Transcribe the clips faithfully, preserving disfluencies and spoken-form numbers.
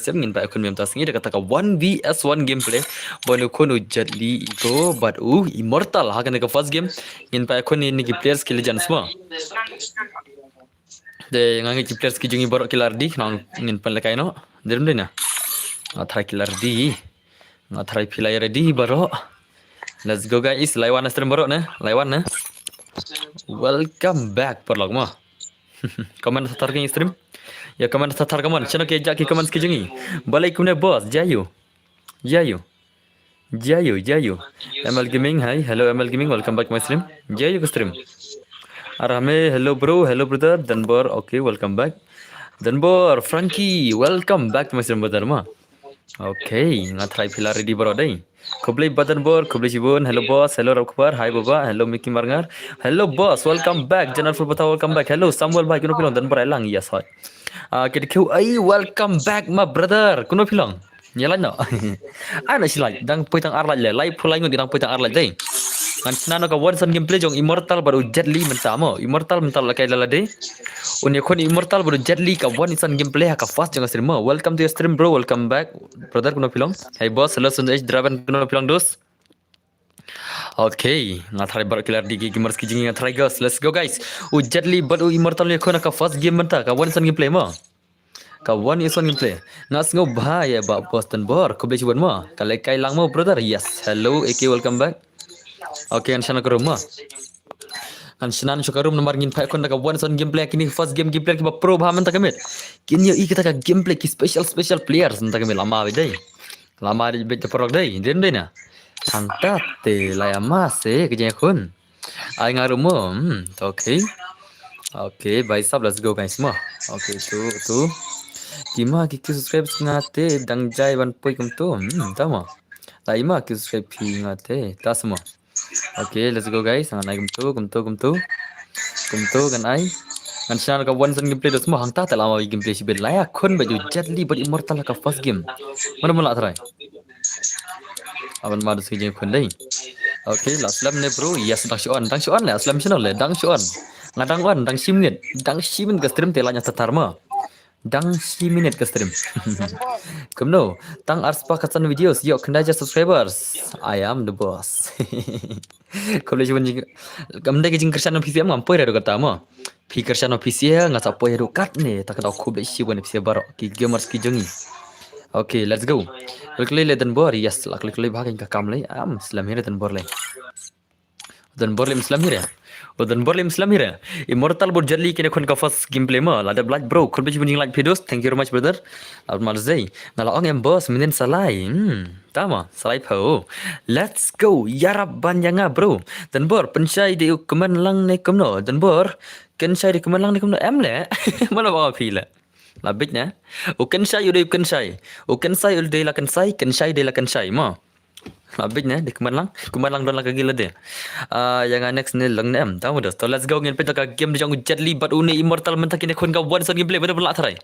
Sem ngin pat ïakhun mynta sngi da kata ka one versus one gameplay. Ba u khun u Jet Li, Eco bad u Immortal ha kane ka first game. Ngin pat ïakhun ïa kine ki players ki legends mo. Te nga ngeit ki players ki jong ngi baroh ki la ready, ngin pynlehkai noh. Dei ym dei na? Nga tharai ki la ready. Nga tharai phi la ready baroh. Let's go guys, lai wan na stream baroh ne, lai wan ne. Welcome back paralok mo. Comment thar thar ki stream. Ïa comment thar thar, comment. Shano ki ïa ki comments ki jong ngi. Balei kumne boss, jia ïa u. Jia ïa u. Jia ïa u, jia ïa u. M L Gaming, hi. Hello M L Gaming, welcome back my stream. Jia ïa u ka stream. Arham, hello bro, hello brother. Danbor, okay, welcome back. Danbor, Frankie, welcome back to my stream brother mo. Okay, nga tharai phi la ready baroh dei. Khublei Bah Danbor, khublei shibun. Hello boss, hello Rap Kpar, hi Baba, hello Mickey Marngar. Hello boss, welcome back. Jonathan Patha, welcome back. Hello Samuel bhai, kumno phi long? Danbor ai lang, yes hoi. Ah, kit khiu ai, welcome back my brother. Kumno phi long? Ïa like noh. Ai na shi like, dang poi tang ar like le. Lai phew lai ngut dang poi tang ar like dei. Ngan shna noh ka one versus one gameplay jong Immortal bad u Jet Li mynta mo. Immortal mynta la kai la la dei. Une khun Immortal bad u Jet Li ka one versus one gameplay ha ka first jong ka stream mo. Welcome to your stream bro, welcome back. Brother kumno phi long? Hey boss, hello Sunday Draven, kumno phi long dos? Okay, nga tharai baroh ki la ready ki gamers ki jong ngi, nga tharai guys. Let's go guys. U Jet Li bad u Immortal une khun ha ka first game mynta, ka one versus one gameplay mo. Ka one versus one gameplay. Nga sngew bha ïa Bah Boston Bor, khublei shibun mo. Ka lehkai lang mo brother. Yes. Hello A K, welcome back. Okay, ngan shna noh ka room mo. Ngan shna noh ka room namar ngin peit khun da ka one versus one gameplay, kine first game gameplay kiba pro bha mynta ka miet. Kin ïohi kita ka gameplay ki special special players mynta ka miet, lama beit dei. Lama beit da paralok dei, dei ym dei na. Hangta te la ïa ma se ka jingïakhun. Ai nga ruh mo. Hmm, okay. Okay, bhai sab, let's go guys mo. Okay, tu tu. Ki ma ki, ki subscribe nga te dang jai ban poi kumtu. Hmm, ta mo. La i ma ki subscribe phi nga te. Ta mo. Okay, let's go guys. Ngan ai kumtu, kumtu, kumtu. Kumtu ngan ai. Ngan shna ka one versus one gameplay dos mo, hangta te lama gameplay shibit, la ïakhun bad u Jet Li bad Immortal ka first game. Mano mano la try. Aban ma dos ki jingkhun dei. Okay, la slem ne bro. Yes, dang shu on, dang shu on le, slem shano le, dang shu on. Nga dang on, dang shi minit, dang shi minit ka stream te la ïa thar thar mo. Dang shi minit ka stream. Kumno, tang arspah khatsan videos, ïoh khyndai hajar subscribers. I am the boss. Khublei shibun jing, kam dei ka jingkyrshan na P C M, ngam poi ruh kata mo. Phi kyrshan na P C M, nga sa poi ruh katne, ta ka dei khublei shibun P C M baroh ki gamers ki jong ngi. Okay, let's go. Klik klik le Danbor, yes, la klik klik bha ka kam le. Am slem hi re Danbor le. Danbor lim slem hi re. O Danbor lim slem hi re. Immortal bad Jet Li kine khun ka first gameplay mo. La dep like bro. Khublei shibun jing like phi dos. Thank you very much brother. Ab mar zei. Nga la ong em boss, mynnin sa lai. Hmm. Ta mo, sa lai pho. Let's go. Ïarap ban ïa nga bro. Danbor, pynshai de u kmen lang ne kumno. Danbor, kynshai de kmen lang ne kumno. Em le. Mano ba phi le. La bit ne. U kynshai u dei u kynshai. U kynshai u dei la kynshai, kynshai dei la kynshai mo. La bit ne, dei kmen lang, kmen lang don la ka gila de. Ah, ïa nga next ne lang ne em. Tahu dah. So let's go, ngin peit ka game jong Jet Li bad une Immortal mynta kine khun ka one versus one gameplay, mano ban lah try.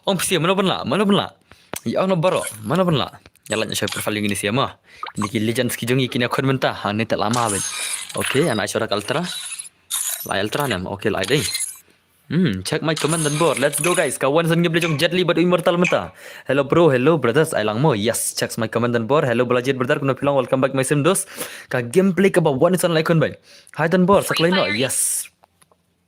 Ong phi mano ban lah, mano ban lah. Ïa ong na baroh, mano ban lah. Ïa la nyah profile jong ngi ne sia mo. Ni ki legends ki jong ngi kine khun mynta, ha ne te lama bit. Okay, ana shora ka ultra. La ultra ne em, okay la dei. Hmm, check my comment Danbor. Let's go guys. Ka one versus one gameplay jong Jet Li bad Immortal mynta. Hello bro, hello brothers. Ai lang mo. Yes, check my comment Danbor. Hello Balajit brother. Kumno phi long, welcome back my stream dos. Ka gameplay kaba one versus one la ïakhun bad. Hi Danbor, sa kloi noh. Yes.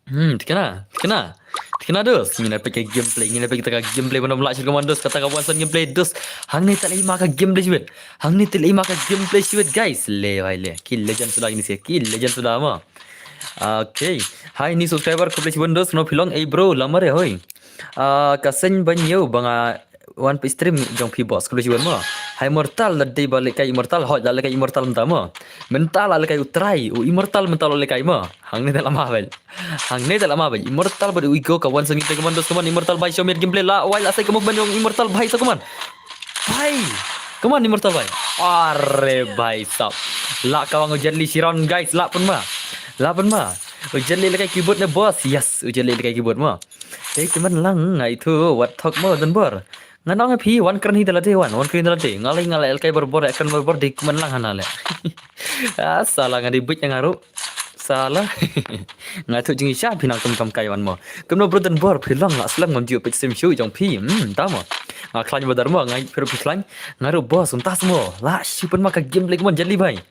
Hmm, thikna, thikna. Thikna dos. Ngin ïa peit ka gameplay, ngin ïa peit ka gameplay, mano ba lah shit commandos, kata ka one versus one gameplay dos. Hangne te la i ma ka gameplay shibit. Hangne te la i ma ka gameplay shibit guys. Le bhai le. Ki legend suda kine sia, ki legend suda mo. Okay. Hi new subscriber, khublei shibun dos, no phi long, ei bro, lamar eh hoi. Ah, ka seng ban ïew ba nga wan peit stream jong phi boss, khublei shibun mo. Hi Immortal, la dei ba lehkai Immortal, hoi la lehkai Immortal mynta mo. Mynta la lehkai u trai, u Immortal mynta la lehkai mo. Hangne te lama bhai. Hangne te lama bhai. Immortal bad u Eco ka wan song gameplay, come on dos, come on Immortal bhai, show me gameplay la, wai la sai ka movement jong Immortal bhai, sa come on. Bhai! Come on, Immortal bhai. Are bhai sab. La ka wang u Jet Li shi round, guys. La pynma. La pynma. U Jet Li lehkai keyboard ne, boss. Yes, u Jet Li lehkai keyboard mo. Dei kmen lang, nga ithuh wat thok mo, Danbor. Nga ong ïa phi, wan kren hi da lade, wan, wan kren da lade. Nga lei, nga lei lehkai barabor, kren barabor, dei kmen lang hana le. Ah, sala nga dei buit nga ruh. Sala. Nga tu jing sha phi nang kum kam kai wan mo. Kumno bro dan bor phi long la slem ngam ju pit sim shu jong phi. Hmm, ta mo. Nga khlaiñ ba dar mo nga phi ru phi khlaiñ. Nga ru boss um tas mo. La shu pynma ka gameplay kumon Jet Li bhai.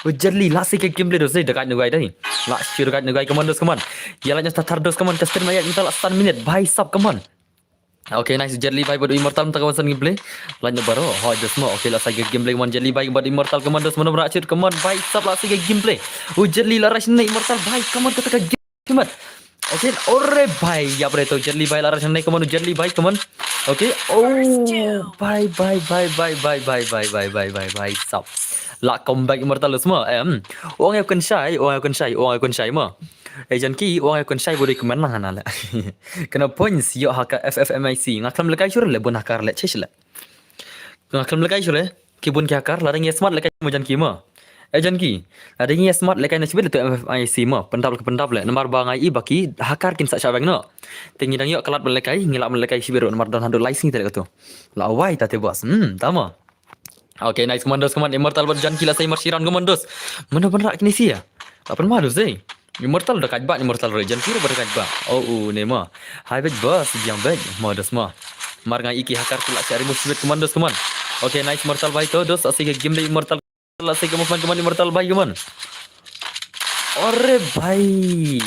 U Jet Li la si ka gameplay dos dei da kai nu gai dei. La shu da kai nu gai kumon dos kumon. Ya la nyas tathar dos kumon ka stream ya mynta la san minute bhai sab kumon. Okay, nice. Jet Li bhai bad Immortal mynta ka wan san gameplay. Lain na baro. Hoi, dos mo. Okay, la sa ga gameplay kumon Jet Li bhai bad Immortal kumon dos mo, nabra chut kumon bhai sab la sa ga gameplay. U Jet Li la rush na Immortal bhai kumon kata ka gameplay kumon. Okay, ore bhai, ya bre to Jet Li bhai la rush na kumon Jet Li bhai kumon. Okay, oh bhai bhai bhai bhai bhai bhai bhai bhai bhai bhai sab. La comeback Immortal dos mo. Em. Ong ya kun shai, ong ya kun shai, ong ya kun shai mo. Eh, Janki, ong ai kun shai buri kmen lang hana le. Kena points yo ha ka F F M I C. Nga khlem lekai sure le bun hakar le chish le. Nga khlem lekai sure. Ki bun ki hakar la dang ya smart lekai mo Janki mo. Eh, Janki, la dang ya smart lekai na shibit le tu F F M I C mo. Pendap le pendap le. Namar ba ngai i ba ki hakar kin sa shabang no. Te ngi dang yo kalat ban lekai, ngi la ban lekai shibit ro namar don handu lai sing te le tu. La wai ta te boss. Hmm, ta mo. Okay, nice commandos, command Immortal bad Janki la sai marsiran commandos. Mana ban rak kini sia. Apa ma dos dei? Immortal da kaj ba, Immortal re Janki re ba da kaj ba. Oh, uh, ne ma. Hai bet bas, jang bet. Ma dos ma. Mar ngai iki hakar kula sia remove sibet commandos, command. Okay, nice Immortal bhai to dos, asai ke game dei Immortal. Asai ke movement, command Immortal bhai, command. Are bhai.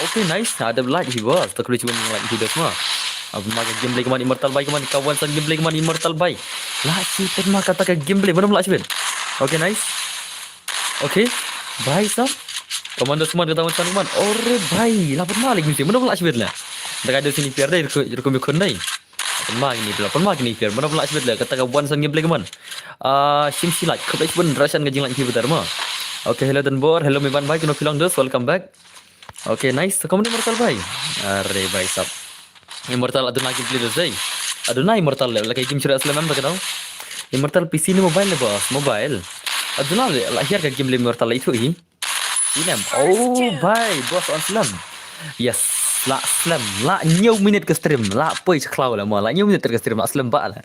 Okay, nice. Ada light hi bos. Tak lucu banget light hi dos ma. Apa ma ka gameplay kumon Immortal bhai kumon, kawan san gameplay kumon Immortal bhai. La si tak ma kata ka gameplay mana la sibit. Okay, nice. Okay. Bhai sab. Kumon dos kumon kata wan san kumon. Are bhai. La pat ma lagi mesti mana la sibit la. Dah ada sini piar dai rukum rukum dai. Pynma kini pynma kini pynma pynma sibit le kata ka wan san gameplay kumon. Ah, shim shi like khublei shibun rashan ka jinglain phi betar ma. Okay, hello Danbor, hello Miban bhai, kino phi long dos, welcome back. Okay, nice. Kumon Immortal bhai. Are bhai sab. Immortal aduna gameplay dos dei. Aduna Immortal le, la ka game shira slem em ta ka dau. Immortal P C ne mobile le boss, mobile. Aduna le la hiar ka gameplay Immortal la itu hi. Inem. Oh bhai, boss on slem. Yes, la slem. La hynñiew minit ka stream. La poi sha khlaw la mo. La hynñiew minit ka stream la slem ba la.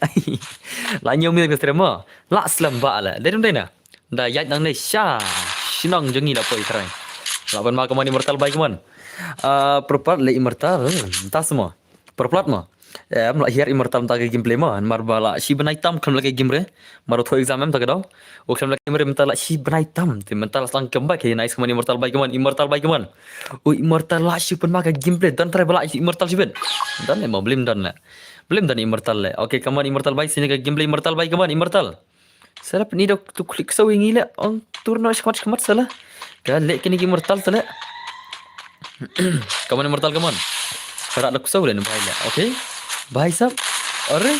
La hynñiew minit ka stream mo. La slem ba la. Dei dei na. Da yat nang ne sha. Shnong jong ngi la poi trai. La ban ma kumon Immortal bhai kumon. Ah, proper le Immortal. Hmm, tas mo. Perplat ma. Em, la hiar Immortal mynta ka gameplay ma. Mar ba la shi bnai tam khlem la ka game re. Mar u thoh exam em ta ka daw. U khlem la ka game re mynta la shi bnai tam. Te mynta la sdang comeback. Hey, nice kumon Immortal bhai kumon. Immortal bhai kumon. U Immortal la shi pynma ka gameplay. Don trai ba la shi Immortal shibit. Don le ma blim don le. Blim don Immortal le. Okay, kumon Immortal bhai sini ka gameplay Immortal bhai kumon Immortal. Sala pynïoh tu klik saw ïa ngi le ong tur noh shikmat shikmat sala. Ka leh kine ki Immortal sala. Kumon Immortal kumon. Parak dok saw le bhai le. Okay. Bhai sab. Are.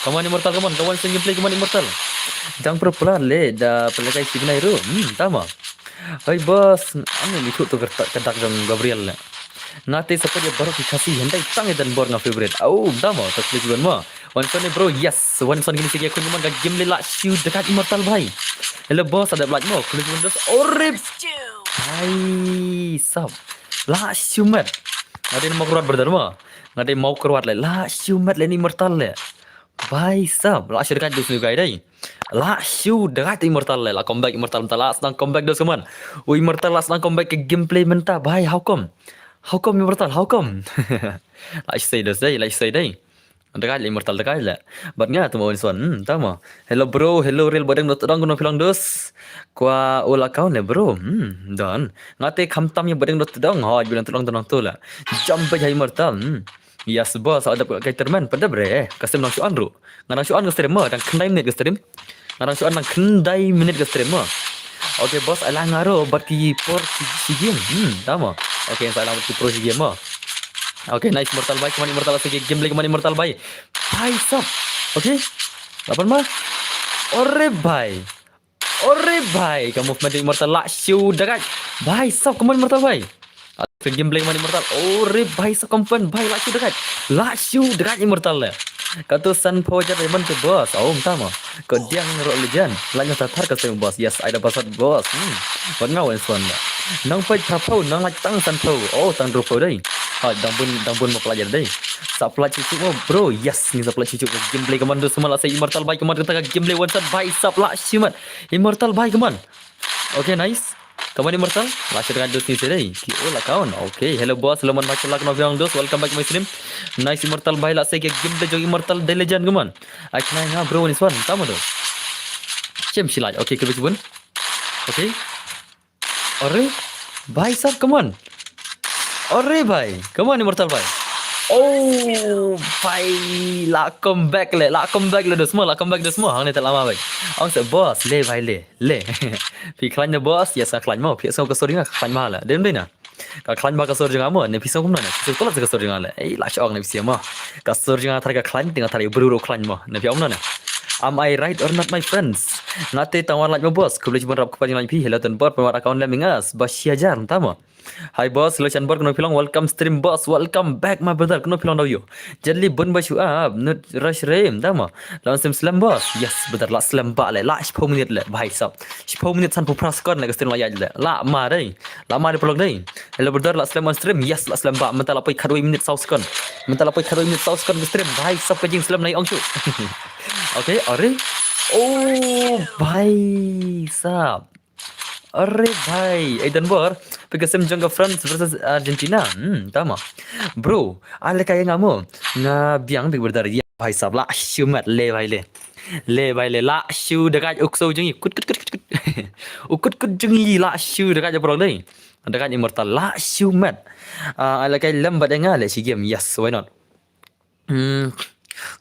Kumon Immortal kumon. Kawan sing gameplay kumon Immortal. Dang pro plan le da pelakai signai ru. Hmm, tama. Hai boss, ani mithu tu kertak kedak jong Gabriel le. Nga te support ïa baroh ki Khasi, hyndai tang ïa Danbor nga favorite. Au, da mo, tak klik ban mo. Wan son ni bro, yes. Wan son kini sigi aku nyaman ka game le la shu dekat Immortal bhai. Hello boss, ada like mo. Klik ban dos. Orip. Hai sab. La shu met. Nga dei mau keruat brother mo. Nga dei mau keruat le. La shu met le ni Immortal le. Bhai sab, la shu dekat dus ni guy dei. La shu dekat Immortal le. La comeback Immortal mynta la sdang comeback dos kumon. U Immortal la sdang comeback ka gameplay mynta bhai, how come? How come Immortal? How come? La shu sei dos dei, la shu sei dei. Dekat le Immortal dekat le. Bad nga tu mo Winson, hmm, tama. Hello bro, hello real bodeng dot dong kuno phi long dos. Kwa ol account le bro, hmm, don. Nga te kham tam ïa bodeng dot dong, hoi bilang tu long tu long tu la. Jump bad Immortal, hmm. Yes boss, ada ka termen pada bre. Ka stream nang shu on ru. Nga nang shu on ka stream mo, dang khyndai minit ka stream. Nga nang shu on nang khyndai minit ka stream mo. Okay boss, ai la nga ru bad ki por si game. Hmm, tama. Okay, sa la ki pro si game mo. Okay, nice Immortal bhai, kumon Immortal sa game play kumon Immortal bhai. Bhai sab. Okay. Lapan ma. Ore bhai. Ore bhai, ka movement Immortal la shu dekat. Bhai sab kumon Immortal bhai. Ka gameplay kumon Immortal. Ore bhai sab kumon bhai la shu dekat. La shu dekat Immortal le. Ka tu san pho jat Raymond ke boss. Oh, tama. Ka diang ro legend. La nyata thar ka seng boss. Yes, ai da basat boss. Hmm. Wat nga wan swan da. Nang pait pha pho, nang la tang san pho. Oh, tang dro pho dei. Ha, dang bun dang bun ma pelajar dei. Sa plat cucuk mo bro. Yes, ni sa plat cucuk. Gameplay kumon dos kumon la sa Immortal bhai kumon kata ka gameplay one shot bhai sab la shu met. Immortal bhai kumon. Okay, nice. Come on Immortal. Lah shu dang dos ni sdei. Ki ol account. Okay. Hello boss. Hello man, bhai, shalak no biang dos. Welcome back to my stream. Nice Immortal, bhai, lah shu game de jong Immortal The Legend, come on. Ai khnai nga bro ni swan. Tama do. Chem shi lai. Okay, kebis bun. Okay. Are bhai sab, come on. Are bhai, come on Immortal bhai. Oh bhai, lah come back le, lah come back le dos mo, lah come back dos mo. Hangne te lama bhai. Ong se boss, le bhai le, le. Phi khlaiñ ne boss? Yes, nga khlaiñ mo. Phi sngew ka sur jong nga? Khlaiñ bha le. Dem dei na. Ka khlaiñ bha ka sur jong nga mo, ne phi sngew kumno ne? Phi sngew kumno ka sur jong nga le? Ei, lah shu ong ne phi sngewthuh mo. Ka sur jong nga tharai ka khlaiñ, te nga tharai bru ruh khlaiñ mo. Ne phi ong kumno ne? Am I right or not, my friends? Nga te tang wan lait mo boss. Khublei shibun rap kpa jong lait phi. Hello Ton Bor, pynwad account lem ing as ba shi hajar nta mo. Hi boss, hello Shan Bor, kano phi long? Welcome stream boss. Welcome back my brother. Kano phi long daw ïoh? Jadli bun ba shu ap nut rush rem nta mo. Long sim slem boss. Yes brother, lah slem ba le. Lah shiphew minit le bhai sab. Shiphew minit sanphew phra second le ka stream la ïaid le. Lah ma dei. Lah ma dei paralok dei. Hello brother, lah slem on stream. Yes, lah slem ba. Mynta lah poi khatwei minit saw second. Mynta lah poi khatwei minit saw second ka stream. Bhai sab ka jingslem na ïa ong shu. Okay, are. Oh bhai sab. Are bhai, eh Don Bor, phi ka sim jong ka France versus Argentina. Hmm, tama. Bro, ale ka nga mo. Nga biang big brother ya bhai sab, lah shu mat le bhai le. Le bhai le, lah shu da ka u ksew jong i kut kut kut kut. U kut kut jong i lah shu da ka paralok dei. Da ka Immortal lah shu mat. Ah, ale ka lem bad nga le shi game. Yes, why not? Hmm.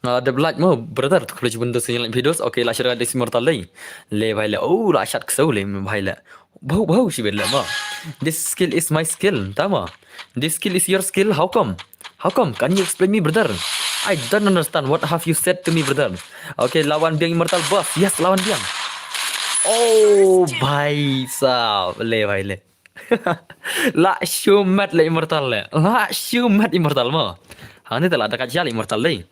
Nga dep lait mo brother, tu khublei shibun dos sien lait phi dos. Okay, lah shu da ka Immortal dei. Le bhai le. Oh, lah shat ksew le bhai le. Bau bau shibit le mo. This skill is my skill, tama. This skill is your skill. How come? How come? Can you explain me, brother? I don't understand. What have you said to me, brother? Okay, lawan biang Immortal boss. Yes, lawan biang. Oh, bhai sab. Le bhai le. Lah shu mat le Immortal le. Lah shu mat Immortal mo. Hangne te lah da ka jia le Immortal le.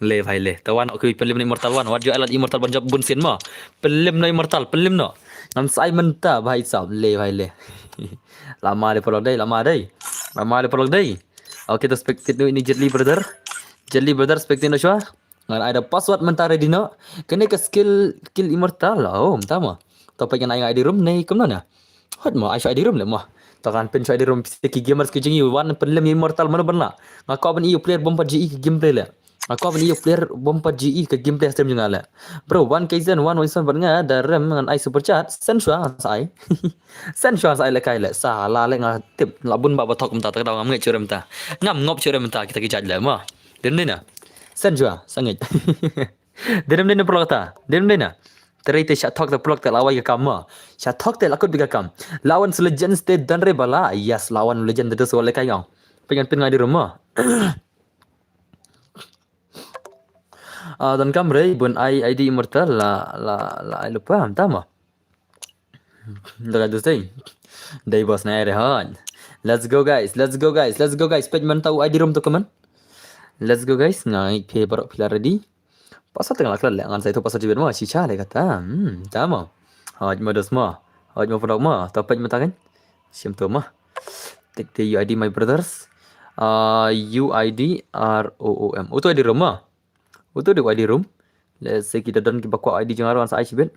Le bhai le. Te wan, okay, pynlem na Immortal wan. Wat ju ai lad Immortal ban jop bun sien mo. Pynlem na Immortal, pynlem no. Ngam sai mynta bhai sab le bhai le. Lama dei paralok dei, lama dei. Lama dei paralok dei. Okay, to spectate no ini Jetli brother. Jetli brother spectate no shwa. Ngan ai da password mynta ready no. Kane ka skill kill Immortal. Oh, mynta mo. To pek ngan ai ngan I D room ne kumno na. Hot mo, ai shu I D room le mo. To kan pyn shu I D room pisa ki gamers ki jong i wan pynlem Immortal mano ban lah. Nga kwah ban i u player bom pat ji i ka gameplay le. Nga kwah ban i u player bom pat ji i ka gameplay stream jong nga le. Bro, wan Kaizen, wan Winston bad nga da rem ngan ai super chat. Send shwa ngan sa ai. Send shwa ngan sa ai le kai le. Sa la le nga tip la bun ba ba thok mynta ta ka daw ngam ngeit shu rem ta. Ngam ngop shu rem ta kita ki judge le mo. Dem dei na. Send shwa sa ngeit. Dem dei na paralok ta. Dem dei na. Trai te sha thok te paralok te la wai ka kam mo. Sha thok te la kut bi ka kam. Lawan su legends te dan re bala. Yes, lawan legend te su le kai ngau. Pengen pyn ngai di rumah. Ah, dan kam re bun ai I D Immortal la la la ai lupa am tama. Dah tu sih. Dai bos na re hon. Let's go guys, let's go guys, let's go guys. Pej man tau I D room tu kaman. Let's go guys. Ngai phe barok pila ready. Pasal tengah laklan le ngan sai tu pasal jibet mo, chicha le kata. Hmm, tama. Hoj mo dos mo. Hoj mo pondok mo. Topej mo tangan. Sim tu mo. Take the U I D my brothers. Uh, U I D R O O M. Utu I D room mo. Utu di I D room. Let's say kita don ki bakwa I D jong arwan sa ai chibet.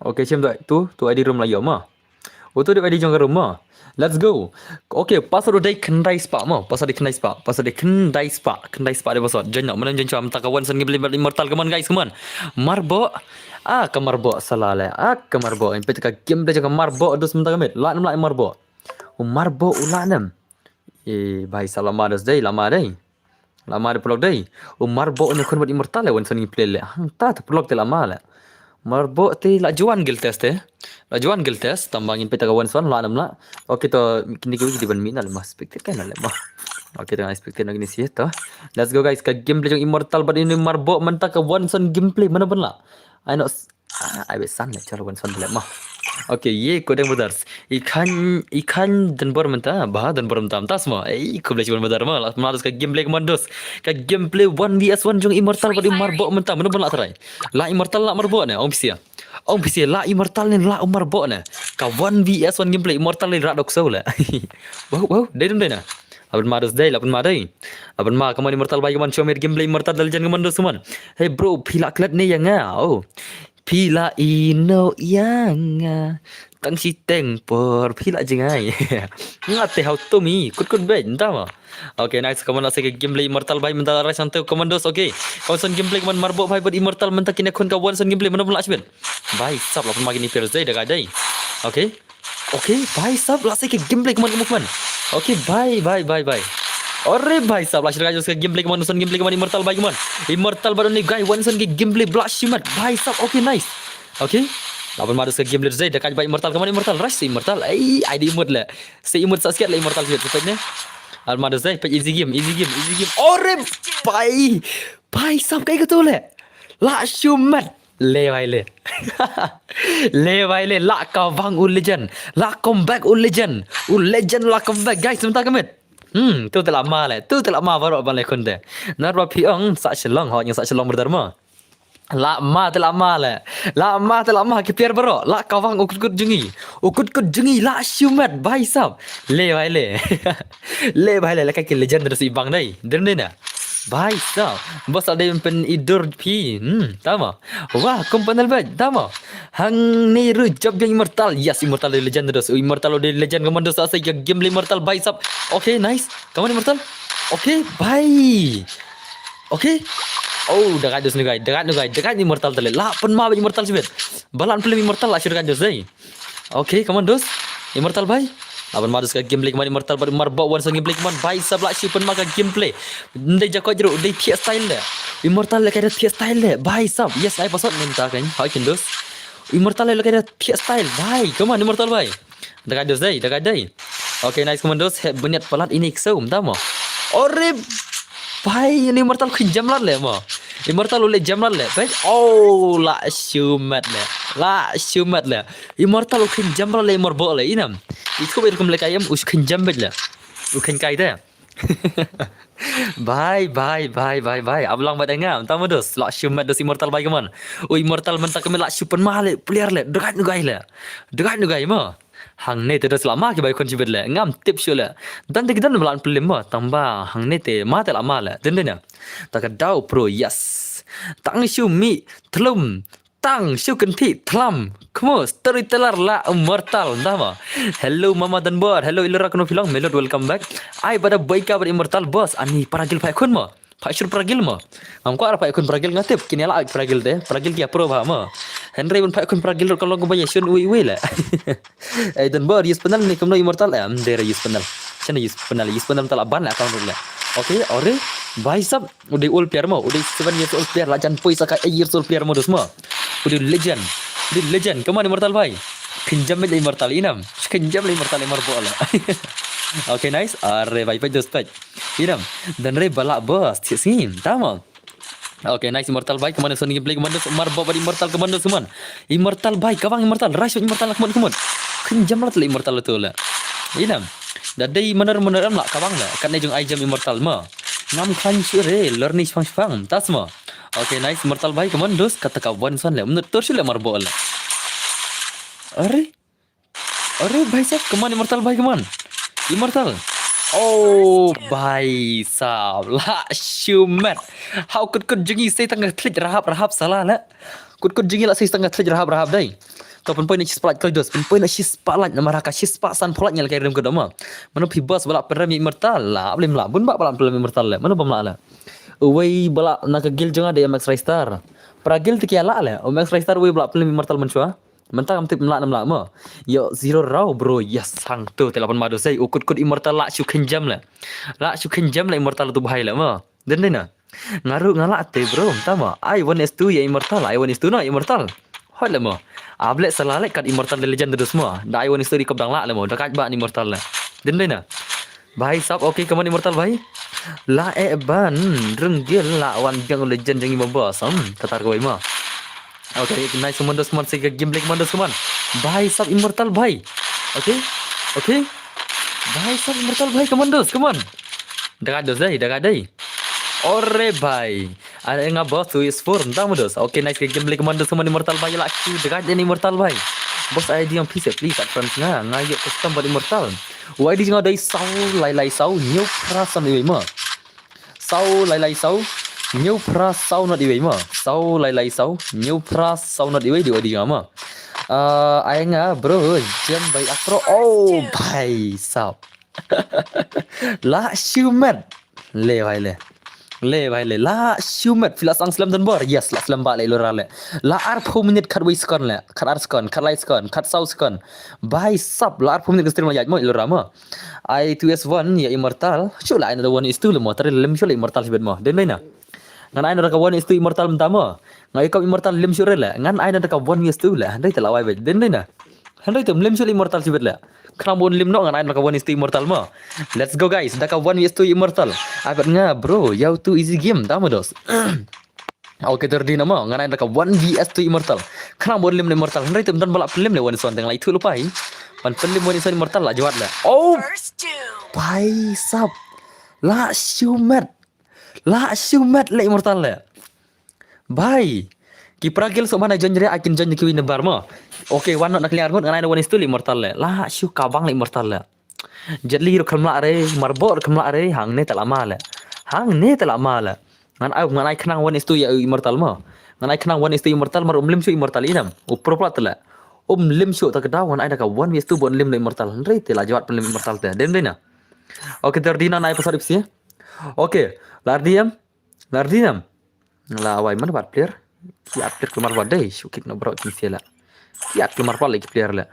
Okay, sim tu tu tu I D room la yo mo. Utu di I D jong room mo. Let's go. Okay, pasal dei khyndai spah mo. Pasal dei khyndai spah. Pasal dei khyndai spah. Khyndai spah dei pasal. Join no. Mana join chwa mata ka wan san game Immortal, come on guys, come on. Marbo. Ah, ka marbo salah le. Ah, ka marbo. Yang pet ka game dei ka marbo dus mata ka met. La nem la marbo. U marbo u la nem. Eh, bhai salah ma dus dei, lama dei. Lama dei paralok dei. U marbo ne khun bad Immortal le wan san game play le. Hang ta te paralok te lama le. Marbo te la juan guild test te. La juan guild test tamba ngin peta ka wan san la nam la. Okay to kini ki wiki di ban mina le ma spectate kai na le ma. Okay to spectate na kini si to. Let's go guys, ka gameplay jong Immortal bad ini marbo menta ka wan san gameplay mana ban la. Ai no. Ah, ai be san le chalo wan san le ma. Okay, ye ko deng brothers. Ikan ikan dan bor menta, bah dan bor menta tas ma. Eh, ko boleh cuba brother ma. Lah ma ka gameplay commandos. Ka gameplay one v one jong Immortal bad marbo menta mana ban la try. La Immortal la marbo ne, ong pisia. Ong pisia la Immortal ne la marbo ne. Ka one v one gameplay Immortal le rak dok so le. Wow, wow, dei dum dei na. Laban ma dos dei, laban ma dei. Laban ma kaman Immortal bai kaman show me gameplay Immortal dal jan kaman dos kaman. Hey bro, phi la klet ne ya nga. Oh. Phi la ino ïa nga. Tang shiteng por phi la jngai. Nga te hau tumi kut kut bej nta ma. Okay, nice. Come on, la sa ka gameplay Immortal bhai mynta la rai sante commandos. Okay. Come on, gameplay, come on, Marbok bhai bad Immortal mynta kine khun ka one son gameplay, mano la shibit. Bhai sab la pynma kine player dei da ka dei. Okay. Okay, bhai sab la sa ka gameplay, come on, come on, come on. Okay, bhai, bhai, bhai, bhai. Ore bhai sab la shirka jos ka gameplay, come on, son gameplay, come on, Immortal bhai, come on. Immortal bad ni guy one son ka gameplay bla shimat. Bhai sab, okay, nice. Okay. La pynma dos ka gameplay dei da ka bhai Immortal, come on, Immortal, rush Immortal. Ai, ai di imut le. Sa imut sa siat le Immortal siat, siat ne. Alma dos dei, peit easy game, easy game, easy game. Ore bhai. Bhai sab kai ka tu le. La shumat. Le bhai le. Le bhai le, la ka bang u legend. La comeback u legend. U legend la comeback, guys, mynta ka miet. Hmm, tu te la ma le. Tu te la ma baroh ban le khun te. Nar ba phi ong sa Shillong, ho, ngi sa Shillong brother mo. La ma te la ma le. La ma te la ma ki player baroh. La ka bang u kut kut jngi. U kut kut jngi la shumat bhai sab. Le bhai le. Le bhai le, le ka ki legend dos i bang dei. Dem dei na. Bhai sab. Bos la dei pyn idur phi. Hmm, tama. Wah, kum panel bhai, tama. Hangne ruh jop jong Immortal. Yes, Immortal dei legend dos. Immortal dei legend, come on dos, sa ka gameplay Immortal bhai sab. Okay, nice. Come on Immortal. Okay, bhai. Okay. Oh, da ka dos ni guy, da ka ni guy, da ka ni Immortal tale. La pynma ba Immortal shibit. Ba la pynma Immortal la shirka dos dei. Okay, come on dos. Immortal bhai. La pynma dos ka gameplay, come on Immortal bad Marbok one son gameplay, come on bhai sab la shu pynma ka gameplay. Ndei jakot jru, dei thiah style le. Immortal le ka dei thiah style le. Bhai sab. Yes, ai pasot mynta kan. Hai kin dos. Immortal le ka dei thiah style. Bhai, come on Immortal bhai. Da ka dos dei, da ka dei. Okay, nice, come on dos. He bniat palat ini kso, mynta mo. Ore bhai, ini Immortal khin jam lat le mo. Immortal u le jam lat le. Bhai, oh, la shumat le. La shumat le. Immortal u khin jam lat le, Marbok le. Inam. Itu ber kum le kayam, u khin jam bet le. U khin kai de. Bhai, bhai, bhai, bhai, bhai. Ablang bad nga, mynta mo dos. La shumat dos Immortal bhai, come on. U Immortal mynta kami la shu pynma le, player le. Dekat nu gai le. Dekat nu gai mo. Hangne te dos la ma ki bai khun shibit le. Ngam tip shu le. Dan te ki dan ba la pynlem mo. Tang ba hangne te ma te la ma le. Den den ya. Ta ka dau pro, yes. Tang shu mi thlum. Tang shu kynti thlam. Kmo storyteller la Immortal nda mo. Hello Mama Danbor. Hello Ilora Kono Philong. Melot, welcome back. Ai bada boy ka bad Immortal boss. Ani paragil phai khun mo. Phai shur paragil mo. Ngam kwah ra phai khun paragil, nga tip kine la paragil te. Paragil ki apro ba mo. Hynrei ban phai khun paragil ka long ba ya shun ui ui le. Ai Danbor, use panel ni kumno Immortal? Eh, am dera use panel. Chana use panel, use panel ta la ban account le. Okay, ore. Bhai sab, u dei old player mo, u dei seven years old player, la jan poi sa ka eight years old player mo dos mo. U dei legend. U dei legend, come on Immortal bhai. Khin jam le Immortal inam. Khin jam le Immortal, Immortal bol. Okay, nice. Are bhai, peit dos peit. Inam. Dan re bala boss, thiah sngi, tama. Okay, nice Immortal bhai, come on, son gameplay, come on dos, Marbok bad Immortal, come on dos, come on. Immortal bhai, ka bang Immortal, rush Immortal, come on, come on. Khin jam lat le Immortal tu le. Inam. Da dei manar manar am la ka bang le. Kan ne jong ai jam Immortal mo. Ngam khan shu re, lor ni shpang shpang, tas mo. Okay, nice Immortal bhai, come on dos, kata ka one son le. Mnut tur shu le Marbok le. Are? Are bhai sab, come on Immortal bhai, come on. Immortal. Oh bhai sab, la shumat. Hau kut kut jngi sei tang ka thlit rahap rahap sala le. Kut kut jngi la sei tang ka thlit rahap rahap dei. To pynpoi na shi spotlight koi dos, pynpoi na shi spotlight namar ha ka shi spot san pholat nyal kai rem ka doma. Mano phi boss bala pynrem Immortal la, blim la, bun ba bala pynrem Immortal le. Mano bam la le. Uwei bala na ka guild jong nga dei Max Raystar. Para guild te kia la le. O Max Raystar uwei bala pynrem Immortal mynshwa. Mynta kam tip mla nam la mo. Yo zero raw bro, yes hang tu te la pynma dos ei. U kut kut Immortal la shu khin jam le. La shu khin jam le Immortal tu bhai le mo. Den dei na. Nga ruh nga la te bro, mynta mo. Ai one is two ya Immortal, ai one is two na Immortal. Hot le mo. Able sala le kat Immortal de legend dos mo. Da ai one is two di kop dang la le mo. Da kat ba ni Immortal le. Den dei na. Bhai sab, okay, come on Immortal bhai. La e ban rynggil la wan biang legend jong i mo boss. Hmm, tatar ko mo. Okay, nice commandos, come on, sa ka gameplay commandos, come on. Bhai sab Immortal bhai. Okay. Okay. Bhai sab Immortal bhai, commandos, come on. Daga dos dei, daga dei. Ore bhai. Are nga boss tu is four, nda mo dos. Okay, nice ka gameplay commandos, come on Immortal bhai, la ki daga dei Immortal bhai. Boss I D yang please, please, at friends nga, nga yok custom bad Immortal. U I D nga dei saw lai lai saw, new person iwi mo. Saw lai lai saw. Hynñiew phra saw not iwei mo. Saw lai lai saw. Hynñiew phra saw not iwei dei U I D jong nga mo. Ah, ai nga bro, jem bai aktro. Oh, bhai sab. La shu met. Le bhai le. Le bhai le. La shu met. Phi la sdang slem don bor. Yes, la slem bha le lura le. La arphew minit khatwei second le. Khatar second, khatlai second, khatsaw second. Bhai sab, la arphew minit ka stream la ïaid mo lura mo. Ai two S one ïa Immortal. Shu la ai na da one is two le mo. Tare lem shu la Immortal shibit mo. Dei na. Ngan ai na da ka one is two Immortal mynta mo. Nga ïa ka Immortal lem shu re le. Ngan ai na da ka one is two le. Hynrei te la wai beit. Dei na. Hynrei te lem shu la Immortal shibit le. Khnang ba un lem noh ngan ai na da ka one is two Immortal mo. Let's go guys. Da ka one is two Immortal. Ai bad nga bro. Ïa u two easy game. Da mo dos. Okay, te ready na mo. Ngan ai na da ka one V S two Immortal. Khnang ba un lem na Immortal. Hynrei te mynta ba la pynlem le one is one te nga la ithuh lypa hi. Ban pynlem one is one Immortal la jwat le. Oh. Bhai sab. La shu met. La shu met le Immortal le. Bhai. Ki para guild suk bha na join re, ai kin join kiwei na bar mo. Okay, one not na clear ngut, ngan ai na one is two le Immortal le. La shu kabang le Immortal le. Jet Li ruh khlem lah re, Marbok ruh khlem lah re, hangne te la ma le. Hangne te la ma le. Ngan ai, ngan ai khnang one is two ïa Immortal mo. Ngan ai khnang one is two Immortal, mar um lem shu Immortal i nam. U pro plat te le. Um lem shu ta ka daw, ngan ai da ka one is two ba un lem le Immortal. Hynrei te la jwat pynlem Immortal te. Dei na. Okay, te ready na nai pasar ipsi. Okay, la ready em. La ready em. La wai man wat player. Ki at player khlem ar wat dei. Shu kick no bro kin sia la. Ki at khlem ar wat le ki player le.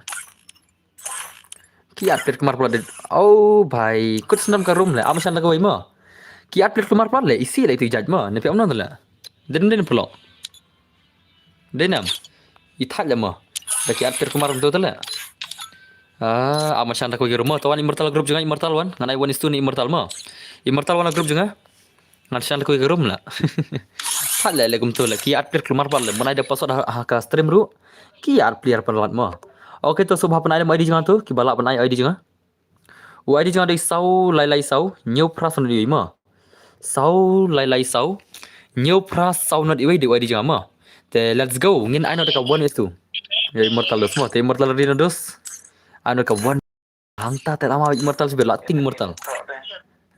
Ki at player khlem ar wat dei. Oh bhai, kut snam ka room le. Am shan da ka wai mo. Ki at player khlem ar wat le. Isi le itu judge mo. Ne pi am non le. Den den plo. Dei nam. I thait le mo. Da ki at player khlem ar tu le. Ah, am shan da ka wai room mo. Tawan Immortal group jong nga Immortal one. Ngan ai one is two na Immortal mo. Immortal one group jong nga. Ngan shan da ka wai room la. Thait le le kumtu le ki at player khlem ar wat le. Mynai da password ha, ha ka stream ruh. Ki at player pynlait mo. Okay to sngewbha pynai da mo I D jong nga to. Ki ba lah pynai I D jong nga. U I D jong nga dei saw lai lai saw. Hynñiew phra saw not iwei mo. Saw lai lai saw. Hynñiew phra saw not iwei dei u I D jong nga mo. Te let's go. Ngin ai noh da ka one is two. Ïa Immortal dos mo. Te Immortal ready na dos. Ai noh da ka one. Hangta te la ma Immortal shibit la ting Immortal.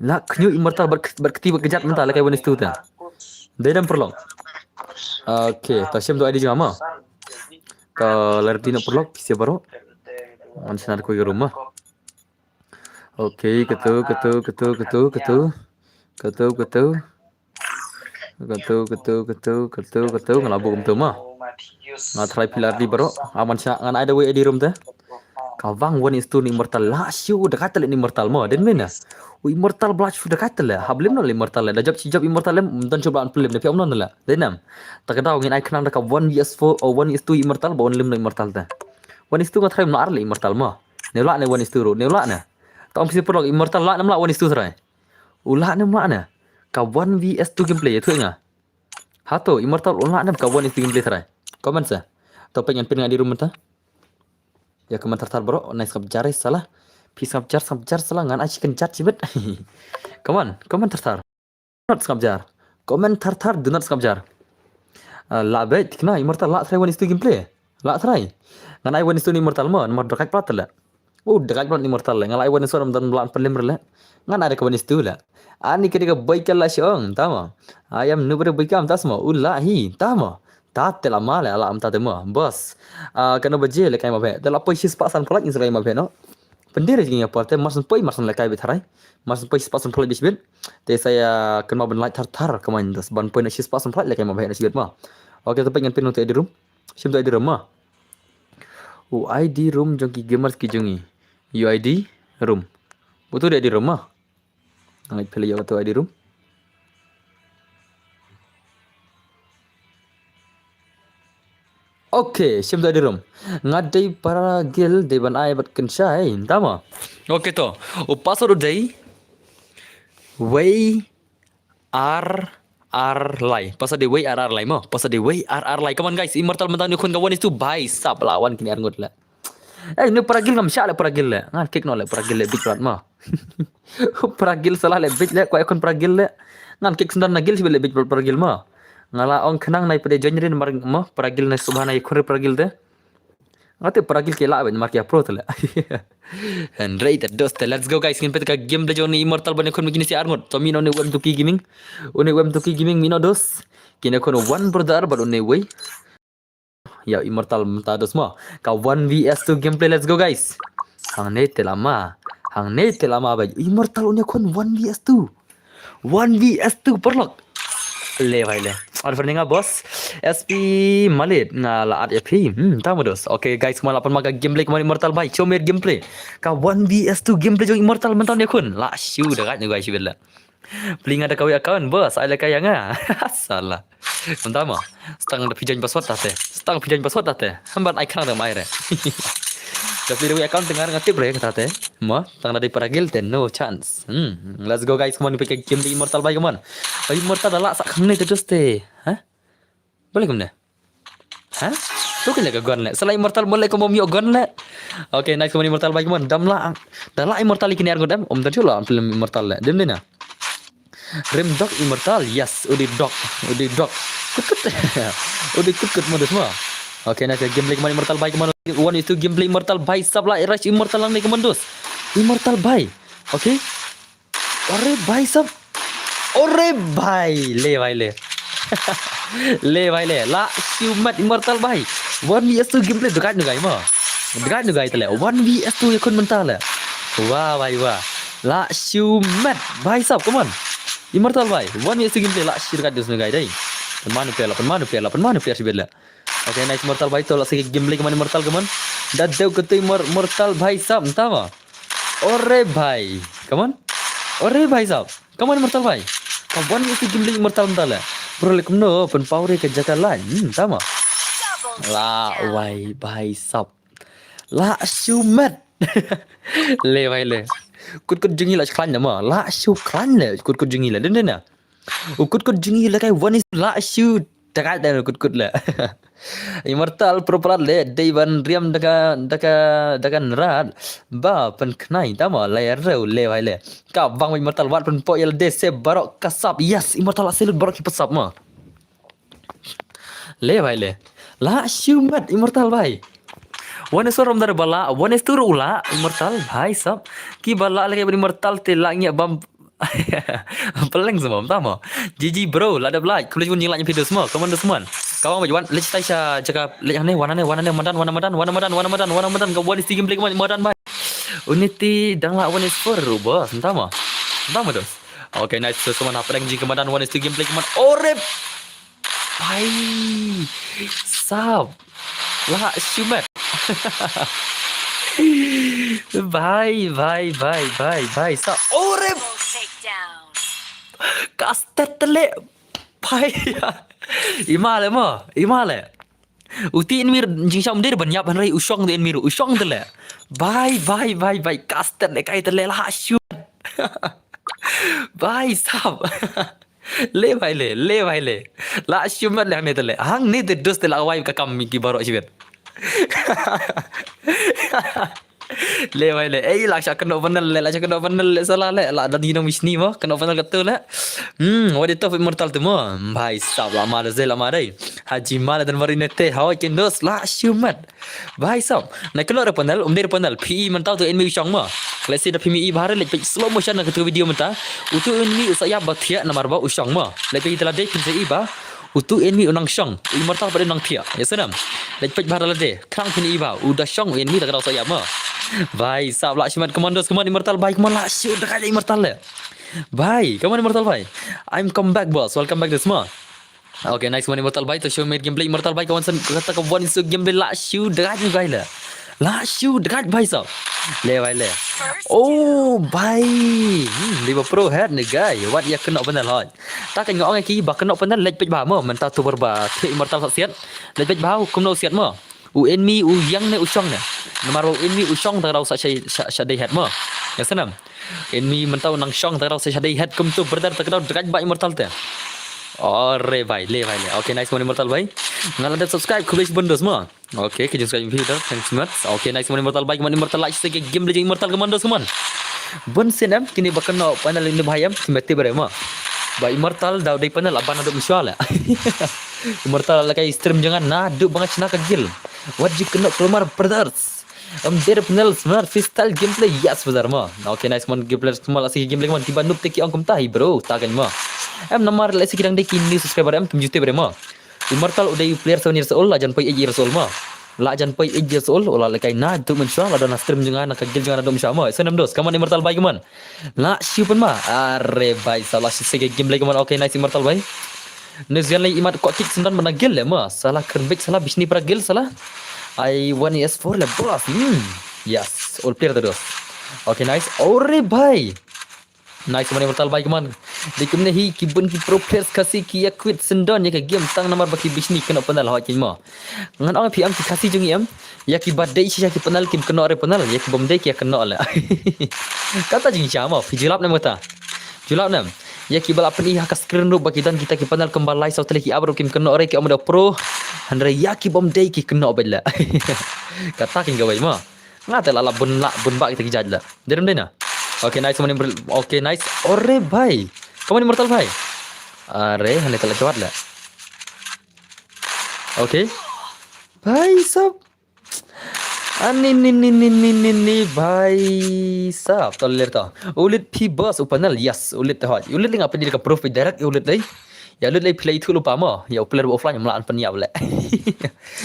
La khñiuh Immortal bad, bad kti bad kjat mynta la kai one is two te. Dei dam perlok. Okay, ta shim tu I D jong nga mo. Ta la ready na perlok, pisa baru. Ngan shan da ka wai room mo. Okay, katu, katu, katu, katu, katu. Katu, katu. Katu, katu, katu, katu, katu, nga la buh kumtu mo. Nga try phi la ready baroh. Aman sha ngan ai da wei I D room te. Ka wang one is two na Immortal la shu da kai te le na Immortal mo. Den mena. U Immortal bla shu da kai te le. Hap lem noh le Immortal le. Da jop shi jop Immortal lem. Don shu bla phi lem ne phi am non le. Den nam. Ta ka daw ngin ai khnang da ka one V S four o one is two Immortal ba un lem na Immortal te. One is two nga try mla ar le Immortal mo. Ne la ne one is two ro. Ne la ne. Ta ong phi si perlok Immortal la ne mla one is two try. U lah ne mlah ne. Ka one V S two gameplay ïathuh ïa nga. Hato Immortal u lah ne ka one V S two gameplay try. Comment sa. To peit ngan pyn nga I D room mynta. Ïa comment thar thar bro. Nice sngap jar sala. Phi sngap jar sngap jar sala ngan ai shi kynjat shibit. Comment, comment thar thar. Not sngap jar. Comment thar thar do not sngap jar. Ah, lah beit thikna Immortal lah try one is two gameplay. Lah try. Ngan ai one is two na Immortal mo, namar da kai plat le. Oh, da kai plat na Immortal le. Nga la ai one is one don blan pynlem le. Ngan ai da ka one is two le. Ani ka dei ka boy ka la shong, tama. I am nobody boy ka am tas mo. U la hi, tama. Ta te la ma le, la am ta te mo. Boss. Ah, kano baje le kai ma be. Te la poi shi spah san plat ni sa kai ma be no. Pyndir jing ya por te mar san poi mar san le kai bit harai. Mar san poi shi spah san plat bit bit. Te sa ïa kynmaw ban like thar thar kamain das ban poi na shi spah san plat le kai ma be na shi bit ma. Okay, te peit ngan pyn nang te I D room. Shim tu I D room ma. U I D room jong ki gamers ki jong i. U I D room. Utu dei I D room ma. Ngai pele yo tu I D room. Okay, shim tu I D room. Nga dei para guild dei ban ai bad kynshai. Tama. Okay to. U password u dei. Wei ar ar lai. Password dei wei ar ar lai mo. Password dei wei ar ar lai. Come on guys, Immortal mynta ni khun ka one is two bai sap lawan kini ar ngut le. Eh, ni para guild ngam sha le para guild le. Ngan kick no le para guild le big rat mo. Para guild salah le big le ko ekon para guild le. Ngan kick sendar na guild le big para guild mo. Nga la ong khnang nai pede join rin mar mo para guild na subhana khun para guild de. Nga te para kill ki lah ban markia pro te le. Hynrei te dos te, let's go guys, ngin peit ka gameplay jong une Immortal ban ïakhun ma kine shi arngut. To mih noh une Wem Tuki Gaming. Une Wem Tuki Gaming mih noh dos. Kin ïakhun one brother bad une wei. Ïa Immortal mynta dos mo. Ka one v s two gameplay, let's go guys. Hangne te lama. Hangne te lama ba Immortal un ïakhun one v s two. One v s two paralok. Le bhai le. Ar fer nga boss. S P Malit nga la at ïa phi. Hmm, tama dos. Okay guys, kumno la pan ma ka gameplay kumno Immortal bhai. Show me gameplay. Ka one v s two gameplay jong Immortal mynta un ïakhun. La shu da gat ne guys bit la. Pli nga da kawei account boss, ai la ka ïa nga. Salah. Mynta mo. Stang da phi join password ta te. Stang phi join password ta te. Hamban ai khnang da mai re. Da pli da kawei account te nga nga tip re ta te. Mo, tang da dei para guild te no chance. Hmm, let's go guys, come on, peit ka gameplay Immortal bhai, come on. Immortal da lah sa kham ne te dos te. Ha? Boleh kumne. Ha? Tu kile ka gun le. Salah Immortal boleh ka mom yo gun le. Okay, nice, come on Immortal bhai, come on. Dam lah. Da lah Immortal ikine arngut em. Om da jula film Immortal le. Dem dina. Rim dok Immortal, yes, udi dok, udi dok. Kut kut. Udi kut kut modus mo. Okay, nice gameplay kumno Immortal bhai, kumno one v two gameplay Immortal bhai, sab lah rush Immortal lang ni kumno dos. Immortal bhai. Okay. Ore bhai sab. Ore bhai, le bhai le. Le bhai le, la shu mat Immortal bhai. One v s two gameplay dekat nu gai mo. Dekat nu gai tele. One v s two ïakhun mynta le. Wah bhai wah. La shu mat bhai sab, come on. Immortal bhai. One v s two gameplay la shu dekat dus nu gai dei. Pynman u player la, pynman u player la, pynman u player shibit le. Okay, nice Immortal bhai, to la shu gameplay kumno Immortal, come on. Da deu katu Immor-, Immortal bhai sab, mynta mo. Ore bhai. Come on. Ore bhai sab. Come on Immortal bhai. Ka one v s two gameplay Immortal mynta le. Bro le kumno pynpaw re ka jaka line. Hmm, tama. La wai bhai sab. La shu mat. Le bhai le. Kut kut jong ngi la shu khlaiñ le mo. La shu khlaiñ le. Kut kut jong ngi le. Dun dun na. U kut kut jong ngi le kai one is la shu. Takai da kut kut le. Immortal pro palat le dei ban riam da ka, da ka, da ka nrat. Ba pynkhnai tama lai reu le bhai le. Ka bang Immortal wat pynpoh ïa lade se baroh ka sap. Yes, Immortal la salute baroh ki pa sap mo. Le bhai le. La shu mat Immortal bhai. One is four rom dar bala, one is two ru la Immortal bhai sap. Ki bala le kai Immortal te la ngi bam Peleng semua, tama. G G bro, la dep like. Khublei shibun jingla ïa phi dos mo, come on dos mon. Ka bang bad wan, let's tai sha jaka, let's ane, wan ane, wan ane, madan, wan madan, wan madan, wan madan, wan madan, ka one is two gameplay, madan bhai. Unity dang la one is four ru bos, tama. Tama dos. Okay, nice, so semua hapdeng jingkemadan one is two gameplay, come on. Orep. Bhai sab. La shu mat. Bhai, bhai, bhai, bhai, bhai sab. Orep. Ka stet tele. Bhai. Ima le mo, ima le. Uti enemy jingsha um dei ban ïap hynrei u shong de enemy ru, u shong tele. Bhai, bhai, bhai, bhai. Ka stet le kai tele la shu mat. Bhai sab. Le bhai le, le bhai le. La shu mat le hangne te le. Hangne te dos te la wai ka kam ki baroh shibit. Le bhai le. Ei, la sha kano panel le, la sha kano panel le, salah le. La dan ginong misni mo, kano panel katu le. Hmm, wadi top Immortal tu mo. Bhai sab la ma de, la ma de. Haji ma le dan marine te, hoi kin dos, la shu mat. Bhai sab, na kano re panel, um dei re panel, phi i mynta utu enemy u shong mo. Let's see da phi mi i bhar leit peit slow motion na katu video mynta. Utu enemy u sa ïap ba thiah namar ba u shong mo. Leit peit ita lade phin sa i ba. Utu enemy u nang shong, Immortal ba de nang thiah. Ya sanam. Leit peit bhar lade, khnang phin i ba. U da shong enemy da ka dau sa ïap mo. Bhai sab la shu mat, come on dos, come on Immortal bhai, come on la shu da ka Immortal le. Bhai, come on Immortal bhai. I'm come back boss, welcome back dos mo. Okay, nice one Immortal bhai, to show me gameplay Immortal bhai, ka one san kata ka one is two gameplay la shu dagaj ni bhai le. La shu dagaj bhai sab. Le bhai le. Oh bhai. Hmm, dei ba pro head ni guy. Wat ïa kynnoh panel hoi. Ta kan nga ong ki ba kynnoh panel leit peit ba mo, mynta tu ba thiah Immortal sa siat. Leit peit ba kumno siat mo. U enemy u ïang ne u shong ne. Namar u enemy u shong ta ka dau sa shai, sa, sa dei head mo. Ya sanam. Enemy mynta u nang shong ta ka dau sa shai dei head kumtu brother ta ka dau dagaj ba Immortal te. Ore bhai, le bhai le. Okay, nice one Immortal bhai. Nga la dep subscribe, khublei shibun dos mo. Okay, ka jing subscribe phi da, thanks so much. Okay, nice one Immortal bhai, ka man Immortal like se ka game le jing Immortal ka man dos ka man. Bun sien em, kini ba kynnoh panel ini bhai em, ki mete bare mo. Ba Immortal daw dei panel aban adu mshwa le. Immortal la kai stream jangan na du banga chna ka gil. What you kynnoh Kalmar brothers? Em, der panel smart freestyle gameplay, yes brother ma. Okay, nice man, gameplay smart, la siki gameplay man, kiba noob te ki ong kumta hi bro, ta kan ma. Em, namar la siki dang dei ki new subscriber em, tum jute bre ma. Immortal u dei player seven years old, la jan poi eight years old ma. La jan poi eight years old, u la lehkai na duk mynshuwa, la don na stream jong nga, na ka guild jong nga na duk mynshuwa ma. Sngewbha dos, come on Immortal bhai, come on. La shu pynma. Are bhai, sala shu siki gameplay, come on. Okay, nice Immortal bhai. Nusgan lei imat kwah kick syndon bad na guild le ma. Sala kren beit sala, bishni para guild sala. Ai one S four le boss. Hmm. Yes, all player te dos. Okay, nice. Ore bhai. Nice man Immortal bhai, come on. Dei kumne hi ki bun ki pro players Khasi ki ïa quit syndon ïa ka game tang namar ba ki bishni kynnoh panel, hoi kin ma. Ngan ong phi em, ki Khasi jong ngi em, ïa kiba dei shisha ki panel kim kynnoh re panel, ïa ki bym dei ki ïa kynnoh le. Kata jingshisha ma, phi ju lap ne em kata? Ju lap ne em? Ïa kiba la pyni ha ka screen ruh ba ki don kita ki panel kumba lai saw tylli ki ap ruh kim kynnoh re, ki ong ba dei pro. Hynrei ïa ki bym dei ki kynnoh beit le. Kata kin kawei ma. Nga te la lap bun, lap bun ba kita ki judge la. Dei ne em dei na? Okay, nice man Immortal. Okay, nice. Ore bhai. Come on Immortal bhai. Are, hane te la jwat la. Okay. Bhai sab. Ani ni ni ni ni ni ni bhai sab. To ler to. U Lit phi boss u panel. Yes, U Lit te hoi. U Lit le nga pynïap ka profit direct, U Lit dei. Ïa U Lit lei phi la ithuh lypa ma. Ïa u player offline um lah ban pynïap le.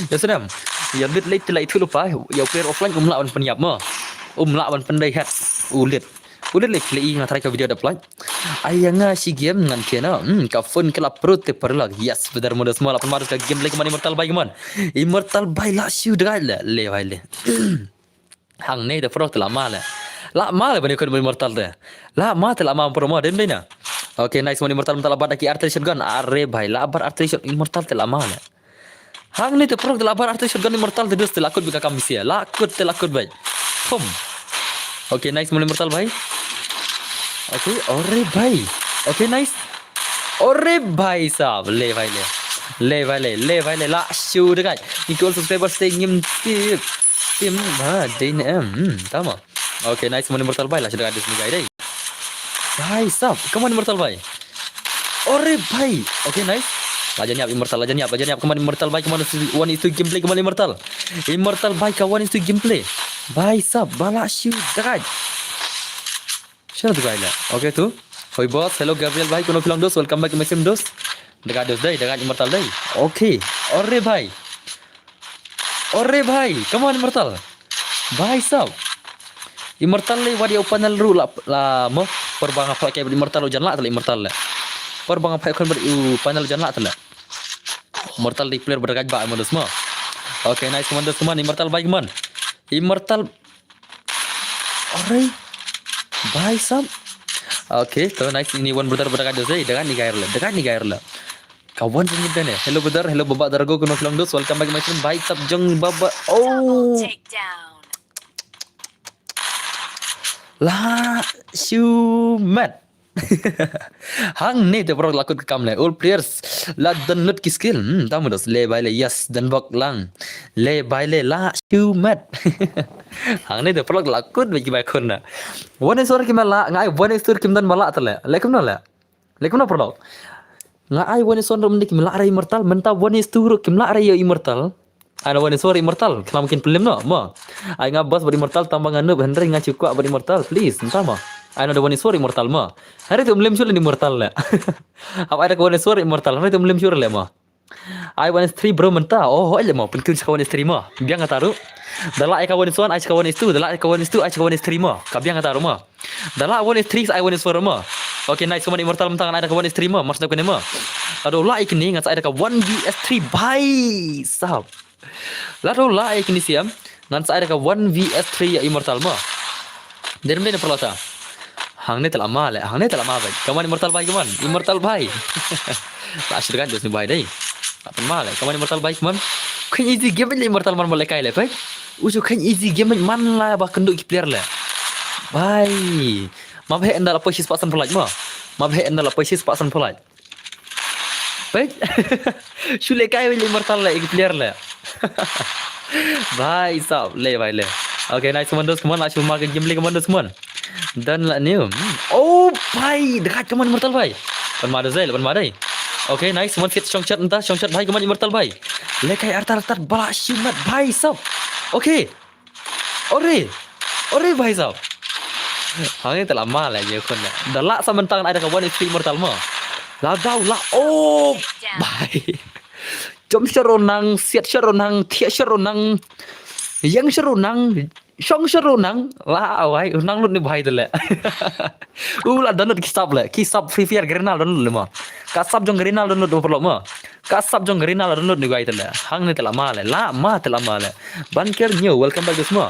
Ïa snem. Ïa U Lit lei phi la ithuh lypa. Ïa u player offline um lah ban pynïap ma. Um lah ban pyndei head. U Lit. U Lit lei phi la i, nga tharai ka video da play. Ai ïa nga shi game ngan khie na. Hmm, ka phone ka la prut te paralok. Yes, brother, mo da sma la pynma da ka gameplay, come on Immortal bhai, come on. Immortal bhai, la shu dgai le. Le bhai le. Hangne te paralok te la ma le. La ma le bani kon Immortal te. La ma te la ma promo den bina. Okay, nice man Immortal, mynta la bat da ki artillery shotgun. Are bhai, la bat artillery shot Immortal te la ma le. Hangne te paralok te la bat artillery shotgun Immortal te, dos te la kut beit ka kam bisi. La kut te la kut beit. Pum. Okay, nice man Immortal bhai. Okay, ore bhai. Okay, nice. Ore bhai sab, le bhai le. Le bhai le, le bhai le, la shu dgai. Ngi ki old subscribers te ngim tip. Tim ha, dei ne em. Hmm, tama. Okay, nice man Immortal bhai, la shu dgai, dos ni gai dei. Bhai sab, come on Immortal bhai. Ore bhai. Okay, nice. La jan ïap Immortal, la jan ïap, la jan ïap. Come on Immortal bhai, come on, one is two gameplay, come on Immortal. Immortal bhai ka one is two gameplay. Bhai sab, ba la shu dgai. Shano tu bhai la? Okay tu. Hoi boss, hello Gabriel bhai, kuno phi long dos, welcome back to my stream dos. Dega dos dei, dega Immortal dei. Okay. Ore bhai. Ore bhai, come on Immortal. Bhai sab. Immortal lei wad ïa u panel ruh la, la mo. Por ba nga phai kai bad Immortal u jan lah te la Immortal le. Por ba nga phai khun bad u panel u jan lah te la. Immortal dei player ba dega ba mo dos mo. Okay, nice, come on dos, come on, Immortal bhai, come on. Immortal Alright. Bhai sab. Okay, to nice, ini one brother ba dega dos dei, dega ni gair le, dega ni gair le. Kawan sini dane. Hello brother, hello baba Dargo, kuno phi long dos, welcome back my stream. Bhai sab jong baba. Oh. La shu met. Hangne te paralok la kut ka kam le. All players la download ki skill. Hmm, tama dos. Le bhai le, yes, dan bok lang. Le bhai le, la shu met. Hangne te paralok la kut bad ki bai khun na. One is four kim la, nga ai one is two kim don ba la te le. Le kumno le? Le kumno paralok? Nga ai one is one ruh mynta kim la re Immortal, mynta one is two ruh kim la re ïa Immortal. Ai na one is four Immortal, khlem kin pynlem no, mo. Ai nga boss bad Immortal tang ba nga noob, hynrei nga shu kwah bad Immortal, please, mynta mo. Ai na da one is four Immortal mo. Hynrei te ym lem shuh le Immortal le. Hap ai da ka one is four Immortal, hynrei te ym lem shuh le mo. Ai one is three bro mynta. Oh, hoi le mo, pynkut sha ka one is three mo. Biang kata ruh. Da la ai ka one is one, ai sha ka one is two, da la ai ka one is two, ai sha ka one is three mo. Ka biang kata ruh mo. Da la one is three, ai one is four mo. Okay, nice, come on Immortal, mynta ngan ai da ka one is three mo. Mar sdap kane mo. Lada u la ïa kine ngan sa ai da ka one V S three, bhai sab. Lada u la ïa kine siam ngan sa ai da ka one V S three ïa Immortal mo. Dei ne em dei ne paralok ta? Hangne te la ma le, hangne te la ma bhai. Come on Immortal bhai, come on. Immortal bhai. La shu dega dos ni bhai dei. Apa ma le, come on Immortal bhai, come on. Khein easy game le Immortal man ba le kai le bhai. U shu khein easy game man la ba kynduh ki player le. Bhai. Ma bhai ynda la poi shispah san pynlait mo. Ma bhai ynda la poi shispah san pynlait. Bhai. Shu le kai le Immortal le, ki player le. Bhai sab, le bhai le. Okay, nice, come on dos, come on, la shu ma ka game le, come on dos, come on. Dan la new. Hmm. Oh bhai, dega, come on Immortal bhai. Pynma dos dei, pynma dei. Okay, nice, come on, fit shong shot mynta, shong shot bhai, come on Immortal bhai. Lehkai artat artat ba la shimet bhai sab. Okay. Ore. Ore bhai sab. Hangne te la ma leh ïa khun leh. Da lah sa mynta ngan ai da ka one v three immortal mo. La daw la. Oh. Bhai. Jom sharonang, siat sharonang, thiah sharonang. Yang sharonang. Shong sharonang. La awai, u nang lut ni bhai te leh. U la download ki sap leh. Ki sap Free Fire Garena download leh mo. Ka sap jong Garena download mo paralok mo. Ka sap jong Garena download ni bhai te leh. Hangne te la ma leh. La ma te la ma leh. Ban ker new, welcome back to mo.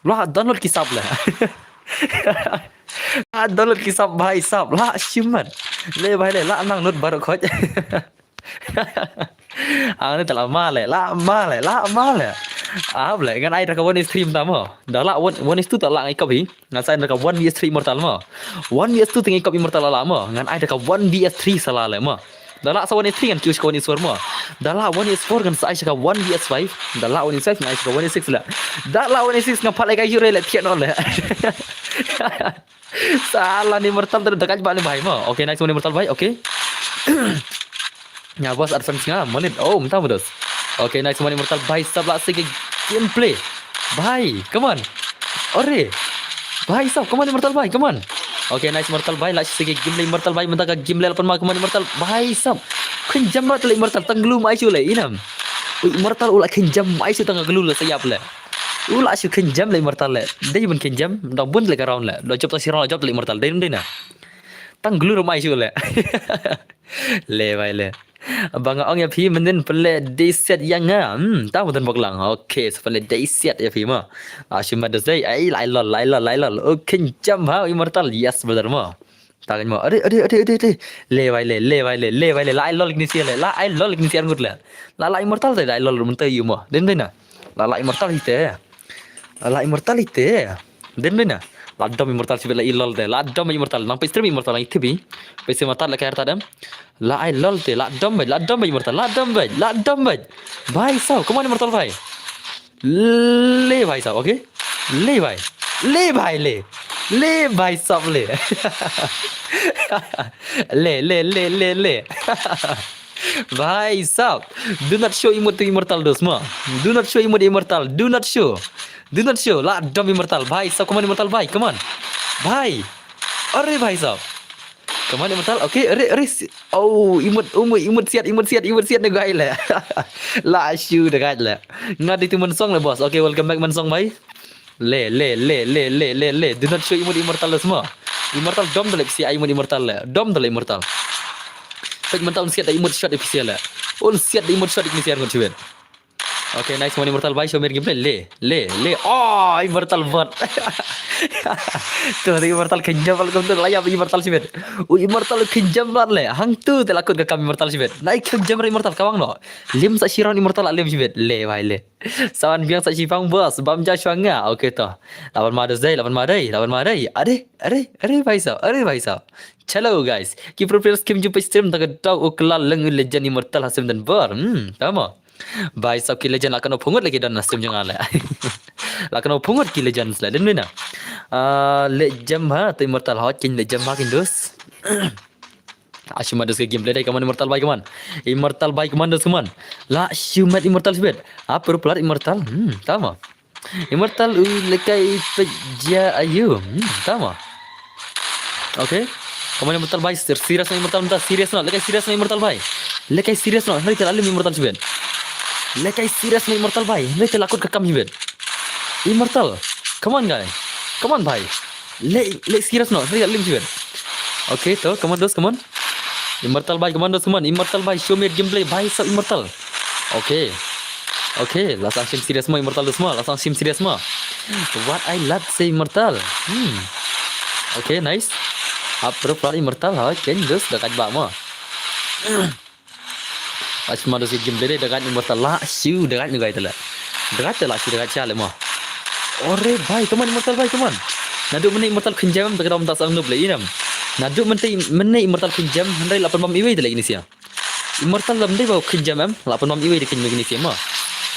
La download ki sap leh. La download ki sap bhai sab. La shimet. Leh bhai leh. La nang lut baroh khot. Hangne te la ma leh, la ma leh, la ma leh. Ap leh, ngan ai da ka one v three mynta mo. Da lah one, one v two te la ngan ai kop hi. Ngan sa ai da ka one v three immortal mo. One v two te ngan ai kop immortal la mo. Ngan ai da ka one v three sa la leh mo. Da lah sa one v three ngan kiew sha ka one v four mo. Da lah one v four ngan sa ai sha ka one v five. Da lah one v five ngan ai sha ka one v six leh. Da lah one v six ngan pat leh ka yu re leh thiah noh leh. Sa la ni immortal te da kait ba ni bhai mo. Okay, nice one immortal bhai. Okay. Nga boss advance nga monit. Oh, mynta boss. Okay, nice one immortal bhai sab la siki gameplay. Bhai, come on. Ore. Bhai sab, come on immortal bhai, come on. Okay, nice immortal bhai la siki gameplay immortal bhai mynta ka gameplay la pan ma come on immortal bhai sab. Khynjam rat leh immortal tang glum ai shu leh inam. U immortal u la khynjam ai shu tang glum leh sa ïap leh. U la shu khynjam leh immortal leh. Dei ban khynjam dang bun leh ka round leh. Dang jop ta shi round la jop leh immortal. Dei dei na. Tang glum rum ai shu leh. Leh bhai leh. Ba nga ong ïa phi mynnin pynleh dei siat ïa nga. Hmm, ta mutun bok lang. Okay, sa pynleh dei siat ïa phi mo. La shu mat dei ai lai lol lai lol lai lol. Okay, jam ha immortal. Yes brother mo. Ta kan mo. Ade ade ade ade ade. Leh bhai leh, leh bhai leh, leh bhai leh. La ai lol kini siat leh. La ai lol kini siat ngut leh. La la immortal te la ai lol mynta yu mo. Dei dei na. La la immortal hi te. La la immortal hi te. Dei dei na. La dom immortal sibit la i lol te. La dom immortal nang peit stream immortal nang i tibi. Peit stream immortal la kar ta dem. La ai lol te. La dom bhai, la dom bhai immortal. La dom bhai, la dom bhai. Bhai sab, come on immortal bhai. Leh bhai sab, okay? Leh bhai. Leh bhai leh. Leh bhai sab leh. Leh leh leh leh leh. Bhai sab. Do not show emote to immortal dos mo. Do not show emote immortal. Do not show. Do not show. La dom immortal. Bhai sab, come on immortal bhai. Come on. Bhai. Are bhai sab. Come on immortal. Okay, are are. Oh, emote, emote, emote siat, emote siat, emote siat ne gai leh. La shu da gai leh. Nga di tu Mansong leh boss. Okay, welcome back Mansong bhai. Leh leh leh leh leh leh leh. Do not show emote immortal dos mo. Immortal dom da leh psi ai emote immortal leh. Dom da leh immortal. Peit mynta un siat da emote shot psi leh. Un siat da emote shot psi ngut shibit. Okay, nice one immortal bhai, show me gameplay. Leh leh leh. Oh, immortal bot. Tu immortal khynjam bot kum tu la ïap immortal shibit. U immortal khynjam bot leh. Hangtu te la kut ka kam immortal shibit. Nai khynjam re immortal kawang no. Lim sa shi round immortal la lim shibit. Leh bhai leh. Sawan biang sa shi pang boss. Bam ja shwa nga. Okay to. Lawan ma dei, lawan ma dei, lawan ma dei. Ade, ade, ade bhai sab, ade bhai sab. Hello guys. Ki pro players kim ju peit stream ta ka dau u kla leng u legend immortal ha sim dan bor. Hmm, tama. Bhai sab ki legend la kano phungut lagi don na stream jong ale. La kano phungut ki legend la den mina. Ah, legend ha tu immortal ha kin legend ha kin dos. Ashima dos ke gameplay dai kaman immortal bhai kaman. Immortal bhai kaman dos kaman. La shumat immortal sibet. Apa pro player immortal? Hmm, tama. Immortal u lekai peja ayu. Hmm, tama. Okay. Kaman immortal bhai, ser-, serious na immortal mynta, serious na, lekai serious na immortal bhai. Lekai serious na, hari kala lim immortal sibet. Lekai serious na immortal bhai, hari kala kut ka kam sibet. Immortal. Come on guy. Come on bhai. Le, le serious na, hari kala lim sibet. Okay, to, come on dos, come on. Immortal bhai, come on dos, come on. Immortal bhai, show me gameplay bhai, so immortal. Okay. Okay, la sang sim serious mo, immortal dos mo, la sang sim serious mo. What I love say immortal. Hmm. Okay, nice. Up pro player immortal, ha, ken dos da kat ba mo. Ashima dos gameplay da kat immortal la shu da kat ni gai tala. Da kat tala shu da kat chale mo. Ore bhai, come on immortal bhai, come on. Nadu mene immortal khynjam da kat da sang nub le inam. Nadu mene mene immortal khynjam handai la pan bam iwei tala ini sia. Immortal lam dei ba u khynjam em, la pan bam iwei de khynjam kini sia ma.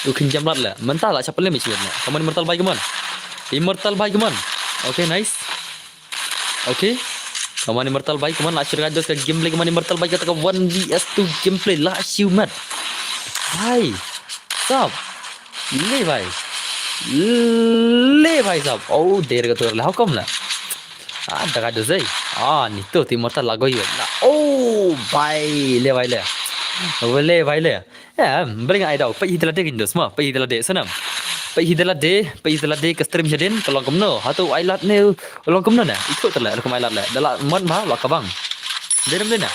U khynjam lat la. Mynta la chapel le mi chiwet na. Come on immortal bhai, come on. Immortal bhai, come on. Okay, nice. Okay. Come on immortal bhai, come on. La shu da kat dos ka gameplay, come on immortal bhai, kata ka one v two gameplay la shu mat. Bhai. Sap. Le bhai. Le bhai sap. Oh, der ka tur la hukum la. Ah, daga dosei. Ah, ni tu ti mortal la goi la. Oh, bhai, le bhai le. Oh, le bhai le. Ya, bring ai dau. Pai hidala de gindos ma. Pai hidala de sanam. Pai hidala de, pai hidala de ka stream shadin ka long kumno. Hatu ai lat ne long kumno ne. Itu tala, kum ai lat le. Dala man ma la kabang. Dena dena.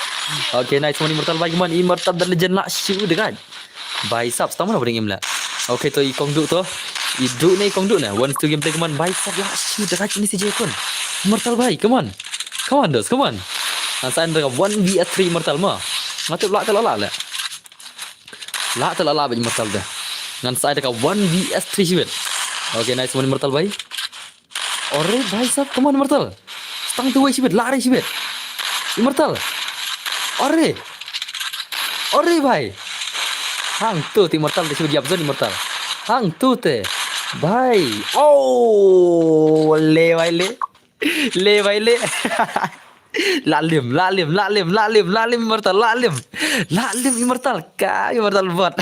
Okay, nice one Immortal bhai, come on Immortal the legend la shu dekat. Bhai sap, stang mana bring im la. Okay, to i kong du to. I du ne, i kong du ne. One two gameplay, come on. Bhai sap la shu dekat ni si je kun. Immortal bhai, come on. Come on, dos, come on. Ngan sa en dekat one v three Immortal ma. Ngatu la tala la le. La tala la bhai Immortal de. Ngan sa en dekat one v three shibit. Okay, nice one Immortal bhai. Ore bhai sap, come on Immortal. Stang tu wei shibit, la re shibit. Immortal. Ore. Ore bhai. Hang tu ti Immortal te shibit yap zon Immortal. Hang tu te. Bhai. Oh, le bhai le. Le bhai le. La lim, la lim, la lim, la lim, la lim Immortal, la lim. La lim Immortal, ka Immortal bot.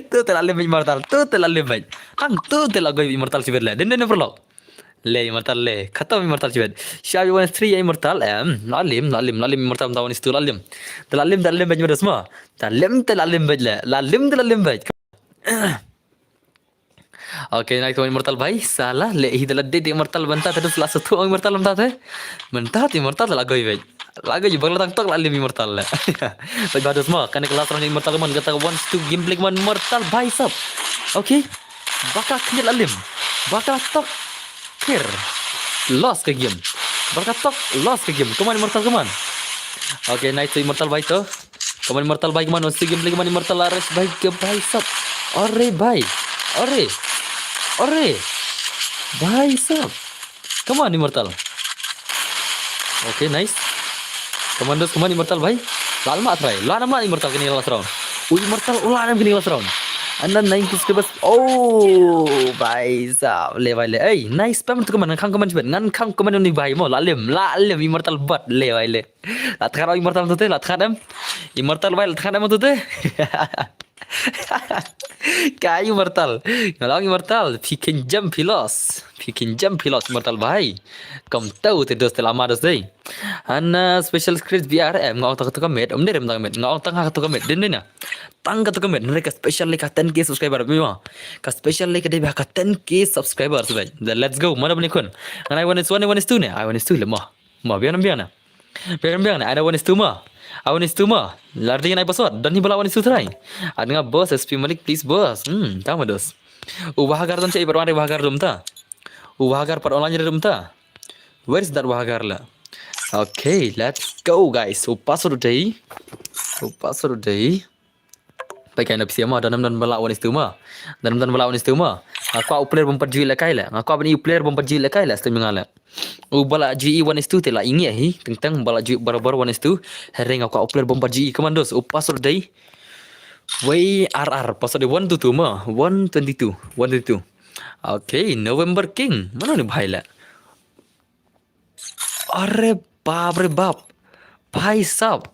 Tu te la lim Immortal, tu te la lim bhai. Hang tu te la goi Immortal shibit le. Den den perlok. Le Immortal le. Khatam Immortal shibit. Shabi one three Immortal. Em, la lim, la lim, la lim Immortal da one two la lim. Te la lim, te la lim bhai Immortal semua. Te la lim, te la lim bhai le. La lim, te la lim bhai. Okay, nice one Immortal bhai. Sala le hi dala de Immortal banta te dus la satu Immortal banta te. Banta te Immortal la goi bhai. La goi bang la tang tok la lim Immortal le. Bhai ba dus ma kan ka last round Immortal man kata one two gameplay man Immortal bhai sap. Okay. Baka khnit la lim. Baka tok. Kir. Lost ka game. Baka tok lost ka game. Come on Immortal, come on. Okay, nice to Immortal bhai to. Come on Immortal bhai, come on, one two gameplay, come on Immortal, la rush bhai, ke bhai sap. Ore bhai. Ore. Ore. Bhai sap. Come on Immortal. Okay, nice. Come on, dos, come on Immortal bhai. La ma try. La nam la Immortal kini last round. U Immortal u la nam kini last round. And then nine subscribers. Oh, bhai sap. Le bhai le. Hey, nice spam tu, come on. Ngan khang comment shibit. Ngan khang comment ni bhai mo. La lim, la lim Immortal bot. Le bhai le. La thakat Immortal tu te, la thakat em. Immortal bhai, la thakat em tu te. Ka Immortal. Nga long Immortal. Phi khein jump phi lost. Phi khein jump phi lost Immortal bhai. Kam tau te dos te lama dos dei. Hana special script B R M nga ong tang katu ka met. Om ne rem tang met. Nga ong tang katu ka met. Din din ya. Tang katu ka met. Nare ka special le ka ten K subscriber. Mima. Ka special le ka dei ka ten K subscriber sebai. Let's go. Mana bani kun. Ngan ai one is one, one is two ne. Ai one is two le mo. Mo biang biang na. Biang biang na. Ada one is two mo. Ai one is two mo. Lar ding ai password. Dan hi bala one is two try. Ad nga boss S P Malik please boss. Hmm, tang ma dos. U Wahagar dan cai pat wan re Wahagar dum ta. U Wahagar pat online dum ta. Where is that Wahagar la? Okay, let's go guys. So password dei. So password dei. Pai kai na P C ma, dan dan bala one is two ma. Dan dan bala one is two ma. Aku player bumpat jui le kai le. Aku ban player bumpat jui le kai le. Stem ngale. U bala G E one is two te la ingi hi. Teng teng bala G E barabar one is two. Hereng aku player bumpat G E commandos. U password dei. Wei R R password dei one two two ma. One twenty two. One twenty two. Okay, November King. Mana ni bhai la? Are bap re bap. Bhai sab.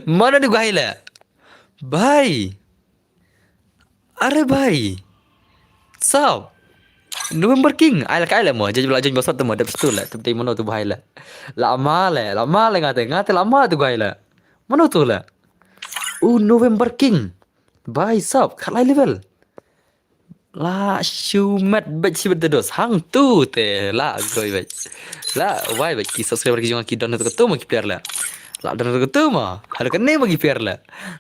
Mana ni bhai la? Bhai. Are bhai. Sab. November King. Ai la kai la mo. Jadi bela jadi basat tu mo. Dep stu la. Tu dei mano tu bhai la. La ma la. La ma la ngate. Ngate la ma tu bhai la. Mano tu la. U November King. Bhai sab. Khalai level. La shu met bej sibet de dos. Hang tu te. La goi bej. La wai bej ki subscriber ki jong ki don tu tu mo ki player la. La don tu tu mo. Hal kane mo ki player la.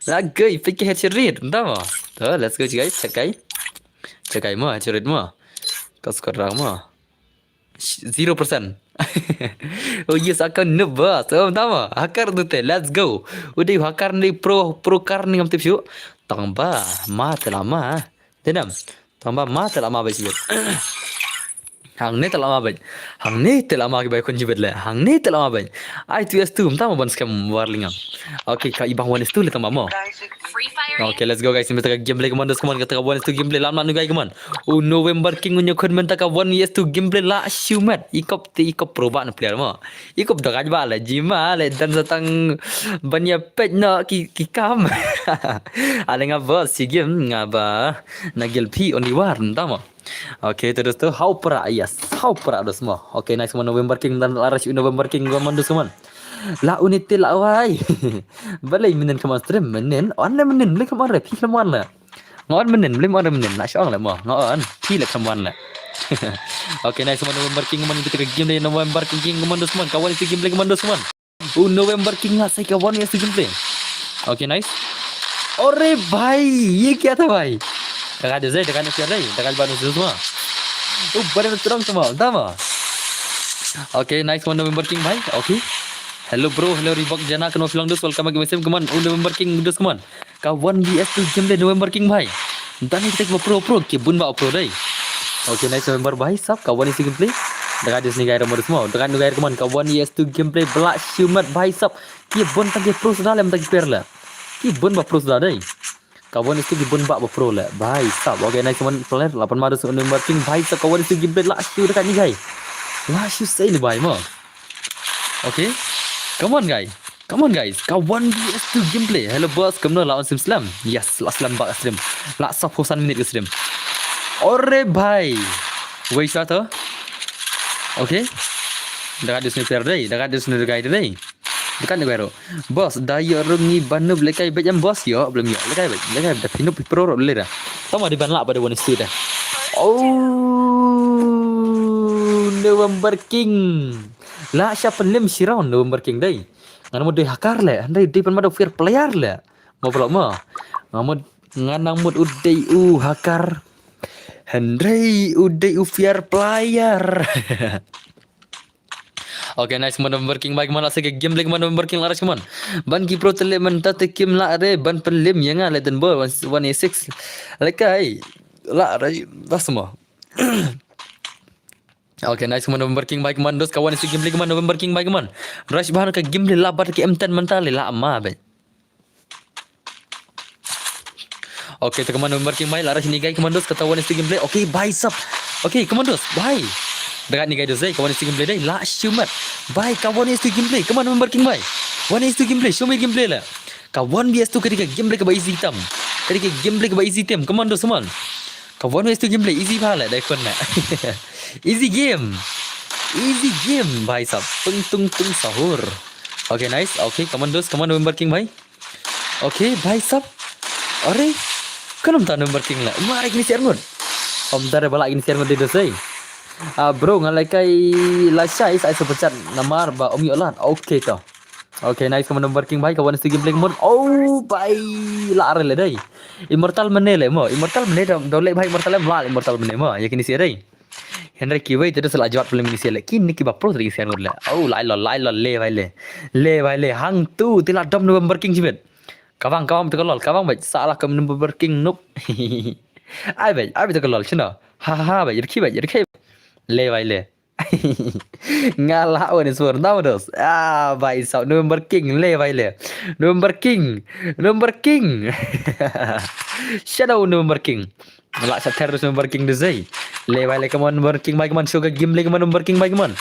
La goi pik headshot rit. Entah mo. Tu let's go guys. Check kai. Check kai mo headshot rit mo. Ka squad rang mo. Zero percent. Oh yes, aku noob bos. Oh, entah mo. Hacker tu te. Let's go. Udah hacker ni pro pro car ni ngam tip shu. Tang ba ma te lama. Tenam. Tang ba ma te lama bej sibet. Hang ne te lama bej. Hang ne te lama ki bai kun jibet le. Hang ne te lama bej. Ai tu yes tu. Entah mo ban scam war lingam. Okay, ka ibang one is two le tang ba mo. Okay, let's go guys. Mynta ka gameplay, come on dos, come on, kata ka one is two gameplay. Lam lam nu guys, come on. U November King u nyokon mynta ka one is two gameplay la shimet. Ikop te ikop pro ba na player mo. Ikop da gaj ba la jima le dan satang ban ïa pet na ki ki kam. Ale nga ba si game nga ba na gil pi only war nta mo. Okay, terus tu how pra, yes, how pra dos mo. Okay, nice, come on November King dan la rush u November King, come on dos, come on. La unit la wai. Balei menen, come on stream menen. On le menen, balei come on re, pi le mon le. Nga on menen, balei mon re menen. Na shong le mo. Nga on, pi le come on le. Okay, nice, come on November King, come on, kita ka game le November King, come on dos, come on. Ka one is two gameplay, come on dos, come on. U November King la sai ka one is two gameplay. Okay, nice. अरे भाई, ये क्या था भाई? Daga de zai, daga ne share dai, daga ba no zuma. U bare strong sama, dama. Okay, nice, one November King bhai. Okay. Hello bro, hello Reebok Jana, kano film dos, welcome back, come on. U November King dos, come on. Ka one V S two gameplay November King bhai. Dan ni kita ba pro pro ki bun ba pro dai. Okay, nice November bhai sab, ka one is two gameplay. Daga dis ni gai ramo dos mo. Daga ni gai, come on, ka one is two gameplay bla shimet bhai sab. Ki bun tang ki pro suda le, tang ki per le. Ki bun ba pro suda dai. Ka one is two ki bun ba ba pro le bhai sab. Okay, nice one player. Lapan ma dos November King bhai sab, ka one is two gameplay la shu daga ni gai. La shu sei ni bhai mo. Okay. Come on guys. Come on guys, ka one V S two gameplay. Hello boss, kumno, la on sim slam? Yes, la slam ba ka stream. La sap hosan minute ka stream. Ore bhai. Wei sa to. Okay. Daga dis ni per dai, daga dis ni daga dai. Dekat ni ro. Boss, da yo rungi banu lekai bej em boss yo, belum yo. Lekai bej, lekai bej, da pinu pro ro le da. Tama di ban la pada one is two da. Oh, November King. La sha pelim shiraun November King dai. Ngan mut dei hakar le, hynrei dei pynmada fair player le. Mo vlog mo. Ngan mut, ngan nang mut u dei u hakar. Hynrei u dei u fair player. Okay, nice, November King bhai, kman la sege game le, kman November King la rush, kman. Ban ki pro tele mynta te kim la re ban pelim ïa nga le den bol one, one A six. Lekai la re das mo. Okay, nice, kman November King bhai, kman dos, ka one is two gameplay, kman November King bhai, kman. Rush ban ka gameplay la bat ki M ten mynta le la ma bhai. Okay, te kman November King bhai, la rush ni gai kman dos, kata one is two gameplay. Okay, bhai sab. Okay, kman dos bhai. Daga ni gai dos dai, ka one is two gameplay dai, la shimet. Bhai, ka one is two gameplay, kman November King bhai. One is two gameplay, show me gameplay la. Ka one V S two ka dei ka gameplay kaba easy tam. Ka dei ka gameplay kaba easy tam, kman dos, kman. Ka one is two gameplay easy bha le dai khun na. Easy game. Easy game bhai sab. Tung tung tung sahur. Okay, nice. Okay, kman dos, kman November King bhai. Okay bhai sab. Are. Kan um ta November King la. Mare kini share ngut. Um ta re bala kini share ngut dei dos ei. Ah bro, nga lekai la shai sa super chat namar ba um yo lan. Okay to. Okay, nice, kman November King bhai, ka one is two gameplay kman. Oh bhai, la re le dai. Immortal mane le mo, Immortal mane da, da le bhai Immortal em la Immortal mane mo. Ya kini share dai. Hynrei kiwei te da sala jawat pelim kini share le. Kini kiba pro te kini share ngut le. Oh, lai lo, lai lo, le bhai le. Le bhai le, hang tu te la dom November King jibit. Kabang, kabang te ka lol, kabang bhai, sala kam November King noob. Ai bhai, ai bhai te ka lol, chino. Ha ha ha bhai, rkhi bhai, rkhi. Le bhai le. Nga la one is four, nda dos. Ah, bhai sab, November King, le bhai le. November King, November King. Shadow November King. La sa terus November King dei. Le bhai le, kman November King bhai, kman show ka gameplay, kman November King bhai, kman.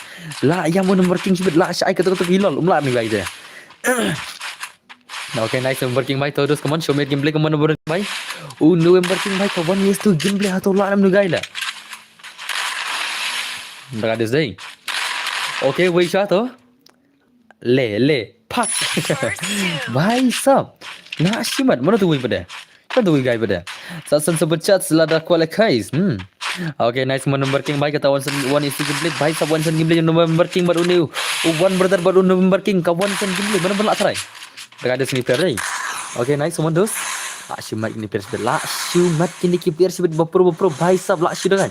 La ya mo November King shibit, la sa ai ka tu tu hilol, um la ni bhai de. Okay, nice November King bhai, to dos, kman show me gameplay, kman November King bhai. U November King bhai, ka one is two gameplay ha to la nam nu gai la. Daga dis dai. Okay, wei sa to. Le le pak. Bhai sab. Na shimat, mana tu wei pada. Kan tu wei gai pada. Sa san super chat la da kwale kais. Hmm. Okay, nice, kman November King bhai, kata one san, one is two gameplay. Bhai sab, one san gameplay November King bad uni. U one brother bad u November King, ka one san gameplay. Mana bala try. Daga dis ni per dai. Okay, nice, kman dos. La shimat kini per shibit, la shimat kini ki per shibit, bapro bapro bhai sab, la shu daga.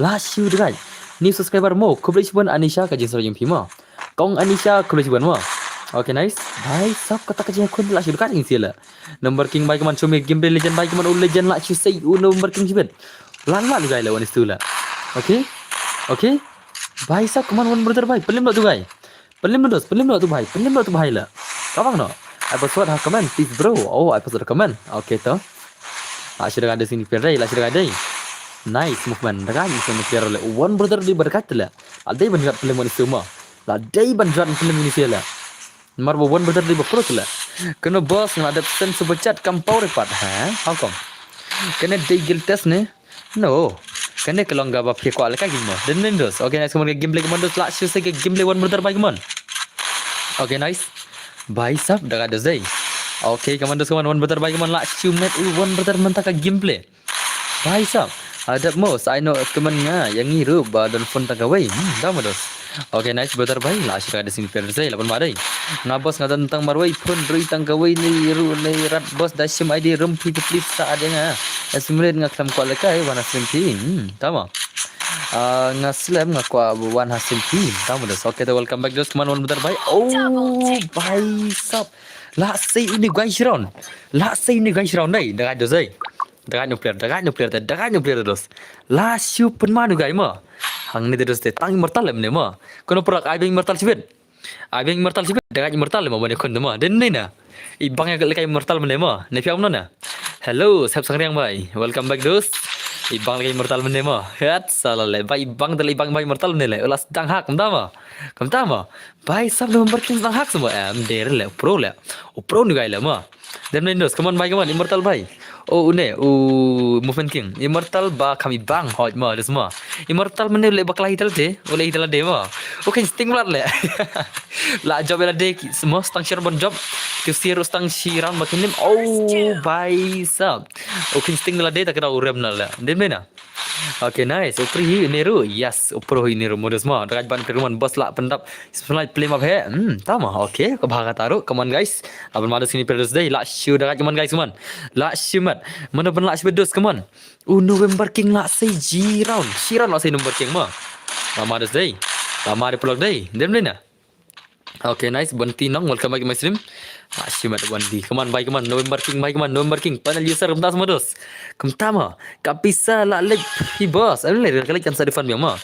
La shu daga. New subscriber mo, khublei shibun Anisha, ka jingsarong ïa phi mo. Kong Anisha, khublei shibun mo. Okay, nice. Bhai sab, kata ka jingkhun la shu daga ing sila. November King bhai, kman show me gameplay legend bhai, kman u legend la shu sei u November King shibit. Lan la lu gai la one is two la. Okay. Okay. Bhai sab, kman one brother bhai, pelim la tu gai. Pelim dos, pelim dos tu bhai, pelim dos tu bhai la. Kabang no. Ai password ha comment, please bro. Oh, ai password ha comment. Okay to. La shu dagad da sini player dei, la shu dagad dei. Nice movement, dagad movement player le. One brother dei ba dagad le. La dei ban jot film ni suma. La dei ban jot film ni sila. Mar ba one brother dei ba pro le. Kano boss nga dep send super chat kam pau repat. Ha? How come? Kane dei guild test ne? No. Kane ka long kaba phi kwah lehkai mo. Dei ne dos. Okay, nice, come on, ka gameplay, come on dos. La shu sei ka gameplay one brother bhai, come on. Okay, nice. Bhai sab, dagad dos dei. Okay, come on dos, come on, one brother bhai, come on. La shu met u one brother mynta ka gameplay. Bhai sab. Adap mo, sa ai no, come on nga, ïa ngi ruh ba don phone tang kawei. Hmm, da mo dos. Okay, nice brother bhai. La shu dagad da sini player dei, la pynbha dei. Nga boss nga don tang marwei, phone rui tang kawei, lei ruh lei rat boss, da shim I D rum phi, please sa ai da nga. Simulate nga khlem kwah lehkai, wan ha stream phi. Hmm, tama. Ah, nga slem nga kwah wan ha stream phi. Tama dos. Okay, to welcome back dos, come on, one brother bhai. Oh, bhai sab. La sei uni guy shround. La sei uni guy shround dei. Dagad dos dei. Dagad no player, dagad no player, dagad no player dos. La shu pynman u guy mo. Hangne dos te tang immortal em ne mo. Kono prak ai beng immortal shibit. Ai beng immortal shibit, dagad immortal mo bane kon mo. Dei ne na. I bang ïa lehkai immortal mo ne mo. Ne phi am no na. Hello, sep sang riang bhai. Welcome back dos. I bang lehkai immortal mo ne mo. Hat sala le. Bhai i bang dei le, i bang bhai immortal mo ne le. Ulas dang hak, kam tama. Kam tama. Bhai sab November King dang hak semua. Em, dei le, pro le. U pro ni guy le mo. Dem ne dos, come on bhai, come on, Immortal bhai. Oh, une, u Movement King. Immortal ba kam i bang, hoj mo, dos mo. Immortal mane le bakla hital te, ole hital de mo. Okay, sting lat le. La job la de ki, semua stang share bon job. Ki sir stang shiran makin lim. Oh, bhai sab. Okay, sting la de tak kena urem na le. Dem ne na. Okay, nice. U Pri hi Neru. Yes, u Pro hi Neru modus mo. Dagaj ban Pirman boss la pyndap. Sebenarnya play map he. Hmm, tama. Okay, ka bha kata ruh. Come on guys. Laban modus ini Pirus dei. La shu dagaj, come on guys, come on. La shu mat. Mana ban la shu bedus, come on. U November King la sei ji round. Shi round la sei November King mo. La modus dei. La modus pelok dei. Dem dei na. Okay, nice. Bonti Nong, welcome back to my stream. Ah, shi mat Bonti. Come on, bhai, come on. November King, bhai, come on. November King. Panel user, kumta semua dos. Kumta mo. Ka pisa la lek hi boss. Em le ka lek kan sa refund biang mo.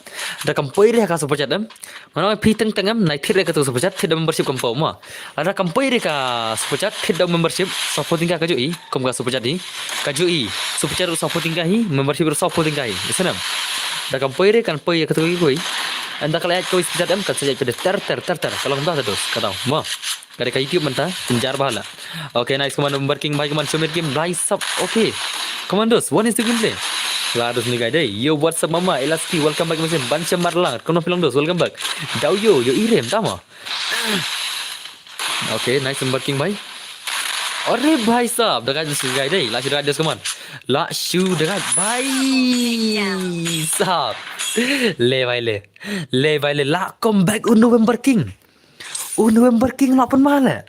Da kam poi re ka super chat em. Mana phi teng teng em, nai thir re ka tu super chat, thir da membership kam pau mo. Ada kam poi re ka super chat, thir da membership, supporting ka ka ju i, kum ka super chat i. Ka ju i, super chat supporting ka hi, membership supporting ka hi. Isnam. Da kam poi re kan poi ka tu ki koi. Anda ka lek koi super chat em, kan sa jai pede ter ter ter ter. Kalau dah terus, kata mo. Kada ka YouTube mynta, penjar bha la. Okay, nice, come on, November King, bhai, come on, Shomir King, bhai sab. Okay. Come on, dos, one is the gameplay. La dos ni guy dei. Yo, what's up, mama? Elaski, welcome back, mesin. Ban Shamar lang. Come on, Pilong dos, welcome back. Dau yo, yo, Irem, tama. Okay, nice, November King, bhai. Are bhai sab, dagaj dos ni guy dei. La shu dagaj dos, come on. La shu dagaj, bhai sab. Le, bhai, le. Le, bhai, le. La come back u November King. U November King la pynma le.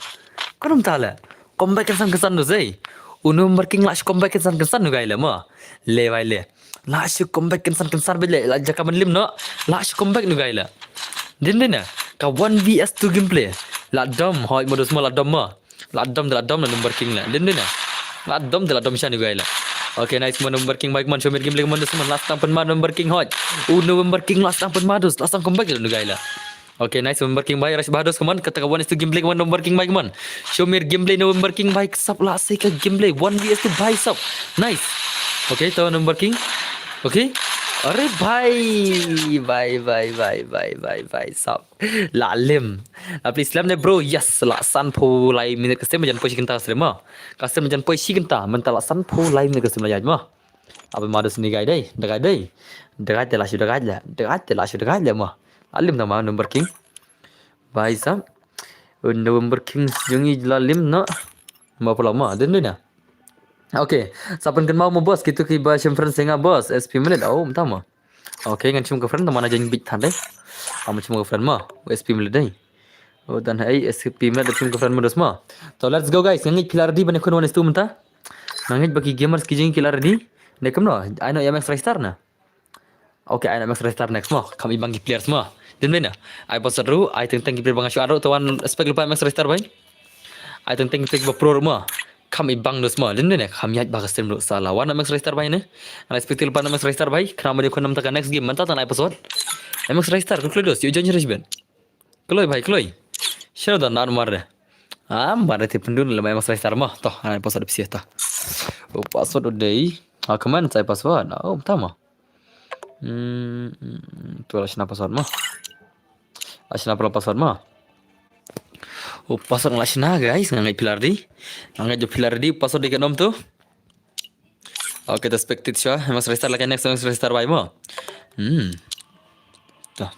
Kano mynta le. Comeback kynsan kynsan nu zei. U November King la shu comeback kynsan kynsan nu gai le mo. Le bhai le. La shu comeback kynsan kynsan bha le. La jaka man lim no. La shu comeback nu gai le. Din din na. Ka one V S two gameplay. La dom hoi modus mo la dom mo. La dom de la dom la November King le. Din din na. La dom de la dom sha nu gai le. Okay, nice mo November King, bhai, man Shomir King, bhai, man dus man last time pynma November King hoi. U November King last time pynma dus. Last time comeback le nu gai le. Okay, nice, November King bhai, rush bha dos, come on, kata ka one is to gameplay, come on, November King bhai, come on. Shomir gameplay, November King bhai, sab la sei ka gameplay, one V S two bhai sab. Nice. Okay, to November King. Okay. Are bhai, bhai, bhai, sab. La lim. La please slam ne bro, yes, la san phew lai minit ka stem jan poi shi kynta stem ma. Ka stem jan poi shi kynta, mynta la san phew lai minit ka stem la yaj ma. Apa ma dos ni gai dei, dei gai dei. Dei gai te la shu dei gai le, dei gai te la shu dei gai le ma. La lim tang ma November King. Bhai sab. November King jong i la lim na. Ma pula ma, dei dei na. Okay, sa pynkynmaw mo boss, kito kiba shim friend sha nga boss, S P minute, oh, mynta ma. Okay, ngan shim ka friend, tang ma na join bit than dei. Am shim ka friend ma, S P minute dei. Oh, dan hai S P minute da shim ka friend mo dos ma. To let's go guys, nga ngeit phi la ready ban ïakhun one is two mynta. Nga ngeit ba ki gamers ki jong ngi ki la ready. Ne kumno, ai no ïa Max Raystar na. Okay, ai na Max Raystar next mo. Kam i bang ki players mo. Dei ne na. Ai bosat ruh, ai teng teng ki player ba nga shu add ruh, to wan expect lypa Max Raystar bhai. Ai teng teng ki player ba pro ruh mo. Kam i bang dos mo. Dei ne na. Kam ïaid ba ka stream ruh sala. Wan na Max Raystar bhai ne. Ai expect lypa na Max Raystar bhai. Khnang ba dei khun namar ka next game mynta tang ai bosat. Ai Max Raystar, kloi dos. Ïoh join ruh shibit. Kloi bhai, kloi. Shano da nar mar de. Ah, ba da te pendun le mai mas star mo. To, ana password psi to. U password u dei. Ah, keman sai password. Oh, tama. Hmm, hmm, tu la shna password mo. La shna pula password mo. U password la shna, guys, nga ngai pillar di. Nga ngai jo pillar di, password di ka nom tu. Okay, the spectate sure. Mas restart lagi next, mas restart bai mo. Hmm. To.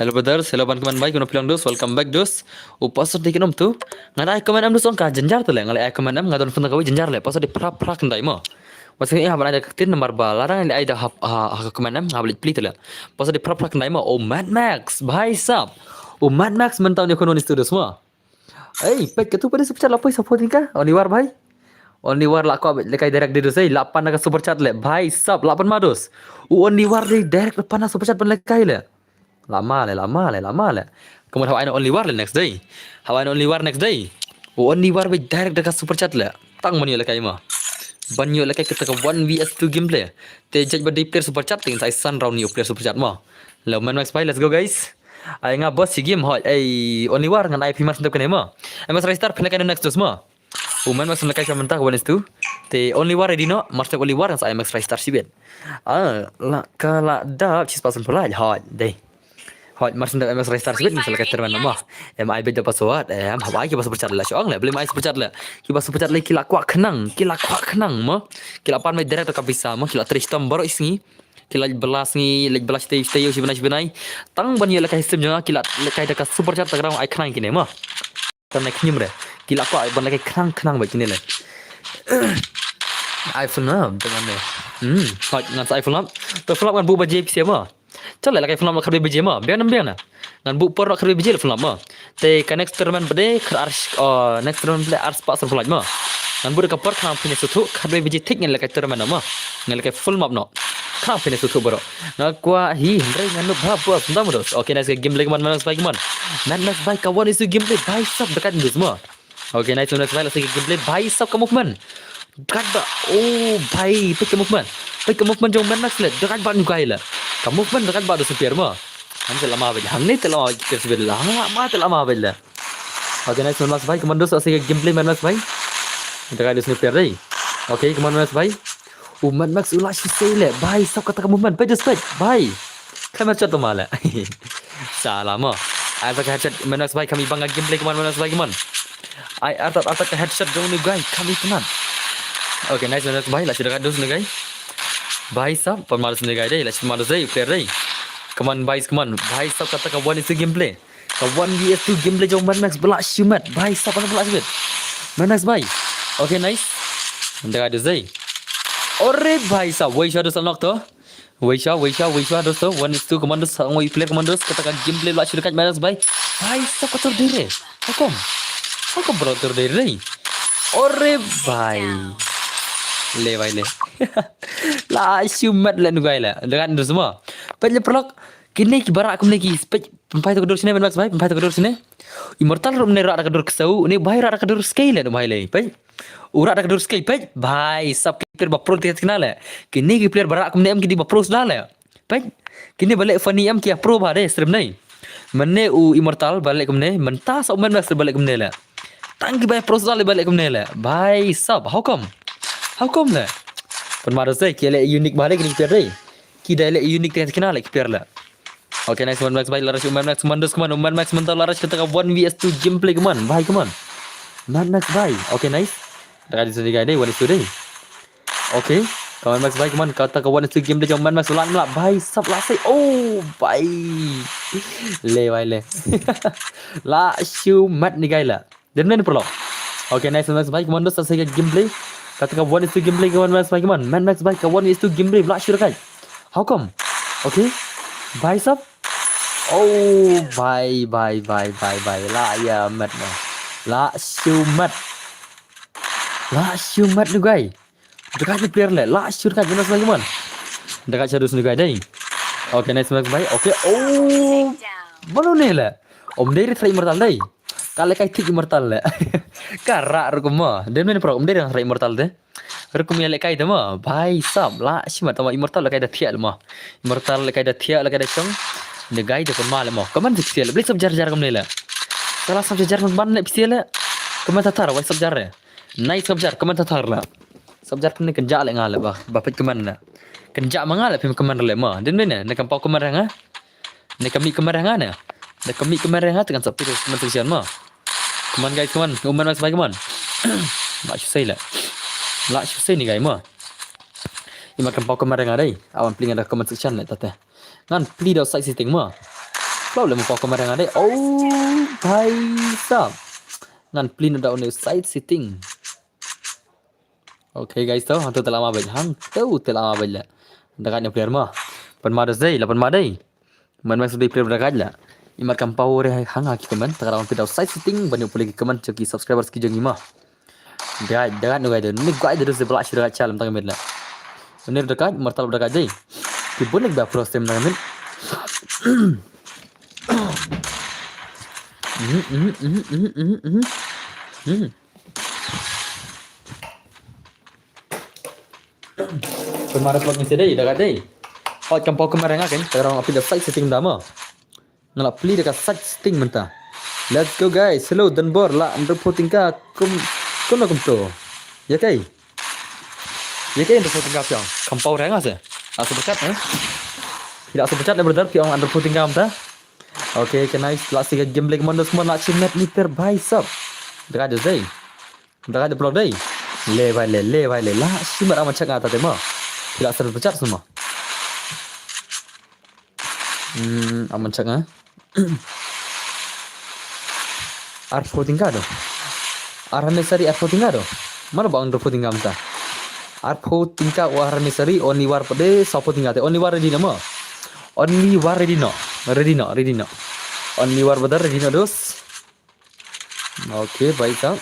Hello brothers, hello ban keman bai, kuno pilang dus, welcome back dus. U password di ka nom tu. Nga dei keman am dus ong ka jenjar tu le, nga le ai keman am, nga don phone ka wi jenjar le. Password di pra pra kendai mo. Maksudnya ha ban ai da tin number ba, larang le ai da ha, ha, ha keman am, ha balik pli tu le. Password di pra pra kendai mo. Oh, Mad Max, bhai sab. Oh, Mad Max mentau ni kono ni studios mo. Ei, peit katu pat super chat la poi support ka. Only War bhai. Only War la kwah lekai direct di dus ei, la pan ka super chat le. Bhai sab, la pan ma dus. U Only War di direct pan super chat pan lekai le. Lama le, lama le, lama le. Kemudian hawa Only War le next day. Hawa Only War next day. U Only War bhai direct da ka super chat le. Tang ban ïoh lekai ma. Ban ïoh lekai kata ka one versus two gameplay. Te judge ba dei player super chat, ting sai san round ni player super chat ma. Lo man Max bhai, let's go guys. Ai nga boss si game hoi. Ai Only War ngan ai phi mar sentep kane ma. Ai mas restart phi lekai next dos ma. U man mas lekai sa mentah one is two. Te Only War ready no. Mar sentep Only War ngan sa ai Max restart sibit. Ah, la ka la dap chis pasan pula hoi dei. Hoi mar sentep Max restart sibit ngan sa lekai tournament ma. Em ai bit da password. Em hoi ki password le la shong le. Beli mai super chat le. Ki password le ki la kwah khnang. Ki la kwah khnang ma. Ki la pan mai direct ka pisa ma. Ki la trei stom baroh sngi. Ki la belas ngi, la belas tei tei shi benai shi benai. Tang ban ïoh lekai system jong nga, ki la lekai da ka super chat ta ka rang ai khnang kine ma. Kan ai khñium re. Ki la kwah ban lekai khnang khnang ba kine le. Ai phone up dengan ne. Hmm, hoi ngan sa ai phone up. To phone up ngan bu ba J P C ma. Chale lekai phone up khat ba J ma. Biang nam biang na. Ngan bu por khat ba J phone up ma. Te ka next tournament ba de khat ar sh- oh, next tournament ba de ar spah san phew lain ma. Ngan bud ka por khnang phin ïa sngewthuh khatwei baje thik ngan leh ka tournament ma. Ngan leh ka full map noh. Khnang phin ïa sngewthuh baroh. Nga kwah hi hynrei ngan noob bha bos. Nda ma dos. Okay, nice ka gameplay ka mon, Mad Max bhai ka mon. Mad Max bhai ka one is two gameplay bhai sab da ka dus ma. Okay, nice Mad Max bhai, la sik ka gameplay bhai sab ka movement. Kat ba, oh bhai, peit ka movement. Peit ka movement jong Mad Max le, da kat ba nu kai le. Ka movement da kat ba da super ma. Hangne te lama bha, hangne te lama bha, super super la, hangne lama te lama bha le. Okay, nice Mad Max bhai, ka mon dos, la sik ka gameplay Mad Max bhai. Da kat da super dei. Okay, ka mon Mad Max bhai. U Mad Max u la shisei le, bhai sab kata ka movement, peit da speed bhai. Khlem headshot to ma le. Sala mo. Ai artat ka headshot Mad Max bhai, kham i bang ka gameplay ka mon Mad Max bhai ka mon. Ai artat artat ka headshot jong nu guy, kham i pynat. Okay, nice Mad Max bhai, la shu da ka dos nu guy. Bhai sab, pynmar dos nu guy dei, la shu pynmar dos dei, player dei. Ka mon bhai, ka mon. Bhai sab kata ka one is two gameplay. Ka one versus two gameplay jong Mad Max ba la shu met. Bhai sab, ba la shu met. Mad Max bhai. Okay, nice. Da ka dos dei. Ore bhai sab, wei sha dos knock to. Wei sha, wei sha, wei sha, dosto. One is two, ka mon dos, ngoi player ka mon dos, kata ka gameplay la shu da ka Mad Max bhai. Bhai sab ka tur dei re. How come? How come bro tur dei re? Ore bhai. Le bhai le. La shu met le nu guy le. Da ka dos ma. Peit le paralok. Kine ki ba rah kumne ki. Peit, pynphai to ka dur shane Mad Max bhai, pynphai to ka dur shane. Immortal ruh ne rah da ka dur ksew, ne bhai rah da ka dur skei le, ne bhai le. Peit. U rah da ka dur skei, peit. Bhai sab ki player ba pro te kina le. Kine ki player ba rah kumne em ki dei ba pro sda le. Peit. Kine ba leh funny em ki ïa pro bha de stream ne. Mynne u Immortal ba leh kumne, mynta sa u Mad Max ba leh kumne le. Tang ki ba ïa pro sda le ba leh kumne le. Bhai sab, how come? How come le? Pynmar dos dei, ki leh unique bha le kine ki player dei. Ki dei leh unique te kina le ki player le. Okay, nice Mad Max bhai, la rush Mad Max, Mad Max, Mad Max, Mad Max, mynta la rush kata ka one versus two gameplay ka mon, bhai ka mon. Mad Max bhai, okay, nice. Da ka dos ni guy dei, one is two dei. Okay, ka Mad Max bhai ka mon, kata ka one is two gameplay jong Mad Max, la, la, bhai sab la sei, oh, bhai. Le bhai le. La shu met ni guy la. Dei ne paralok. Okay, nice Mad Max bhai, ka mon dos, sa sei ka gameplay. Kata ka one is two gameplay ka mon Mad Max bhai, ka mon. Mad Max bhai, ka one is two gameplay, la shu da ka. How come? Okay. Bhai sab. Oh, bhai, bhai, bhai, bhai, bhai. La ïa met na. La shu met. La shu met nu guy. Da ka player le. La shu da ka Mad Max bhai, ka mon. Da ka sha dos nu guy dei. Okay, nice Mad Max bhai. Okay. Oh. Mano ne le. Om dei re trai Immortal dei. Ka lehkai thik Immortal le. Ka rah rukom mo. Dei ne paralok, um dei re trai Immortal de. Rukom ïa lehkai de mo. Bhai sab la shu met, tama Immortal lehkai da thiah le mo. Immortal lehkai da thiah, lehkai da shong. Ne guy de pynmar le mo. Ka mon sik pisa le. Blik sab jar jar kumne le. Sala sab jar jar pynmar le pisa le. Comment thar thar, wai sap jar re. Nice sap jar, comment thar thar la. Sap jar kane kynjah leh nga leh ba, ba peit comment na. Kynjah ma nga leh phim comment leh ma. Dei ne, ne kam paw comment re nga. Ne kam mih comment re nga ne. Ne kam mih comment re nga te kan sa peit comment section ma. Comment guys, comment. U Man Max bhai comment. Lah shu sei leh. Lah shu sei ne guys ma. Imat kam paw comment re nga dei. Awan plie nga da comment section leh tate. Ngan plie da side setting ma. Paw leh ma paw comment re nga dei. Oh, bhai sab. Ngan plie na da une side setting. Okay guys, to hangto te la ma beit, hangto te la ma beit leh. Da ka ne player ma. Pan ma da sei, la pan ma dei. Man Max dei player da ka leh. Imat kam paw re hang ha ki comment, ta ka da wan plie da side setting ban ïoh pule ki comment jong ki subscribers ki jong i ma. Da ka, da ka ne guy da, ne guy da da se ba lah shu da ka chal tang met leh. Ne da ka, mar tal da ka dei. Ki bun leh ba pro stem tang met. Mhm, mhm, mhm, mhm, mhm, mhm. Mhm. Kemar plot ni sedei, da ka dei. Hot kam paw kemar nga kan, ta ka da wan plie da side setting da ma. Nga la plie da ka side setting mynta. Let's go guys. Hello Denbor, la hynriewphew tyngka kum, kum na kumto. Ïa kai. Ïa kai hynriewphew tyngka phi ong. Kam paw re nga se. Ah, super chat eh. Phi la super chat leh brother, phi ong hynriewphew tyngka mynta. Okay, okay, nice. La sei ka game leh commandos mon, la shu met ni per bhai sab. Da ka dei. Da ka dei block dei. Le bhai le, le bhai le. La shu met, aman check nga tate ma. Phi la ser pechat semua. Hmm, aman check nga. Arphew tyngka do. Arphew tyngka do. Mano ba hynriewphew tyngka mynta. Arphew tyngka u arphew, only war pat de sawphew tyngka te. Only war ready noh ma. Only war ready noh. Ready noh, ready noh. Only war brother ready noh dos. Okay, bhai sab.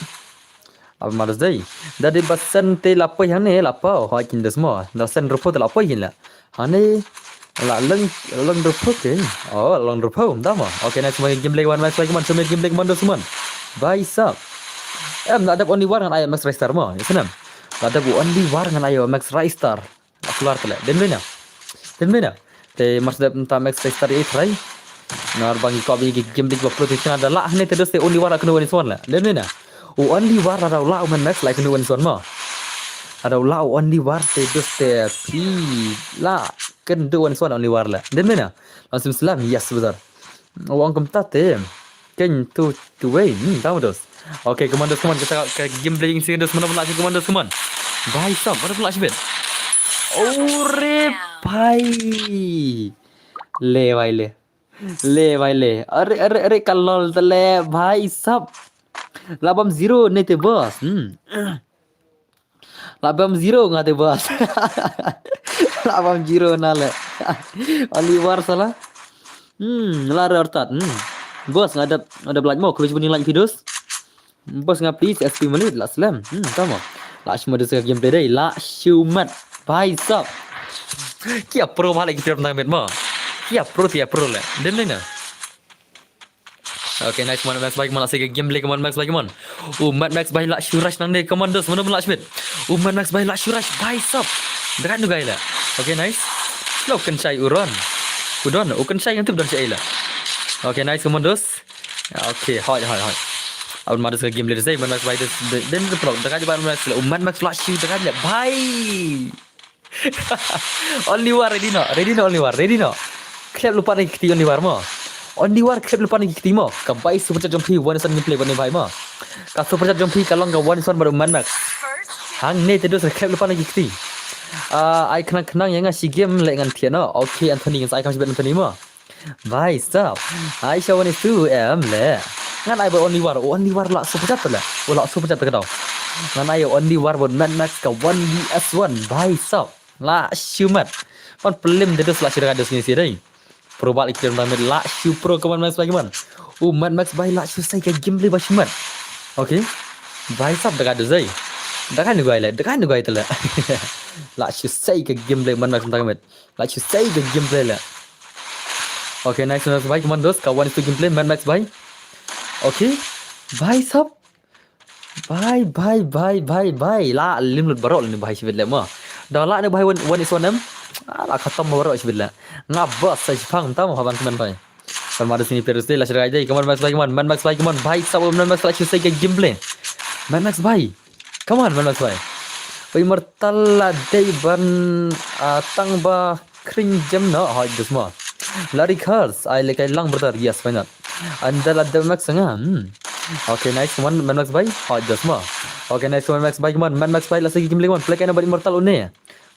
Ab malas dei. Da dei ba send te la poi hangne la paw. Hoi kin des mo. Da send hynriewphew te la poi kin la. Hangne la long, long hynriewphew kin. Oh, long hynriewphew. Da mo. Okay, nice mo game leh one max like man. Sumit game leh man dos man. Bhai sab. Em, la dep only war ngan ai max Ristar mo. Yes, nem. La dep only war ngan ai max Ristar. Akular tele. Dem lena. Dem lena. Te mas dep mynta max Ristar i try. Nar bang i ko bi game dik ba pro te kena da la hangne te dos te only war la kynduh one is one la. Dem lena. U only war la dau la u man max la kynduh one is one mo. La dau la u only war te dos te phi la kynduh one is one only war la. Dem lena. Langsung selam, yes, brother. Wang kumta te. Ken tu tu wei. Hmm, tama dos. Okay, commandos, come on, kita ka game playing sini dos, mana pula si commandos, come on. Bhai sab, mana pula si bet. Ore bhai. Le bhai le. Le bhai le. Are are are kalol tele bhai sab. Labam zero ne te boss. Hmm. Labam zero nga te boss. Labam zero na le. Only war sala. Hmm, la re ortat. Hmm. Boss nga dep, nga dep like mo, khublei shibun ïa like videos. Boss nga please S P minute la slem. Hmm, tama. La shmat da ka gameplay dei, la shmat. Bhai sab. Kia pro bhale ki pro na met mo. Kia pro, kia pro le. Dem le na. Okay, nice, man max bhai, man la sei ka game leh man max bhai, man. U man max bhai la shu rush nangne, commandos, mano man la shmat. U man max bhai la shu rush, bhai sab. Dekat nu gai la. Okay, nice. Lo kan shai u Ron. U Don, u kan shai ngan tip Don shai la. Okay, nice, commandos. Okay, hoi hoi hoi. Abon ma da ka game leh sei man max bhai des, den de pro, dekat ba man max la. U man max la shu dekat la. Bhai. Only war ready no, ready no, only war ready no. Klep lupa na ki kti only war mo. Only war klep lupa na ki kti mo. Ka bai super chat jong phi one is one gameplay bad ne bhai mo. Ka super chat jong phi ka long ka one is one bad u man max. Hangne te dos klep lupa na ki kti. Ah, ai khnang khnang ïa nga shi game leh ngan thiah no. Okay Anthony, ngan sa ai kam shibit Anthony mo. Bhai sab. Ai sha one is two em le. Ngan ai ba only war, only war la super chat le. U la super chat ka dau. Ngan ai only war bad man max ka one v one bhai sab. La shu mat. Pan pelim de dos la shu dekat dos ni si dei. Pro bal ikir na met la shu pro ka man max bhai man. U man max bhai la shu sei ka game leh ba shu mat. Okay. Bhai sab dekat dos dei. Dekat ni gai le, dekat ni gai tele. La shu sei ka game leh man max ta met. La shu sei ka game leh la. Okay, nice, nice bhai, commandos, ka one is two gameplay, man max bhai. Okay. Bhai sab. Bhai, bhai, bhai, bhai, bhai. La lim lut barok ni bhai shibit le mo. Da la ni bhai one, one is one em. Ah, la khatam barok shibit le. Nga bas sa shipang tam ha ban kmen bhai. Kan ma da sini player dei la shu dekat dei, kaman max bhai, kaman, man max bhai, kaman bhai sab, man max la shu sei ka gameplay. Mad Max bhai. Come on, Mad Max bhai. Oi, Immortal la dei ban, ah, tang ba kring jem no, hoi, dus mo. Larry Curse, ai le kai lang brother, yes, why not? Anda la dei Max nga, hmm. Okay, nice, come on, Mad Max bhai, hoi, dus mo. Okay, nice, come on, Max bhai, come on, Mad Max bhai, la segi game le, come on, play kai na ba Immortal une.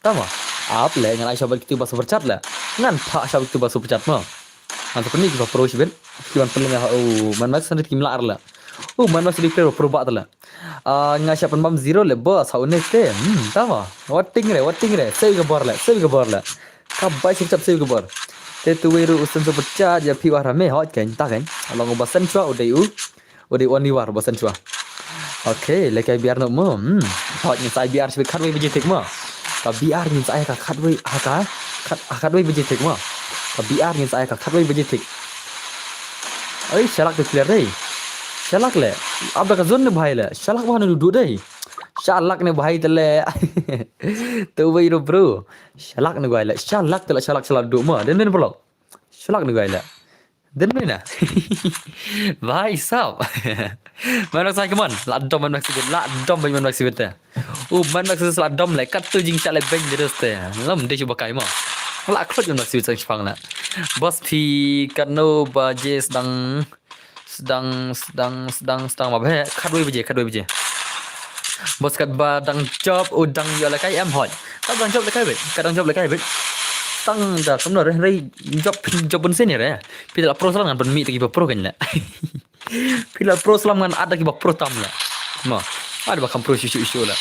Tama, ap le, ngan ai shaba kitu ba super chat le. Ngan pha shaba kitu ba super chat mo. Ngan sa pynlong kiba pro shibit. Kiban pynlong ha, oh, Mad Max sandit kim lar le. Oh, Mad Max di pro pro ba le. Ah, nga shap pynbam zero le boss ha une te. Hmm, tama. Wating re, wating re. Save ka bor le, save ka bor le. Ka bai super chat, save ka bor. Te tu wei ru usen super chat ya phi wa rame hot ken ta ken. Along ba sen chwa u dei u. U dei only war ba sen chwa. Okay, le ka B R no mo. Hmm. Hot ngin sa B R shibit khatwei baje thik mo. Ka B R ngin sa ai ka khatwei ha ka khat, ha khatwei baje thik mo. Ka B R ngin sa ai ka khatwei baje thik. Oi, shalak te clear dei. Shalak le. Ab da ka zone ne bhai le. Shalak ba ne du dei. Shalak ne bhai te le. Tu wei ru bro. Shalak ne guai le. Shalak te le shalak shalak du mo. Den den bro. Shalak ne guai le. Den ne na. Bhai sab. Mad Max bhai, come on. La dom Mad Max bhai. La dom Mad Max bhai te. U Mad Max la dom le. Kat tu jing shalak beng de te. Lam de shu bakai mo. La khlot Mad Max bhai sang shipang la. Boss phi katno baje sdang, sdang, sdang, sdang, sdang ma bhe. Khatwei baje, khatwei baje. Boss kat ba dang job, u dang yo le kai em hoi. Kat dang job le kai bit, kat dang job le kai bit. Tang da, kumno re, re, job, job bun sini re. Phi la pro slam ngan pynmih te kiba pro kan le. Phi la pro slam ngan ada kiba pro tam le. Ma, ada ba kam pro shu shu shu le.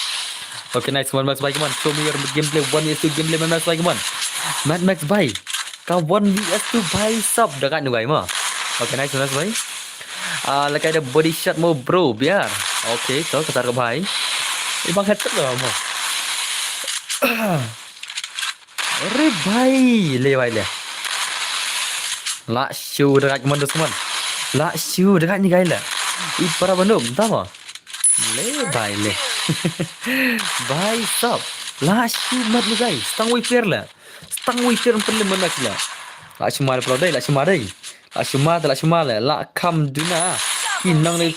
Okay, nice, Mad Max bhai, come on. Show me your gameplay, one is two gameplay, Mad Max bhai, come on. Mad Max bhai. Ka one V S two bhai sab da ka nu bhai mo. Okay, nice, Mad Max bhai. Ah, la kai da body shot mo bro, biar. Okay, to, katar ka bhai. Ibang headshot da mo. Re bhai, le bhai le. La shu da ka man dos man. La shu da ka ni gai le. I para bandum, tama. Le bhai le. Bhai sab. La shu mat ni gai. Stang wei per le. Stang wei per pynlem man la shu la. La shu ma le pro dei, la shu ma dei. La shu ma, la shu ma le. La kam duna. Ki nang le,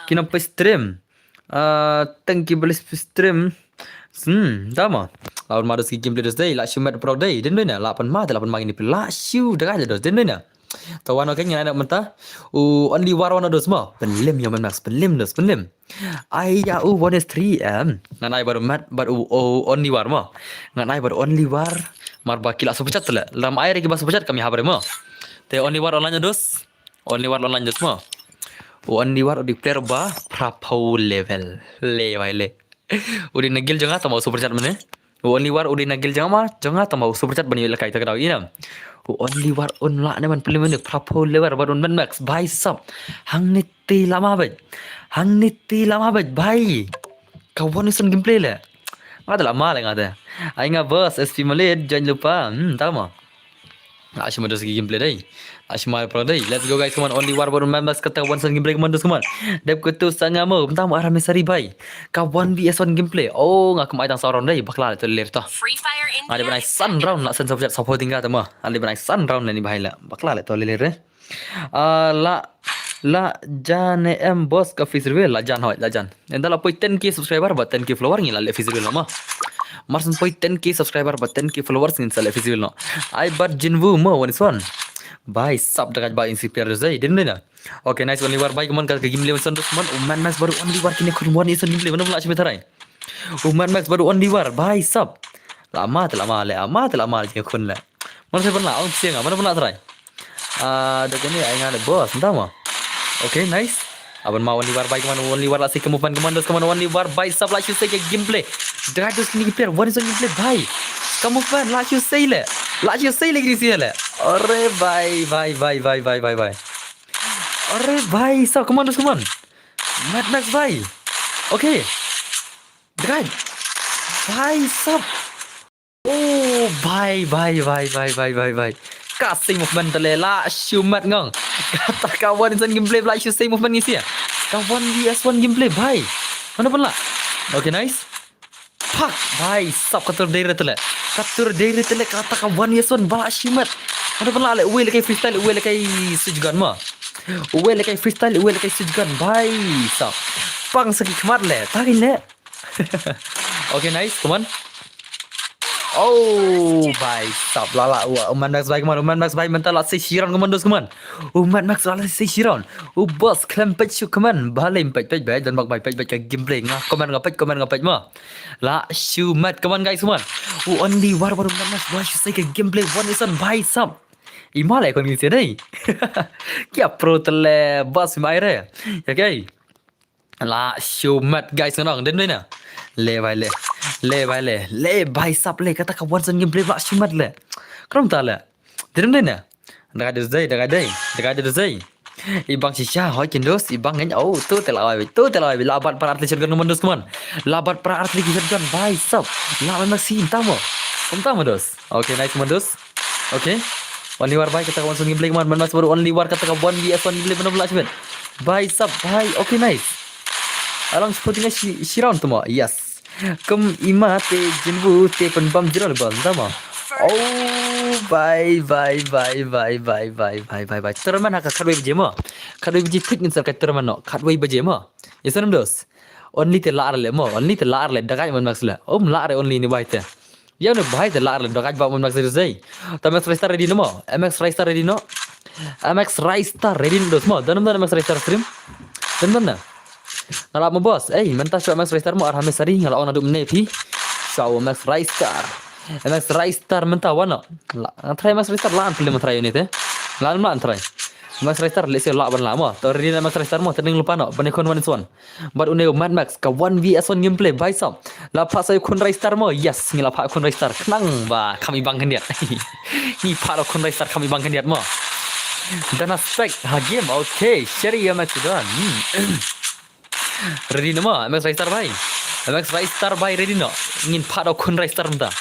ki nang pe stream. Ah, thank you, bless stream. Hmm, tama. La ma dos ki gameplay dos dei, la shu met pro dei. Den dei na, la pan ma, la pan ma ini la shu da gai dos den dei na. To wano ken ngan na menta. U only war wano dos mo. Pynlem yo Mad Max, pynlem dos, pynlem. Ai ya u one is three em. Ngan ai baru mat, baru u only war mo. Ngan ai baru only war. Mar ba ki la super chat le. Lam ai re ki ba super chat kami habar mo. Te only war online dos. Only war online dos mo. U only war u di player ba phra phew level. Le bai le. U di nagil jong nga tama u super chat mane. U only war u di nagil jong nga ma, jong nga tama u super chat ban yu lekai ta ka dau ina. U only war un la ne man pynlem mane phra phew level ba un Mad Max bhai sab. Hangne te la ma bhai. Hangne te la ma bhai bhai. Ka one is one gameplay le. Nga te la ma le nga te. Ai nga boss S P Malid join lupa. Hmm, tama. Ashima dos ki gameplay dei. Ashima pro dei. Let's go guys, come on. Only war baru members kata one son gameplay, come on dos, come on. Dep kutu sanga mo. Bentar mo arah mesari bai. Ka one V S one gameplay. Oh, nga kemai tang sa round dei. Bakla le to lir to. Free Fire India. Ada benai san round nak sen support support tinggal tu mo. Ada benai san round ni bahai la. Bakla le to lir eh. Ah, la la jan em boss ka face reveal la jan hoi la jan. Enda la poi ten K subscriber ba ten K follower ngi la le face reveal ma. Marsen poi ten K subscriber ba ten K followers ngin sa le face reveal no. Ai bat Jinwoo mo one is one. Bai sap dekat ba in si player zai din dina. Okay, nice only war bai kumon ka game le one is one dus kumon. Uman nice baru only war kini kun one is one game le mana pula simi tarai. Uman Max baru only war bai sap. Lama te lama le ama te lama le kun le. Mana sa pernah ong siang mana pernah tarai. Ah, da kini ai ngan boss entah mo. Okay, nice. Aban ma only war bai kumon only war la si kamu pan kumon dus kumon only war bai sap la shu se ke gameplay. Dra dus ni player one is one gameplay bai. Kamu pan la shu se le. La shu se le kini si le. Ore bai bai bai bai bai bai bai. Ore bai sap kumon dus kumon. Mad Max bai. Okay. Dra. Bai sap. Oh, bai bai bai bai bai bai bai. Ka sing movement tale la shu mat ngong. Kata ka one is one gameplay la shu sing movement ngisi ya. Ka one V S one gameplay bai. Mana pun la. Okay, nice. Pak bai sap katur dere tale. Katur dere tale kata ka one V S one ba la shu mat. Mana pun la le uwe le kai freestyle uwe le kai switch gun ma. Uwe le kai freestyle uwe le kai switch gun bai sap. Pang sa ki khmat le. Ta ki ne. Okay, nice. Come on. Oh, bhai sab, la la wa. U Mad Max bhai, come on. U Mad Max bhai mynta la sei shi round, come on, dos, come on. U Mad Max la sei shi round. U boss khlem peit shuh, come on. Ba lem peit, peit, peit, don bak bhai, peit, peit ka gameplay. Nga, come on, nga peit, come on, nga peit ma. La shu mat, come on guys, come on. U Only War, war, u Mad Max, wa shu sei ka gameplay one is on, bhai sab. Ima le kon ngi sei dei. Kia pro tele, boss mai re. Okay. La shu mat guys, ngan ong, dem dei na. Le bhai le. Le bhai le. Le bhai sab le, kata ka one is on gameplay la shu mat le. Krom ta le. Dem dei na. Dagai dei, dagai dei, dagai dei. I bang shisha, hoi kin dos, i bang ngin, oh, tu te la wai, tu te la wai, la bat para artillery shotgun, come on dos, come on. La bat para artillery shotgun, bhai sab. La memang si, tamo. Kom tamo dos. Okay, nice, come on dos. Okay. Only War bhai, kata ka one is on gameplay, come on. Mad Max baru Only War, kata ka one V S one gameplay, mana pula sibet. Bhai sab, bhai. Okay, nice. Alang supporting shi, shi round tu mo. Yes. Kum ima te jinbu te pynbam zero le bam, tamo. Oh, bhai, bhai, bhai, bhai, bhai, bhai, bhai, bhai, bhai. Tournament ha ka khatwei baje mo. Khatwei baje thik ngin sa ka tournament no. Khatwei baje mo. Yes, nam dos. Only te la ar le mo. Only te la ar le. Dagai Mad Max le. Um la ar Only ni bhai te. Ya ne bhai te la ar le. Dagai ba Mad Max le zei. Ta M X Ristar ready no mo. M X Ristar ready no. M X Ristar ready no dos mo. Danam dan M X Ristar stream. Dan dan na. Nga la mo boss, eh, mynta shu M X Ristar mo ar hames sari, nga la ong naduh mynne phi. Shu M X Ristar. M X Ristar mynta wano. La, nga try M X Ristar la an pili ma try unit eh. La an la an try. M X Ristar le se la ban la mo. To ready na M X Ristar mo, tending lupa no. Bani kon one is one. But une Mad Max ka one V S one gameplay bhai sab. La pha sa khun Ristar mo. Yes, ngi la pha khun Ristar. Khnang ba kham i bang khyndiat. Ngi pha khun Ristar kham i bang khyndiat mo. Dana spec ha game. Okay, Sherry ya Max don. Hmm. Ready no mo, M X Ristar bhai. M X Ristar bhai ready no. Ngin pha da khun Ristar mynta.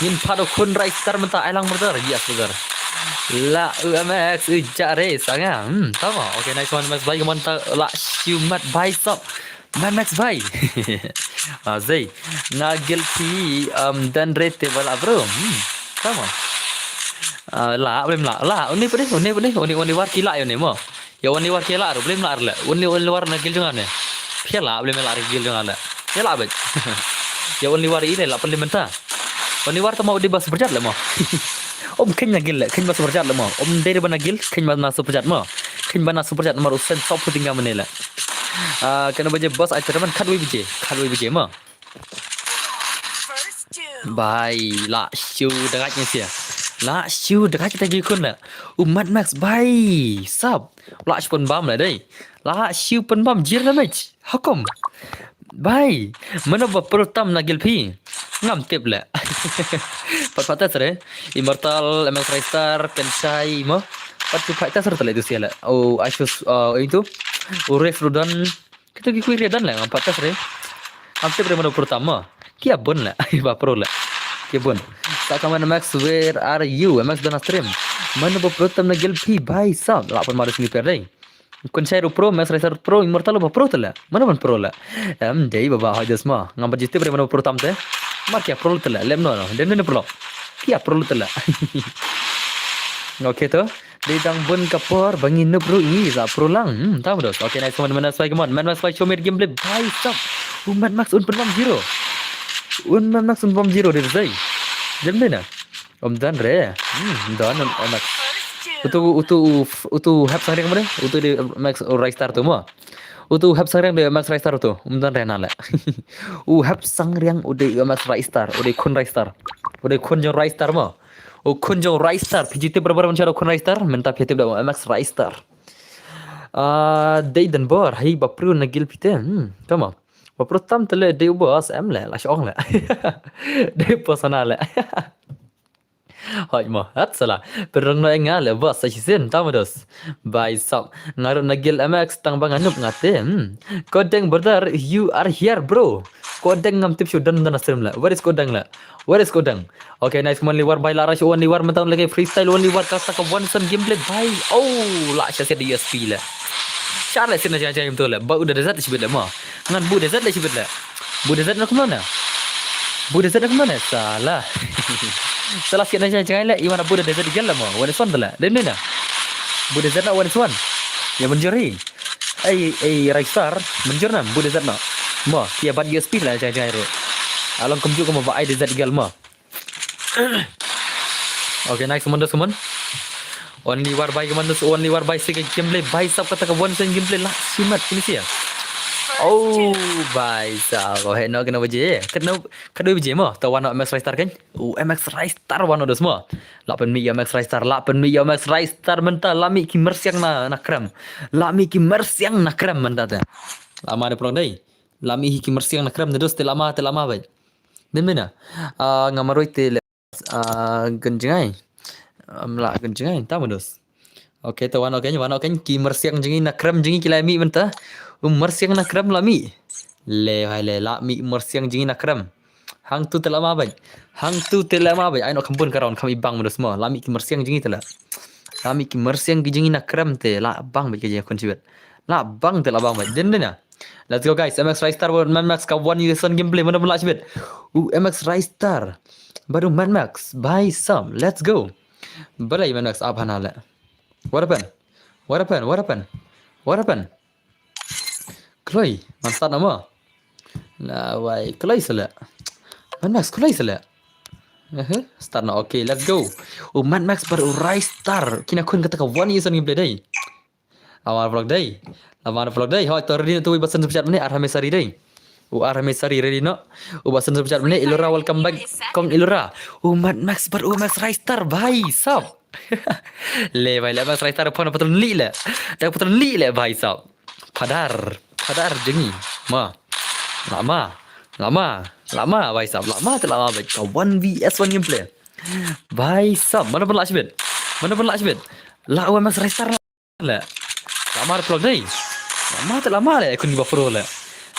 Ngin pha da khun Ristar mynta, ai lang murder. Yes, brother. La u M X u ja re sanga. Hmm, tamo. Okay, nice one, M X bhai. Come on, ta la shu mat bhai sab. Mad Max bhai. Ah, zei. Nga guilty, um, dan rete bala bro. Hmm, tamo. Ah, la, blem la. La, uni pede, uni pede, uni, uni war kila yo ne mo. Ya Only War ke la ru, blem la le. Only, Only War na gil jong ne. Pia la, blem la re gil jong le. Ya la bej. Ya Only War i le la pele mynta. Only War ta ma udi bas berjat le mo. Om kenya gil le, kenya bas berjat le mo. Om dei ban gil, kenya bas na super jat mo. Kenya bas na super jat mar usen top puting ga mene le. Ah, kena baje boss ai teman khatwei baje, khatwei baje mo. Bhai, la shu dagat ngi sia. La shu dagat kita gi kun la. U Mad Max bhai, sab. La shu pynbam la dei. La shu pynbam jir la mech. Hakom. Bhai, mano ba pro tam na gil phi. Ngam tip la. Pat pat sre. Immortal, M X Ristar, Kenshai mo. Pat tu pat sre tale tu sia la. Oh, Asus, uh, itu. U Ref Rudan. Kita ki kui re dan la ngam pat sre. Ngam tip re mano pro tam mo. Kia bun la. Ba pro la. Kia bun. Sa ka man Max, where are you? Max dana stream. Mano ba pro tam na gil phi bhai sab. La pun maris ni per dei. Kun shai ru pro, Max Racer pro, Immortal ba pro tala. Mano ban pro la. Em dei ba ba hoi des ma. Ngam ba jitip re mano pro tam te. Ma kia pro tala. Lem no no. Dem ne pro. Kia pro tala. Okay to. Dei dang bun ka por ba ngi nup ruh ngi za pro lang. Hmm, tam dos. Okay, nice one, Mad Max Spy, come on. Mad Max Spy, show me the gameplay. Bhai sab. U Mad Max un pynbam zero. Un Mad Max un pynbam zero dei zai. Dem dei na. Om dan re. Hmm, dan om Max. Utu utu utu hap sang reng mana? Utu dei Max Ristar tu mo. Utu hap sang reng dei Max Ristar utu. Om dan re na le. U hap sang reng u dei Max Ristar, u dei khun Ristar. U dei khun jong Ristar mo. U khun jong Ristar, phi ju tip barabar ban shah u khun Ristar, mynta phi tip da M X Ristar. Ah, dei dan bor, hai ba pru na gil phi te. Hmm, tama. Ba pru tam te le dei u boss em le, la shong le. Dei personal le. Hoi mo, hat sala. Perang no enga le boss sa shisin, tama dos. Bai sap. Ngaru na gil M X tang ba nganup ngate. Hmm. Kodeng brother, you are here bro. Kodeng ngam tip shu dan dan stream le. Where is Kodeng le? Where is Kodeng? Okay, nice, Only War bai la rush, Only War mentang lagi freestyle, Only War kata ka one some gameplay bai. Oh, la sha set U S P le. Shar le sina jang jang tu le. Ba udah desert shibit le mo. Ngan bu desert le shibit le. Bu desert na kumno na? Bu desert na kumno na? Salah. Salah sina jang jang le. Iwan bu desert gel le mo. One is one le. Dem na. Bu desert na one is one. Ya menjuri. Ei, ei, Ristar, mynjur nam, bud desert no. Mo, ki ïa bat U S P la jai jai ruh. Along kumjuh kumba ai desert girl mo. Okay, nice, Commandos, come on. Only war bai, Commandos, only war bai, sik gameplay, bai sap kata ka one cent gameplay la, shimat, kini sia. Oh, bai sap, oh, heno kena baje, kena, kena baje mo, ta wano M X Ristar kan? U M X Ristar wano dos mo. La pynmih ïa M X Ristar, la pynmih ïa M X Ristar mynta, la mih ki myrsiang na, na krem. La mih ki myrsiang na krem mynta te. La ma da prong dei. La mih ki myrsiang na krem ne dos te la ma, te la ma bai. Nim ne na. Ah, nga maroi te le. Ah, gan jngai. Am la gan jngai, ta ma dos. Okay, te wano kan, wano kan, ki myrsiang jngi na krem jngi ki la mih mynta. U myrsiang na krem la mih. Le, hai le, la mih myrsiang jngi na krem. Hang tu te la ma bai. Hang tu te la ma bai. Ai no kham bun ka round kham i bang ma dos mo. La mih ki myrsiang jngi te la. La mih ki myrsiang ki jngi na krem te. La bang bai ki jngi khun chiwet. La bang te la bang bai. Din din ya. Let's go guys. M X Ristar bad Mad Max ka one U S one gameplay. Mana mana chiwet. U M X Ristar. Bad u Mad Max. Bai sap. Let's go. Balai Mad Max ap hana le. What happened? What happened? What happened? What happened? Kloi, man start nama? La wai, kloi sele. Mad Max kloi sele. Eh, start na, okay, let's go. U Mad Max bad u Ristar. Kina khun kata ka one U S one gameplay dei. Lamar vlog dei. Lamar vlog dei. Hoi, to ready na tu ba sen super chat mane, Arhame Sari dei. U Arhame Sari ready no. U ba sen super chat mane, Ilura, welcome back. Kong Ilura. U Mad Max bad u Max Ristar, bai sap. Le bai le, Max Ristar phone patron li le. Dak patron li le bai sap. Padar, padar jngi. Ma. Lama. Lama. Lama bai sap. Lama te lama bai. Ka one V S one gameplay. Bai sap. Mana pun la chibit. Mana pun la chibit. La u Max Ristar le. Lama vlog dei. Lama te lama le, kun ki ba pro le.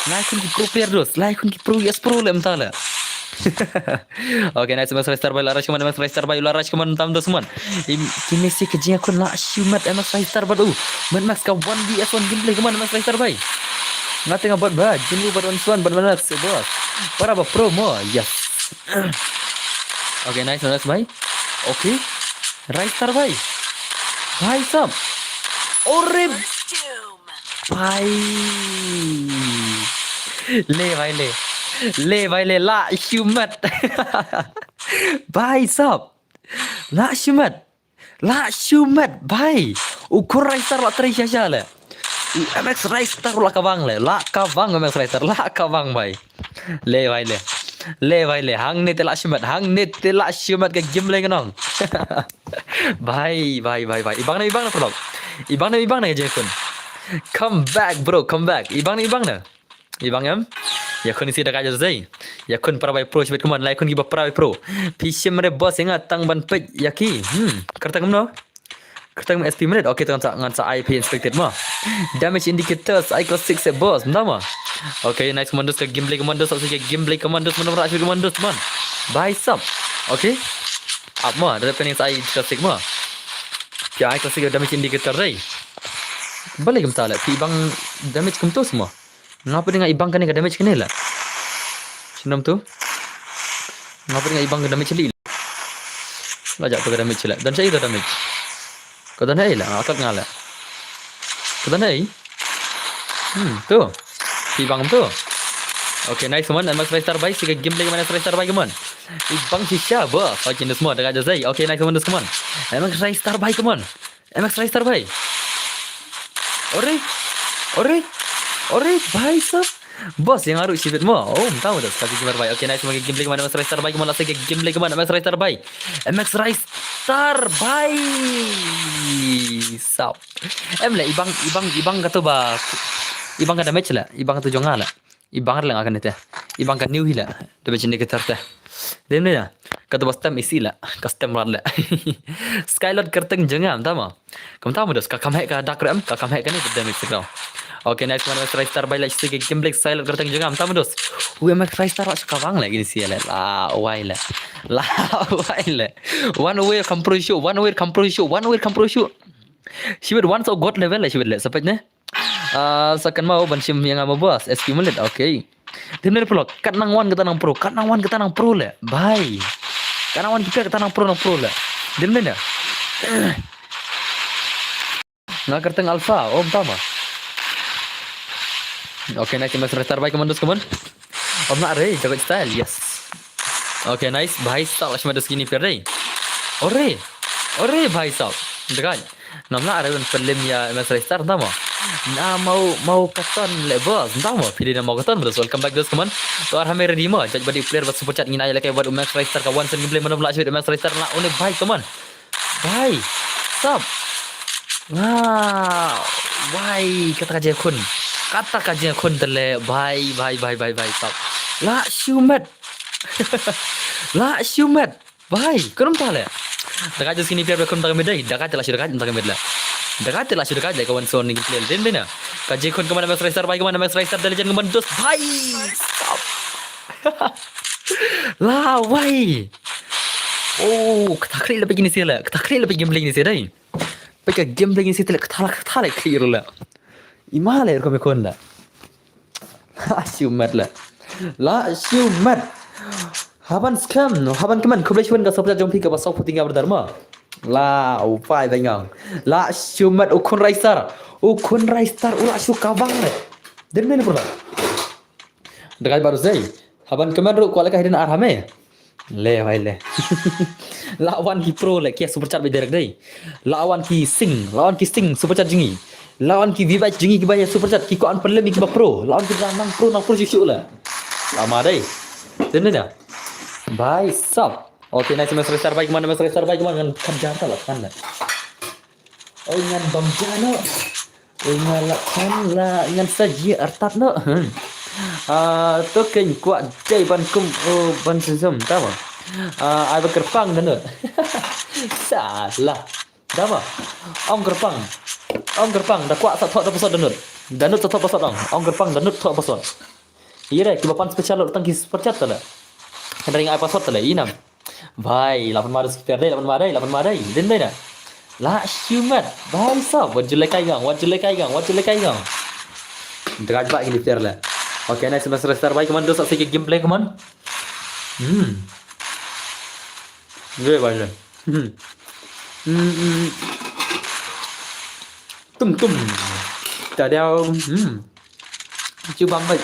La kun ki pro player dos. La kun ki pro, yes pro le mynta le. Okay, nice, Max Ristar bai, la rush kaman, Max Ristar bai, la rush kaman tam dos man. Im, kini si ka jingkun la shimet, Max Ristar bad u. Mad Max ka one V S one gameplay kaman, Max Ristar bai. Nga tengah bad ba, jin lu bad one swan bad Mad Max, bos. Para ba pro mo, yes. Okay, nice, Mad Max bai. Okay. Ristar bai. Bai sap. Orib. Bai. Le bai le. Le bai le, la shimet. Bai sap. La shimet. La shimet bai. U khun Ristar la trei sha sha le. U M X Ristar la ka bang le. La ka bang U M X Ristar. La ka bang bai. Le bai le. Le bai le. Hangne te la shimet. Hangne te la shimet ka gameplay ka nong. Bai, bai, bai, bai. Ibang na, ibang na, vlog. Ibang na, ibang na, jekun. Come back, bro, come back. Ibang na, ibang na. Ibang em. Ïa khun isi da ka jazai. Ïa khun para bai pro shibit kaman, la ïa khun ki ba para bai pro. Pishim re boss ïa nga tang ban peit ïa ki. Hmm, kyrteng no. Kyrteng S P minute. Okay, tang sa ngan sa I P inspected ma. Damage indicators, I classic se boss, nda ma. Okay, nice Commandos ka gameplay Commandos, sa ka gameplay Commandos, mana mara shibit Commandos man. Bai sap. Okay. Ap ma, da pening sa I classic ma. Pia I classic damage indicator dei. Balik mynta le, phi bang damage kumto semua. Ngapa dei nga ibang kane ka damage kane la? Shinam tu? Ngapa dei nga ibang ka damage li? La jap ka damage la. Dan sa ito damage. Ka dan hai la, akak nga la. Ka dan hai. Hmm, tu. Ibang tu. Okay, nice one. M X Ristar bai, si ka gameplay ka man M X Ristar bai, come on. Ibang shisha, bos. Okay, ni semua dah ada zai. Okay, nice one, come on. M X Ristar bai, come on. M X Ristar bai. Ore. Ore. Ore, bai sap. Bos, ïa nga ruh shibit mo. Oh, mynta mo das kasi gamer bai. Okay, nice, ma ka gameplay ka man M X Ristar bai, ka man la sa ka gameplay ka man M X Ristar bai. M X Ristar bai. Sap. Em le, ibang, ibang, ibang kato ba. Ibang ka damage la, ibang kato jong nga la. Ibang la nga kane te. Ibang ka new hi la. Damage indicator te. Dem ne na. Kato ba stem isi la. Ka stem rat la. Skylord kyrteng jong nga, mynta mo. Kumta mo das, ka kam heh ka dak rem, ka kam heh kane ka damage sikro. Okay, nice one, M X Ristar bai, la shi ka gameplay Skylord kyrteng jong nga, mynta mo das. U M X Ristar la shi ka bang la, kini si la. La wai la. La wai la. One away kam pro show, one away kam pro show, one away kam pro show. Shibit one so god level la shibit le, sa peit ne. Ah, sa kan mau ban shim ïa nga ma boss, S Q Mullet, okay. Dem ne vlog, kat nang wan kata nang pro, kat nang wan kata nang pro le. Bai. Kat nang wan kita kata nang pro, nang pro le. Dem ne. Nga kyrteng Alpha, oh, mynta ma. Okay, nice, Max Raystar, bhai, come on, dos, come on. Om na re, jago style, yes. Okay, nice, bhai, stop, lashma dos kini per dei. Ore, ore, bhai, stop. Dekat. Nam na re, un pelim ya, Max Raystar, tama. Na mau, mau katon le, boss, tama. Pili na mau katon, boss, welcome back, dos, come on. To ar hame ready mo, judge body player, bas super chat, ngin ai leke, bad Max Raystar, ka one cent gameplay, mana bla, Max Raystar, na, une, bhai, come on. Bhai, stop. Wow, bhai, kata ka jingkhun. Kata ka jingkhun tele, bhai, bhai, bhai, bhai, bhai, stop. La shumet. La shumet. Bhai, kunum tale. Dakat jus kini piar kunum tale medai. Dakat la shu dakat tale medla. Dakat la shu dakat kawan son ni player din bina. Ka jingkhun kemana Max Raystar, bhai, kemana Max Raystar, dari jan kemana dos, bhai. Stop. La, bhai. Oh, kata kri la pagi ni sila. Kata kri la pagi gameplay ni sila dai. Pagi gameplay ni sila, kata la, kata la kri la. Ima la rukom kon la. La shumet la. La shumet. Haban scam, no, haban keman, khublei shibun ka super chat jong phi kaba saw puting ka berdar ma. La, u pai bengang. La shumet, u khun Raystar. U khun Raystar, u la shu kabang le. Din bene pula. Dakai baru zai. Haban keman ru kuala ka hidin arhame. Le, bhai le. Lawan ki pro le, kia super chat be direct dai. Lawan ki sing, lawan ki sing super chat jingi. Lawan ki vibai jingi ki bai super chat, ki ko an perlem ki ba pro. Lawan ki nang pro, nang pro shu shu le. Lama dai. Tene da. Bhai sab. Okay, nice, Max Raystar, bhai, kemana Max Raystar, bhai, kemana kan jar ta la kan. Oi ngan bam jano. Oi ngan la kan la ngan sa ji artat no. Hmm. Ah, to ken kwah dei ban kum, oh, ban sesem, tama. Ah, ai ba kerpang danut. Salah. Tama. Ong kerpang. Ong kerpang, da kwah sa thok da pasot danut. Danut sa thok pasot ong. Ong kerpang, danut thok pasot. Ira, kiba pan special lo tang ki super chat tala. Hynrei ai pasot tala, inam. Bhai, lapan madai super dai, lapan madai, lapan madai. Din dai na. La shumet. Bhai sab, wat julai kai gang, wat julai kai gang, wat julai kai gang. Drag ba ini player la. Okay, nice, Max Raystar, bhai, kemana dos, sa gameplay kemana. Hmm. Gue bhai le. Hmm. Hmm, hmm. Tum tum. Tadiau. Hmm. Chu bam bhai.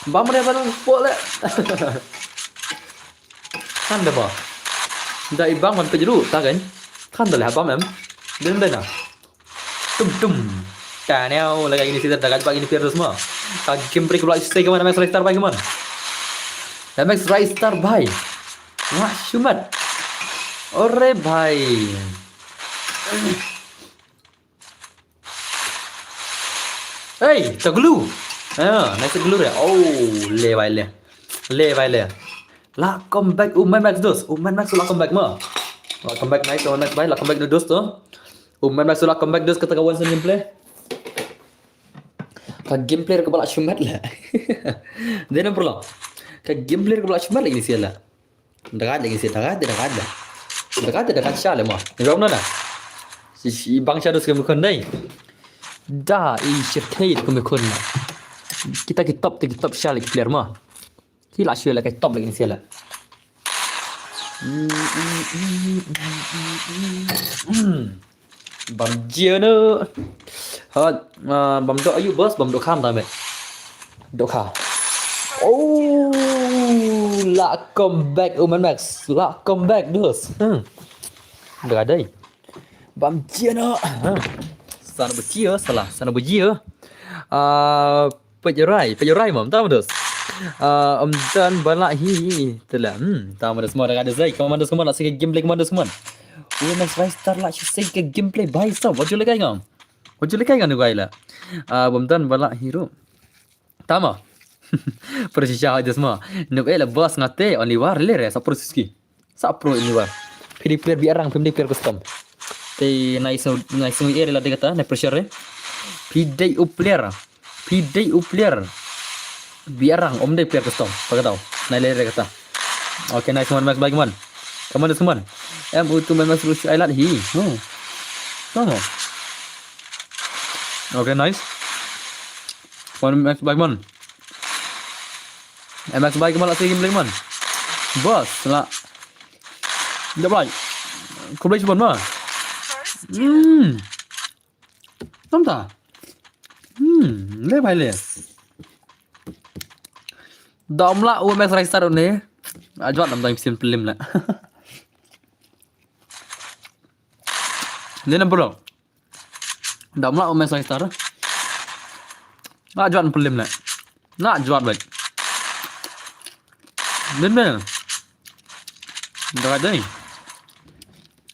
Bam re bam po le. Kan da ba. Da i bam man pe jru ta kan. Kan da le bam em. Din da na. Tum tum. Tadiau, lagi ini sih, dakat bagi ini piar terus mo. Ka game break pula, stay kemana, Max Raystar, bhai, kemana. Max Raystar, bhai. Wah, shumat. Ore, bhai. Hey, ta glue. Ah, nice glue ya. Oh, le bhai le. Le bhai le. La comeback, u Mad Max dos. U Mad Max la comeback ma. La comeback, nice, u Mad Max bhai, la comeback dos to. U Mad Max la comeback dos, kata ka one cent gameplay. Ka gameplay ka ba la shumat la. Dei na pula. Ka gameplay ka ba la shumat la ini sila. Dakat lagi sih, dakat, dakat dah. Dakat, dakat sha le ma. Ni rom na na. Si, si bang sha dos kami kon dai. Da, i shirkai kami kon na. Kita ki top, kita ki top sha lagi player ma. Ki la shu la kai top lagi ni sila. Hmm. Bam jia no. Ha, ah, bam do ayu bos, bam do kham ta me. Do kha. Oh, la comeback, u Mad Max. La comeback dos. Hmm. Dah ada. Bam jia no. Ha. Sana bejia, salah. Sana bejia. Ah, Pejurai, pejurai mam, tama dos. Ah, Om Dan bala hi, tela. Hmm, tama dos mo, dakat dos ai. Kemana dos, kemana, sike gameplay, kemana dos, kemana. Wah, Max Raystar la shu sike gameplay, bhai sab. Wat ju le kai ngam. Wat ju le kai ngam ni bai la. Ah, Om Dan bala hi ru. Tama. Pro shisha dos mo. Nuk e la boss ngate, only war le re, sa pro siski. Sa pro ini wa. Phi dei player biarang, phi dei player custom. Te nai sung, nai sung area la dei kata, nai pressure re. Phi dei u player. Phi dei u player biarang, om dei player custom. Pakai tau. Nai le kata. Okay, nice one, Max, bye, come on. Come on, come on. Em, u tu Max, rush island hi. No. No, no. Okay, nice. One Max, bye, come on. M X bhai, kemana sih gameplay, man? Bos la. Dah bhai. Khublei shibun ma. Hmm. Namta. Hmm, le bhai le. Dom la u Max Rice Star ne. Ajwat nam dang sim pelim la. Ni nam bro. Dom la u Max Rice Star. Ajwat pelim la. Ajwat baik. Din din. Dah dai.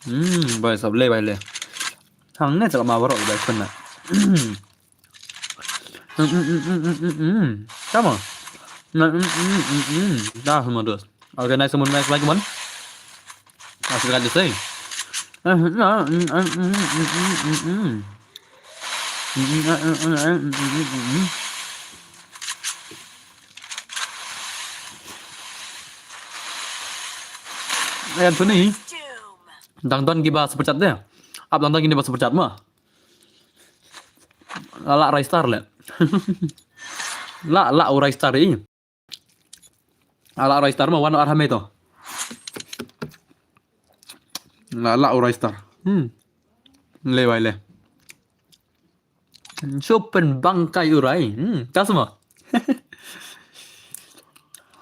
Hmm, bai sab le bai le. Hang ne chala ma barok bai kena. Hmm, hmm, hmm, hmm, hmm, hmm, hmm. Sama. Hmm, hmm, hmm, hmm, hmm. Dah semua terus. Okay, nice semua, nice lagi man. Masih lagi sih. Hmm, hmm, hmm, hmm, hmm, hmm, hmm, hmm. Hmm, hmm, hmm, hmm, hmm, hmm, hmm, hmm. Ayan, tu ni. Dang don kiba super chat deh. Ap dang don kiba super chat ma. La la Rice Star le. La la u Rice Star i. La la Rice Star ma wan ar hame to. La la u Rice Star. Hmm. Le bai le. Supen bangkai urai. Hmm, ta semua.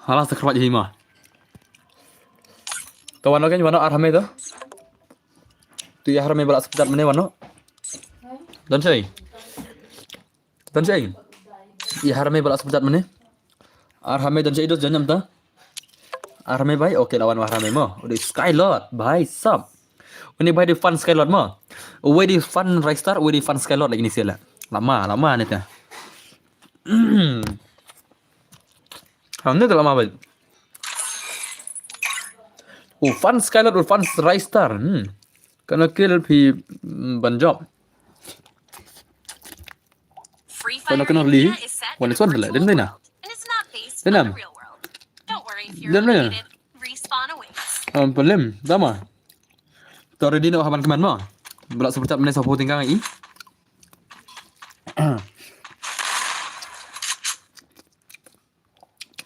Hala sekerwat hima. Kawan lo kan wano ar hame to. Tu ya harme bala sepedat mene wano. Don sei. Don sei. Ya harme bala sepedat mene. Ar hame don sei dos janam ta. Ar hame bai, okay lawan war hame mo. Udah Skylord, bai sap. Ini bai di fan Skylord mo. Uwe di fan Rice Star, uwe di fan Skylord lagi ni sila. Lama, lama ni ta. Hamne tu lama bai. U fan Skylord, u fan Rice Star. Hmm. Kana kill phi, mm, ban job. Free Fire Media is set in a virtual world and is not based on the real world. Don't worry if you're eliminated. Respawn awaits. Um, pelim, dama. Tori dino haban keman mo. Belak seperti apa ni sapu tingkang i.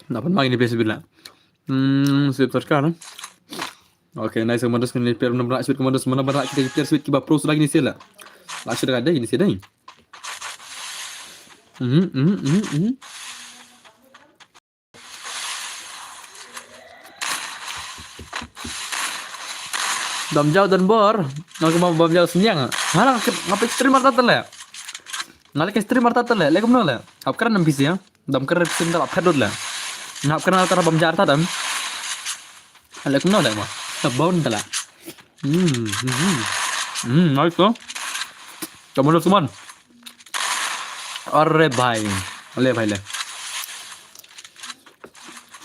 Na pan mangin ni bes bila. Hmm, sip sarkar. Okay, nice commandos kini per mana brak sweet commandos mana brak kita per sweet kiba pro sudah gini sila. Lah sudah ada gini sila. Mhm, mhm, mhm, mhm. Dam jau dan bor. Ngam kemau bam jau senyang. Hala ngap stream artat le. Ngale ke stream artat le. Le kumno le. Ap kran nam pisi ya. Dam kran sim dal ap hedot le. Ngap kran artat bam jau artat dam. Le kumno le ma. Tabon dala. Hmm, hmm, hmm. Hmm, nice to. Kamu lo suman. Are bhai. Le bhai le.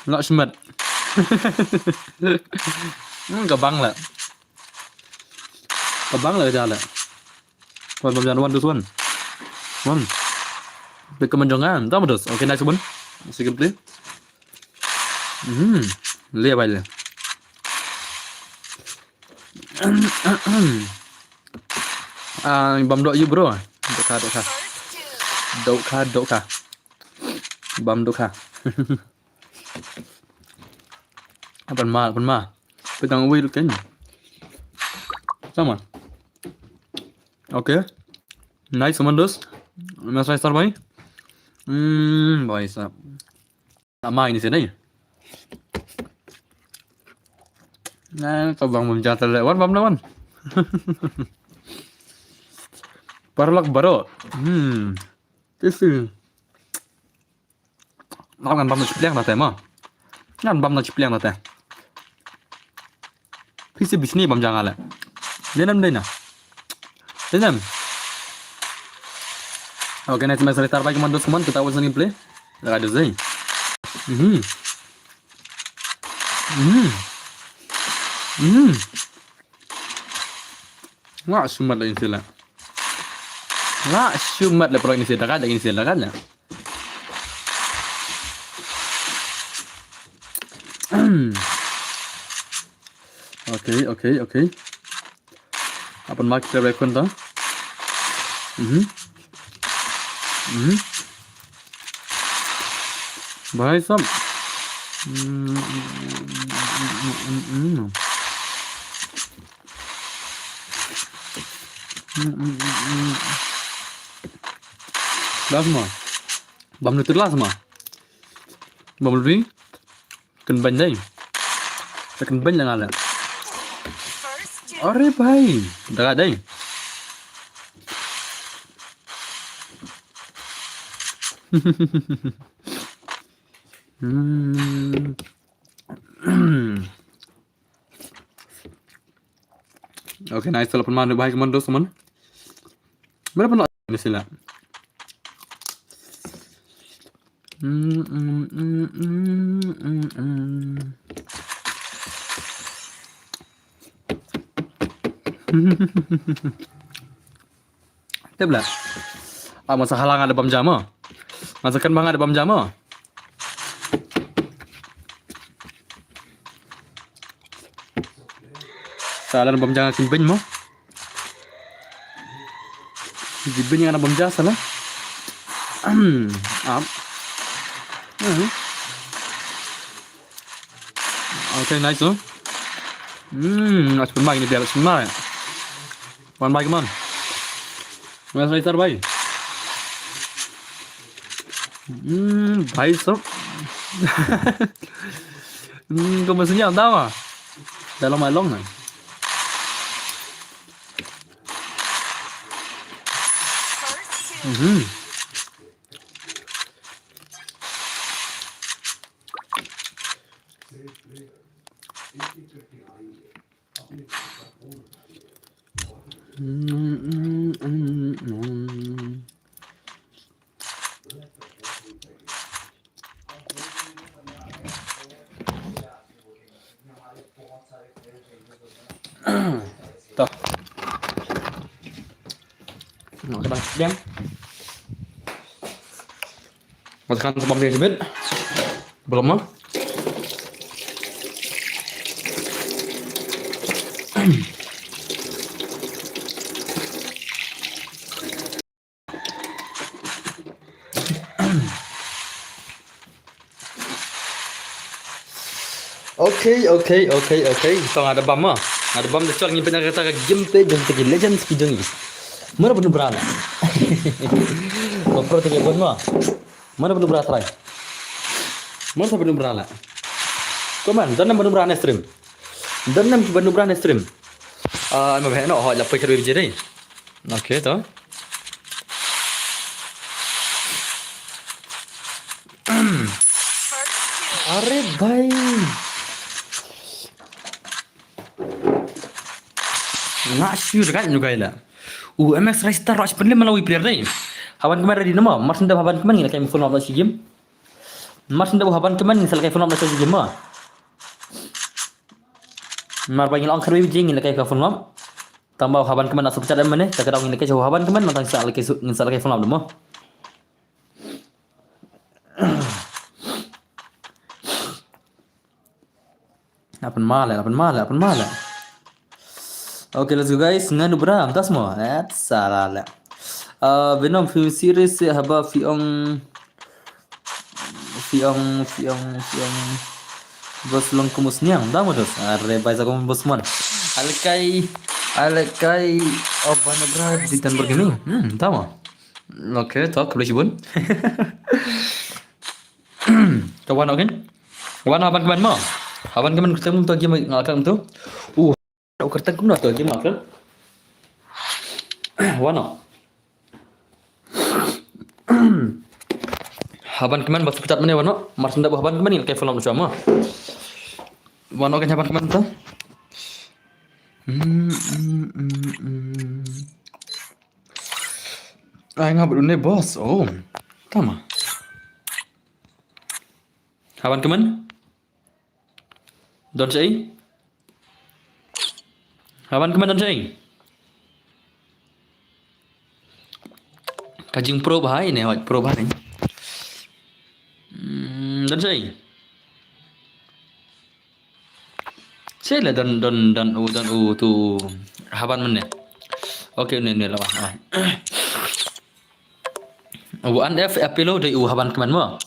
Ngak smet. Hmm, ka bang la. Ka bang la ka ja la. Wan bam jan wan dus wan. Wan. Bik ka manjongan. Tama dus. Okay, nice one. Second play. Hmm. Le bhai le. Ah, bam dok yu bro. Dok ka, dok ka. Dok ka, dok ka. Bam dok ka. Apan ma, apan ma. Petang wei dok kan. Sama. Okay. Nice commandos. Mas Rice Star bhai. Hmm, bhai sahab. Amai ni sini. Nah, ka bang bam jata le. Wan bam lawan. Paralok baro. Hmm. Tisi. Ngan bam na chipliang na te ma. Ngan bam na chipliang na te. Pisi bisni bam janga le. Denam dena. Denam. Okay, nice, nice, tar bai commandos, come on, kita awan sani play. Lagi ada zai. Mhm. Mhm. Mhm. Nga sumat la insila. Nga sumat la pro insila kan, insila kan. Okay, okay, okay. Apan mak kita rekon ta. Mhm. Mhm. Bhai sahab. Hmm. Lasma. Bam nutur lasma. Bumblebee. Kan bany dai. Kan bany lang ala. Are bhai. Daga dai. Hmm. Okay, nice. Telepon mana, bhai, kemana terus, teman? Mana pun ni sila. Tip lah. Ah, masa halang ada bam jama. Masa kan bang ada bam jama. Salah bam jama kin beny mo. Di beny yang ada bam jama salah. Ap. Hmm. Okay, nice, no? Hmm, nice pun mai ni biar semua. Wan bhai, come on. Mas Raisar bhai. Hmm, bhai sab. Hmm, kau mesti nyam tahu ah. Dalam along na. Hmm. Toh. Noh, ka bang sdang. Masukkan sebab dia sebut. Belum mah. Okay, okay, okay, okay. Tong ada bam ah. Ada bam da chong ngi pynah kata ka game te jong te ki legends ki jong ngi. Mana pynubra na. Ko pro te ki bon ma. Mana pynubra try. Mana pynubra la. Come on, don nam pynubra ne stream. Don nam pynubra ne stream. Ah, ma bhai no ho la poi khat wi jere. Okay, to. Are bhai. Nga shu dekat nyu kai la. U M X Raistar rush pen lem la wi player dei. Haban kmen ready nama. Mar senda haban kmen ngi la kai phone up la shi game. Mar senda haban kmen ngi sa la kai phone up la shi game ma. Mar ba ngi la ong khat wi jing ngi la kai phone up. Tang ba haban kmen na super chat em ne, ta ka dang ngi la kai haban kmen, ma tang sa la kai su, ngi sa la kai phone up mo. Lapan male, lapan male, lapan male. Okay, let's go guys. Ngan ubra, am tas mo. Et salah la. Uh, Venom film series se haba fiong fiong fiong fiong. Bos long kumus niang, da mo dos. Are bai sa kumus bos mon. Alkai, alkai. Oh, bana bra di tan bergini. Hmm, da mo. Okay, to kebeli shibun. Ka wan, okay. Wan haban kmen mo. Haban kmen kita mun to game ngalkan tu. Uh, u kerteng kumno to game ngalkan. Wan. Haban kmen ba super chat mane wan. Mar senda ba haban kmen ngi kai follow mo. Wan, okay, haban kmen to. Hmm, hmm, hmm, hmm. Ai nga bad une boss. Oh. Tama. Haban kmen? Don sei? Haban kmen don sei? Ka jing pro bha ne, hoi pro bha ne. Hmm, don sei? Sila don, don, don u, don u tu haban mane. Okay, ne, ne lawan. Ah. U N F Apelo dei u haban kmen mo.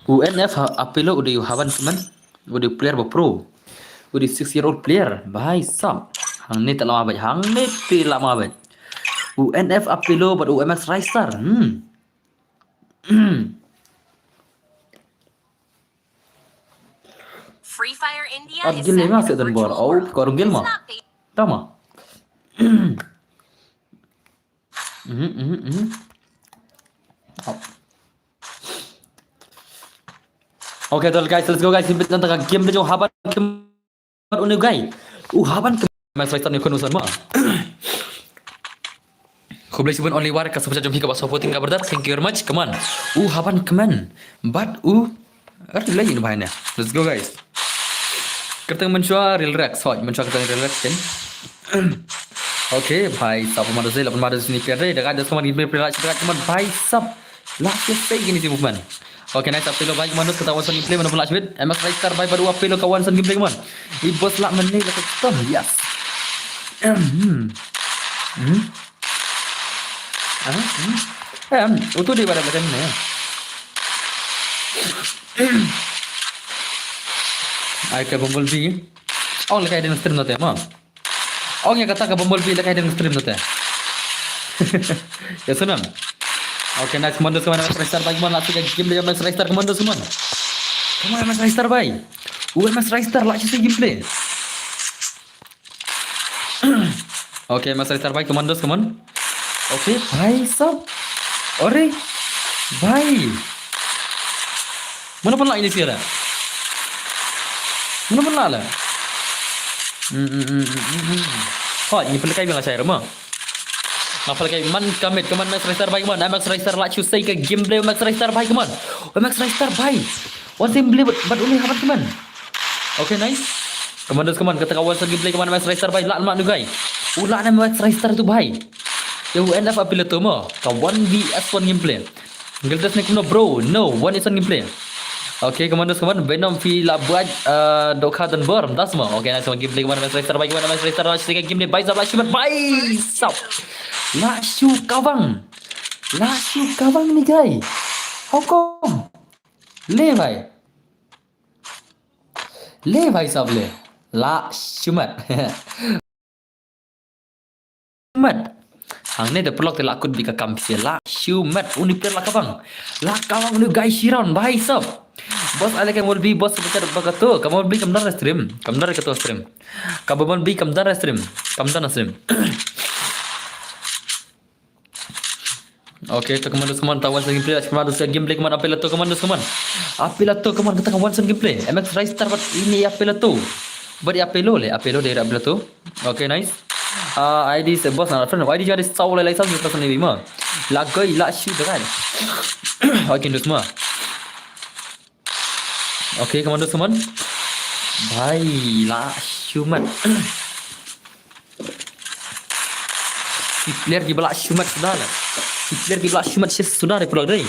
U N F ha-, Apelo dei u haban kmen. U dei player ba pro. U dei six year old player. Bhai sab. Hangne te lama bad. Hangne te lama bad. U N F Apelo bad u M X Raistar. Hmm. At gil ma se dan bor. Au, ko rung gil ma. Tama. Mhm, mhm, mhm. Au. Okay, dal guys, let's go guys. Bit nan ta ka game de jong haban kem uni guy. U haban kem. Max Raistar ni kun usan ma. Khublei shibun only war ka super chat jong hi ka ba supporting ka brother. Thank you very much. Come on. U haban kemen. But u Ar lei in bahane. Let's go guys. Kerteng menshwa real rex. Hoi, menshwa kerteng real rex kan. Okay, bhai sab, pemadu zil, pemadu sini piar dei. Dekat das keman gimbe piar lak, dekat keman bhai sab. Lak sih gini si movement. Okay, nice, Apelo bhai keman dus kata wan san gameplay mana pun lak shibit. M X Raistar bhai, padu Apelo ka wan san gameplay keman. I bos lak menit lak custom. Yes. Hmm. Hmm. Ah, hmm. Em, utu di pada badan ni. Ai ka Bumblebee. Ong lehkai dang stream noh te ma. Ong ïa kata ka Bumblebee lehkai dang stream noh te. Ïa sunan. Okay, nice, Commandos, come on, M X Raistar bhai, come on, lak sih ka gameplay M X Raistar, Commandos, come on. Come on, M X Raistar bhai. U M X Raistar lak sih gameplay. Okay, M X Raistar bhai, Commandos, come on. Okay, bhai sab. Ore bhai. Mano pynlak ini sih la? Mano pynlak la? Hmm, hmm, hmm, hmm, hmm, hmm. Hoi, ini pynlak kai biang la shai rama. Nga pynlak kai man commit, come on, M X Raistar bhai, come on. M X Raistar lak shu sei ka gameplay, M X Raistar bhai, come on. M X Raistar bhai. Wan sa gameplay bad, bad uni haban, come on. Okay, nice. Commandos, come on, kata ka wan san gameplay, come on, M X Raistar bhai, lak ma nu guy. U lak na M X Raistar tu bhai. Ïa u N F Apelo tu ma. Ka one V S one gameplay. Gildas ni kumno bro. No, one V S one gameplay. Okay, Commandos, come on. Venom phi la buat, uh, doka dan bor. Das ma. Okay, nice one gameplay, come on, M X Raistar bhai, come on, M X Raistar lak sih gameplay, bhai sab, lak sih bhai sab. Lak sih kawang. Lak sih kawang ni guy. How come? Le bhai. Le bhai sab le. Lak sih mat. Mat. Hangne da paralok te lak kut bika kam pisa lak sih mat. Uni player lak kawang. Lak kawang uni guy sih round bhai sab. Boss ale ka Molbi, boss bacha bakato. Ka Molbi kam dang stream. Kam dang kato stream. Ka Molbi kam dang stream. Kam dang stream. Okay, to Commandos, come on, ta wan san gameplay, Commandos ka gameplay, come on, Apelo to, Commandos, come on. Apelo to, come on, kata ka wan san gameplay. M X Raistar bad ini Apelo to. Bad Apelo le, Apelo dei Apelo to. Okay, nice. Ah, I D se boss na friend, I D jadi saw lai lai saw ni person ni ma. Lak goi, lak sih da kan. Okay, dus ma. Okay, Commandos, come on. Bhai, lak sih mat. Ki player kiba lak sih mat suda la. Ki player kiba lak sih mat sih suda de paralok dei.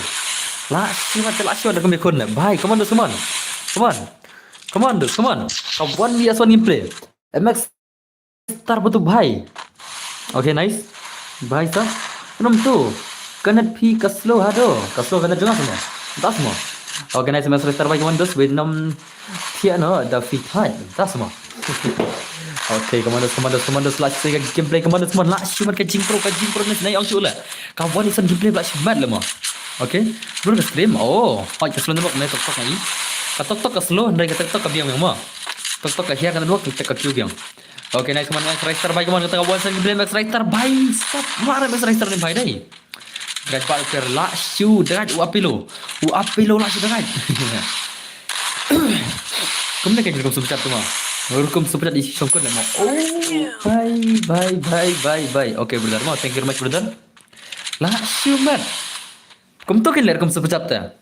Lak sih mat, lak sih mat da kami kun la. Bhai, Commandos, come on. Come on. Commandos, come on. Ka one V S one gameplay. M X Raistar batu bhai. Okay, nice. Bhai sab. Nom tu. Ka net phi ka slow hado. Ka slow ka net jong nga semua. Das mo. Okay, nice, M X Raistar bhai, Commandos, Venom. Thia no da phi thai. Das mo. Okay, Commandos, Commandos, Commandos, lak sih ka gameplay, Commandos, man, lak sih mat ka jingpro, ka jingpro ni nai ong shu la. Ka one V S one gameplay lak sih mat la mo. Okay. Bro ka stream. Oh, hoi ka slow network nai tok tok nai. Ka tok tok ka slow, nai ka tok tok ka biang biang mo. Tok tok ka hiar ka network, tok ka kiu biang. Okay, nice, come on, M X Raistar bhai, come on, kata ka one V S one gameplay, M X Raistar bhai, sab, mar M X Raistar ni bhai dei. Guys, ba player lak sih, guys, u Apelo. U Apelo lak sih, guys. Kumne ka rukom super chat tu ma. Rukom super chat i songkot le ma. Oh, bhai, bhai, bhai, bhai, bhai. Okay, brother, ma, thank you very much, brother. Lak sih mat. Kumto kin le rukom super chat ta.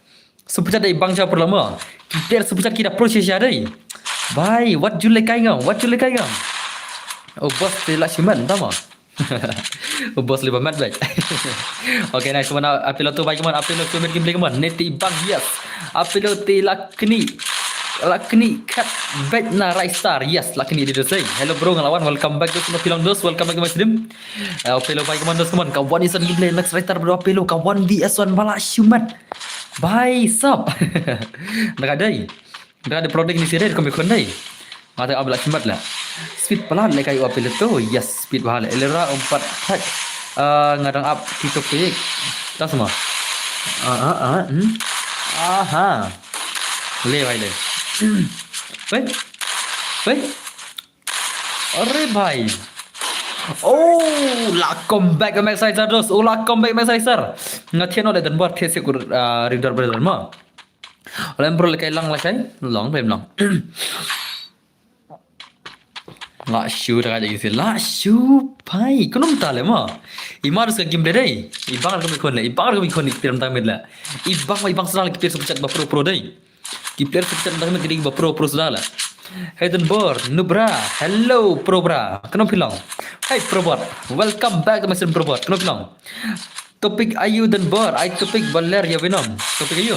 Super chat dei bang cha paralok ma. Ki player super chat ki da pro shisha dei. Bhai, wat ju le kai ngam, wat ju le kai ngam. Oh, boss te lak sih mat, tama. Oh, boss le ba mat bhai. Okay, nice, come on, Apelo to bhai, come on, Apelo to, met gameplay, come on. Neti bang, yes. Apelo te lak kni. Lak kni kat bet na Raistar. Yes, lak kni di dosai. Hello bro, ngalawan, welcome back to Sino Pilong Dos, welcome back to my stream. Eh, Apelo bhai, Commandos, come on. Ka one V S one gameplay, M X Raistar bro, Apelo, ka one V S one ba lak sih mat. Bhai sab. Naka dei. Naka dei product ni sih dei, kami kun dei. Ngata abla sih mat la. Speed palat le kai u Apelo to. Yes, speed bahal. Elera empat tak. Ah, ngadang up, tito pik. Tas ma. Ah, ah, ah. Hmm. Aha. Le bhai le. Wei. Wei. Are bhai. Oh, la comeback Max Racer dos. Oh, la comeback Max Racer. Nga thied noh le Don Bor thied seh ku, ah, Ridor Brother mo. Lem bro le kai lang le kai. Long bem long. La shu da kai si la shu bhai. Kunum ta le mo. I mar ka game de dei. I bang ka mi khon le. I bang ka mi khon i pier tang mit le. I bang i bang sa le ki pier super chat ba pro pro dei. Ki player super chat ba pro pro pro sdala. Hey Don Bor, Nubra, hello pro bra. Kano pilong? Hey pro bot, welcome back to my stream pro bot. Kano pilong? Topic ayu Don Bor, ai topic baler ya Venom. Topic ayu.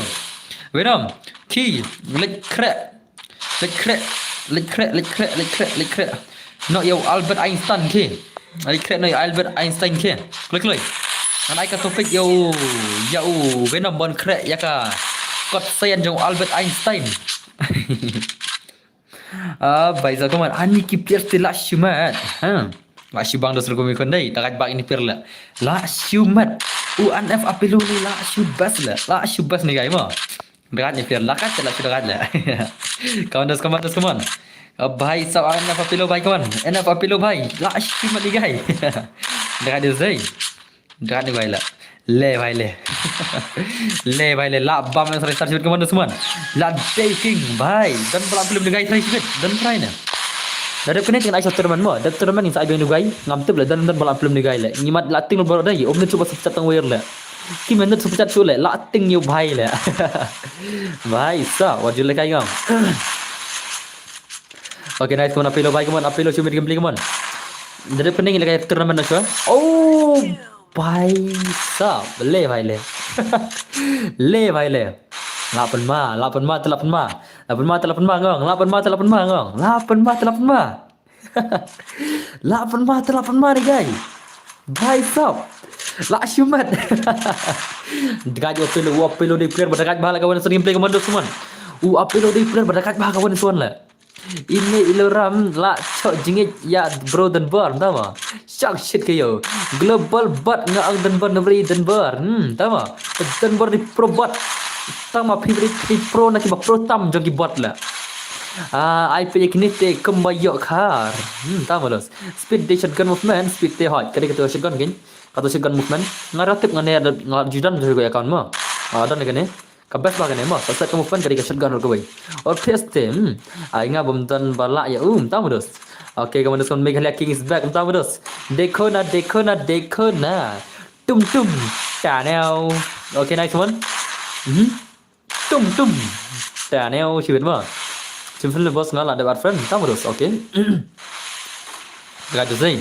Venom, ki, lek krek. Lek krek, lek krek, lek krek, lek krek, lek krek. No, yo Albert Einstein ki. Ai krek no Albert Einstein ki. Kloi kloi. An ai ka topic yo, ya u Venom ban krek ya ka kot sayan jong Albert Einstein. Ah, bai sa kaman ani ki player te la shu mat. Ha. La shu bang dos rukum ikon dai. Takat bak ini player la. La shu mat. U anef apilu ni la shu bas la. La shu bas ni gai mo. Dekat ni player lakat la shu dekat la. Kaman dos kaman dos kaman. Bhai sab anef apilo bhai kaman. Anef apilo bhai. La shu mat ni gai. Dekat dia zai. Dekat ni gai la. Le bhai le. Le bhai le la bam yang sari sari kaman dos kaman. La dei king bhai. Dan bala film ni gai try sikit. Dan try na. Dah dep kena tengah aisyah tournament mo. Dep tournament ni sa ai beng ni gai. Ngam tip la dan dan bala film ni gai la. Ngimat la ting lo bala dai. Om ni cuba sepecat tang wire la. Ki minit super chat shu le la ting yu bhai le. Bhai sa wajul le kai ngam. Okay, nice, come on, apilo bhai, come on, apilo shumit gameplay, come on. Dari pening le kai tournament na shu. Oh, bhai sa le bhai le. Le bhai le. Lapan ma, lapan ma, lapan ma. Lapan ma, lapan ma ngong. Lapan ma, lapan ma ngong. Lapan ma, lapan ma. Lapan ma, lapan ma ni gai. Bhai sab. La shumat. Dekat yo pelo, wa pelo di player badakat bhai la kawan sering play commando suman. U apelo di player badakat bhai kawan suman la. Ini ilo ram la chok jingit ya bro dan bar tama. Shak shit kayo. Global bot nga ang dan bar nabri dan bar. Hmm, tama. Dan bar di pro bot. Tama phi bri phi pro na ki ba pro tam jong ki bot la. Ah, ai pe kini te kumba yok har. Hmm, tama los. Speed de shotgun movement, speed te hot. Kadi kata shotgun gin. Kata shotgun movement. Nga ratip nga ne nga judan jong ko account mo. Ah, dan kane. Ka best ba kane mo. Sa ka movement kadi ka shotgun ko bai. Or P S T. Hmm. Ai nga bom dan bala ya um, tama dos. Okay, kaman dos kon Meghalaya King is back, tama dos. Dekho na, dekho na, dekho na. Tum tum. Taneo. Okay, nice one. Mhm. Tum tum. Taneo, shibit mo. Sim film boss nga la debat friend, tama dos. Okay. Dekat tu sih.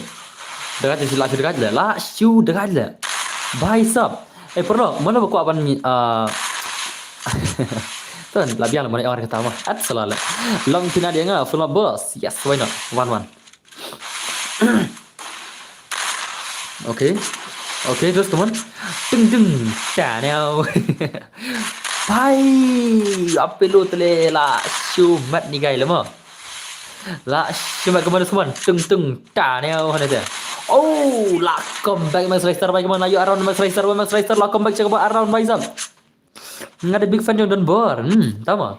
Dekat tu sih la shu dekat le. La shu dekat le. Bhai sab. Eh, perlu. Mana ba kwah ban mi, ah, Tun, la biang le mana orang kata mah. At selalu. Long pina dia nga, film boss. Yes, why not? One one. Okay. Okay, terus teman. Ding ding. Taneo. Bhai, apelo tele la shumat ni gai lama. La shumat kaman suman. Tung tung. Taneo hana te. Oh, la comeback Max Racer bhai kaman. Ayo around Max Racer, Max Racer la comeback cakap around bhai sam. Nga da big fan jong Don Bor. Hmm, tama.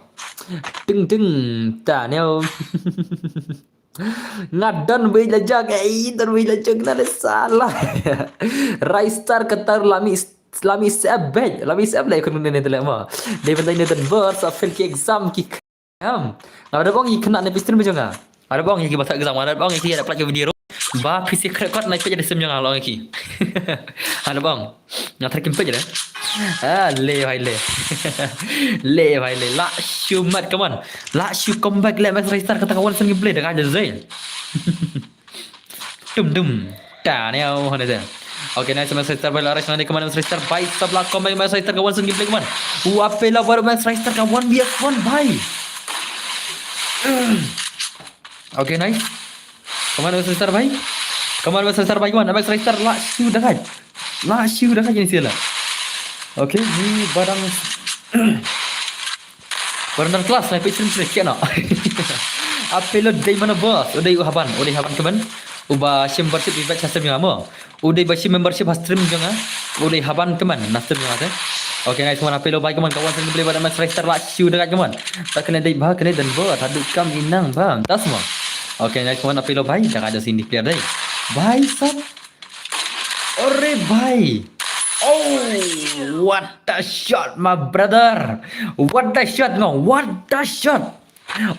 Ding ding. Taneo. Nga don wei la jong, eh, don wei la jong na le sala. Raistar katar lami, lami sep bej, lami sep le kun ne tele ma. Dei ban dei ne don bor sa fail ki exam ki kam. Nga da bong i kena ne pistin bejong nga. Nga da bong i ki basa exam, nga da bong i ki da plak video. Ba pisi krek kot na pej da sem jong nga long i ki. Nga da bong. Nga thar kim pej da. Ah, le bhai le. Le bhai le. La shu mat kaman. La shu comeback le Max Raistar kata kawan seng gameplay da ka da zai. Dum dum. Ta ne au hane da. Okay, nice Max Raistar bhai la rush nani kaman Max Raistar bhai sab la comeback Max Raistar kawan seng gameplay kaman. Wa pe la baru Max Raistar kawan bias one bhai. Okay, nice. Kaman Max Raistar bhai. Kaman Max Raistar bhai kaman Max Raistar la shu da kai. La shu da kai ni sila. Okay, ni barang Barandar kelas na page stream sini kena. Apelo dei mana bos? Udei u haban, udei haban kemen. Uba shim membership di batch ha stream jong amo. Udei ba shim membership ha stream jong a. Udei haban kemen na stream jong a te. Okay, nice one, Apelo bhai, come on, ka wan sa ka play bad Max Raystar la shu da ka, come on. Ta kane dei bha, kane dan bha, ta dei kam inang bha, tas mo. Okay, nice one, Apelo bhai, da ka da sini player dei. Bhai sab. Ore bhai. Oh, what a shot, my brother. What a shot, no, what a shot.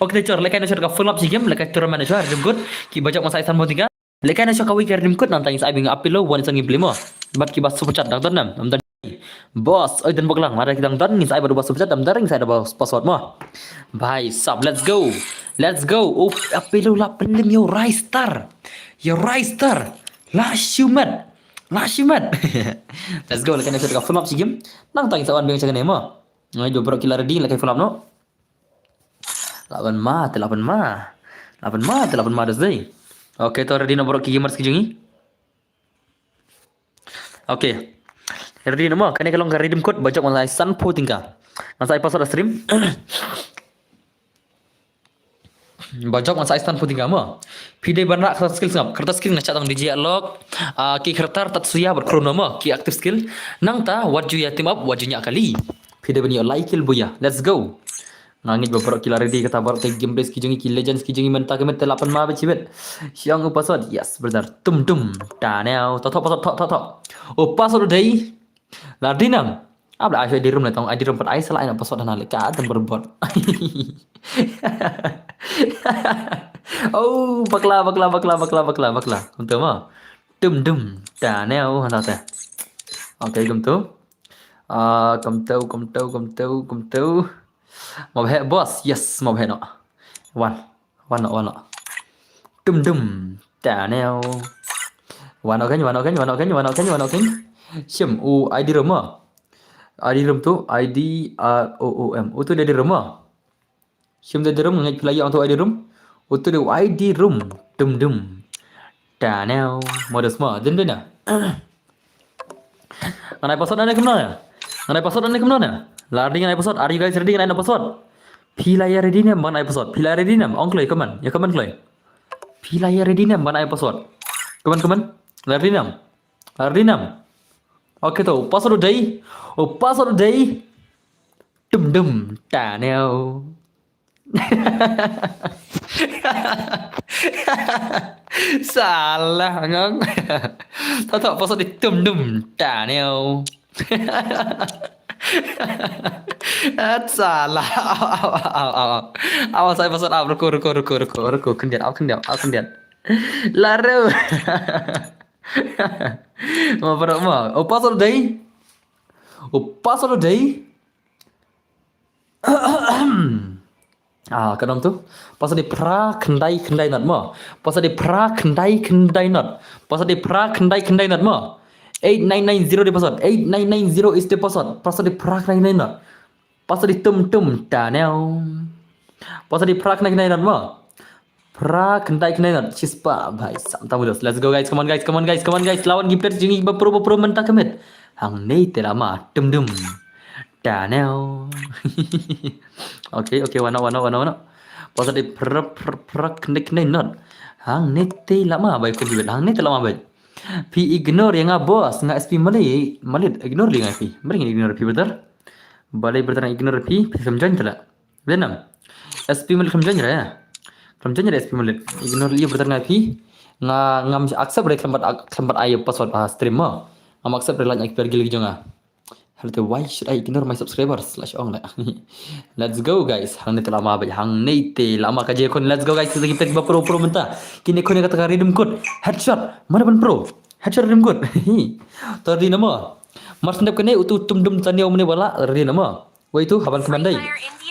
Okay, chor, lehkai na shot ka full up shi game, lehkai tournament na shot, rim good. Ki bajak masa isan mo tiga. Lehkai na shot ka wei ka rim good, nangta ngin sa ai bing Apelo, wan isan ngin play mo. Bad ki ba super chat, dang don nam, nam don. Boss, oi, don bok lang, mara ki dang don, ngin sa ai bad ba super chat, dam dar, ngin sa ai da ba password mo. Bhai sab, let's go. Let's go. Oh, Apelo la pynlem ïa u Raystar. Ïa u Raystar. La shu mat. La shu mat. Let's go, lehkai na shot ka full up shi game. Nangta ngin sa wan bing sha kane mo. Ngai do bro ki la ready, lehkai full up no. Laban ma, te laban ma. Laban ma, te laban ma das dei. Okay, to ready na bro ki gamers ki jong ngi. Okay. Ready na mo, kane ka long ka redeem code, bajak man sa ai san phew tyngka. Ngan sa ai password da stream. Bajak man sa ai san phew tyngka mo. Phi dei ban rah kata skill sngap, kata skill nga chah tang D J Alok. Ah, ki kata Tatsuya bad Chrono mo, ki active skill. Nangta, wat ju ïa team up, wat ju ñiah kali. Phi dei ban ïoh lai kill buya. Let's go. Nga ngeit ba baroh ki la ready, kata baroh te game base ki jong ngi, ki legends ki jong ngi mynta ka miet te la pynma ba chibit. Shu ong u password, yes brother. Tum tum. Daniel. Thoh thoh password, thoh thoh thoh. U password u dei. La ready nam. Ab la ai sha I D room le tong, I D room pat ai sa la ai na password hana le ka dang berbot. Oh, bakla, bakla, bakla, bakla, bakla, bakla. Kumta mo. Tum dum. Daniel hana te. Okay, kumta. Ah, kumta, kumta, kumta, kumta. Mo bheh boss, yes, mo bheh no. Wan, wan no, wan no. Tum dum. Daniel. Wan no kan, wan no kan, wan no kan, wan no kan, wan no kan. Shim u I D room mo. I D room tu, I D R O O M. Utu dei I D room mo. Shim dei I D room, ngeit phi la ïoh tu I D room. Utu dei I D room. Dum dum. Daniel. Modus mo, dum dum na. Ngan ai password ne kumno ne? Ngan ai password ne kumno ne? La ready ngan ai password. Are you guys ready ngan ai password? Phi la ïa ready ne ban ai password. Phi la ready ne? Ong kloi, come on. Ïa come on kloi. Phi la ïa ready ne ban ai password. Come on, come on. La ready ne? La ready ne? Okay to, password u dei. U password u dei. Dum dum. Daniel. Salah ngong. Thoh thoh password di tum dum. Daniel. At salah. Aw, aw, aw, aw. Aw, sai password aw, ruku, ruku, ruku, ruku, ruku. Khyndiat, aw khyndiat, aw khyndiat. Laru. Mo bro mo. U password u dei. U password u dei. Ah, ka dong tu. Password di phra khyndai khyndai not mo. Password di phra khyndai khyndai not. Password di phra khyndai khyndai not mo. Eight nine nine zero di password. Eight nine nine zero is the password. Password di phra khyndai khyndai not. Password di tum tum Daniel. Password di phra khyndai khyndai not mo. Phra khyndai khyndai not. Shispah bhai sam tam dos. Let's go guys. Come on guys. Come on guys. Come on guys. La wan ki player jong ngi ba pro ba pro mynta ka miet. Hangne te la ma. Dum dum. Daniel. Okay, okay, wan no, wan no, wan no, wan no. Password di phra phra phra khyndai khyndai not. Hangne te la ma bai ko bibet. Hangne te la ma bai. Phi ignore ïa nga boss, nga S P Malay, Malay ignore ïa nga phi. Malay ignore phi brother. Balei brother nga ignore phi, phi khlem join te la. Vietnam. S P Malay khlem join re. Khlem join re S P Malay. Ignore ïa brother nga phi. Nga ngam accept re khlem pat, khlem pat ai password ha stream mo. Ngam accept re, like, ak per gil jong nga. Hello, why should I ignore my subscribers? Slash ong la. Let's go guys. Hangne te la ma ba, hangne te la ma ka je khun. Let's go guys. Kita ki player ba pro pro mynta. Kine khun kata ka redeem code. Headshot. Mana ban pro. Headshot redeem code. To ready na mo. Mar sendap kane utu tum dum tania umne wala ready na mo. Wei tu haban keman dei.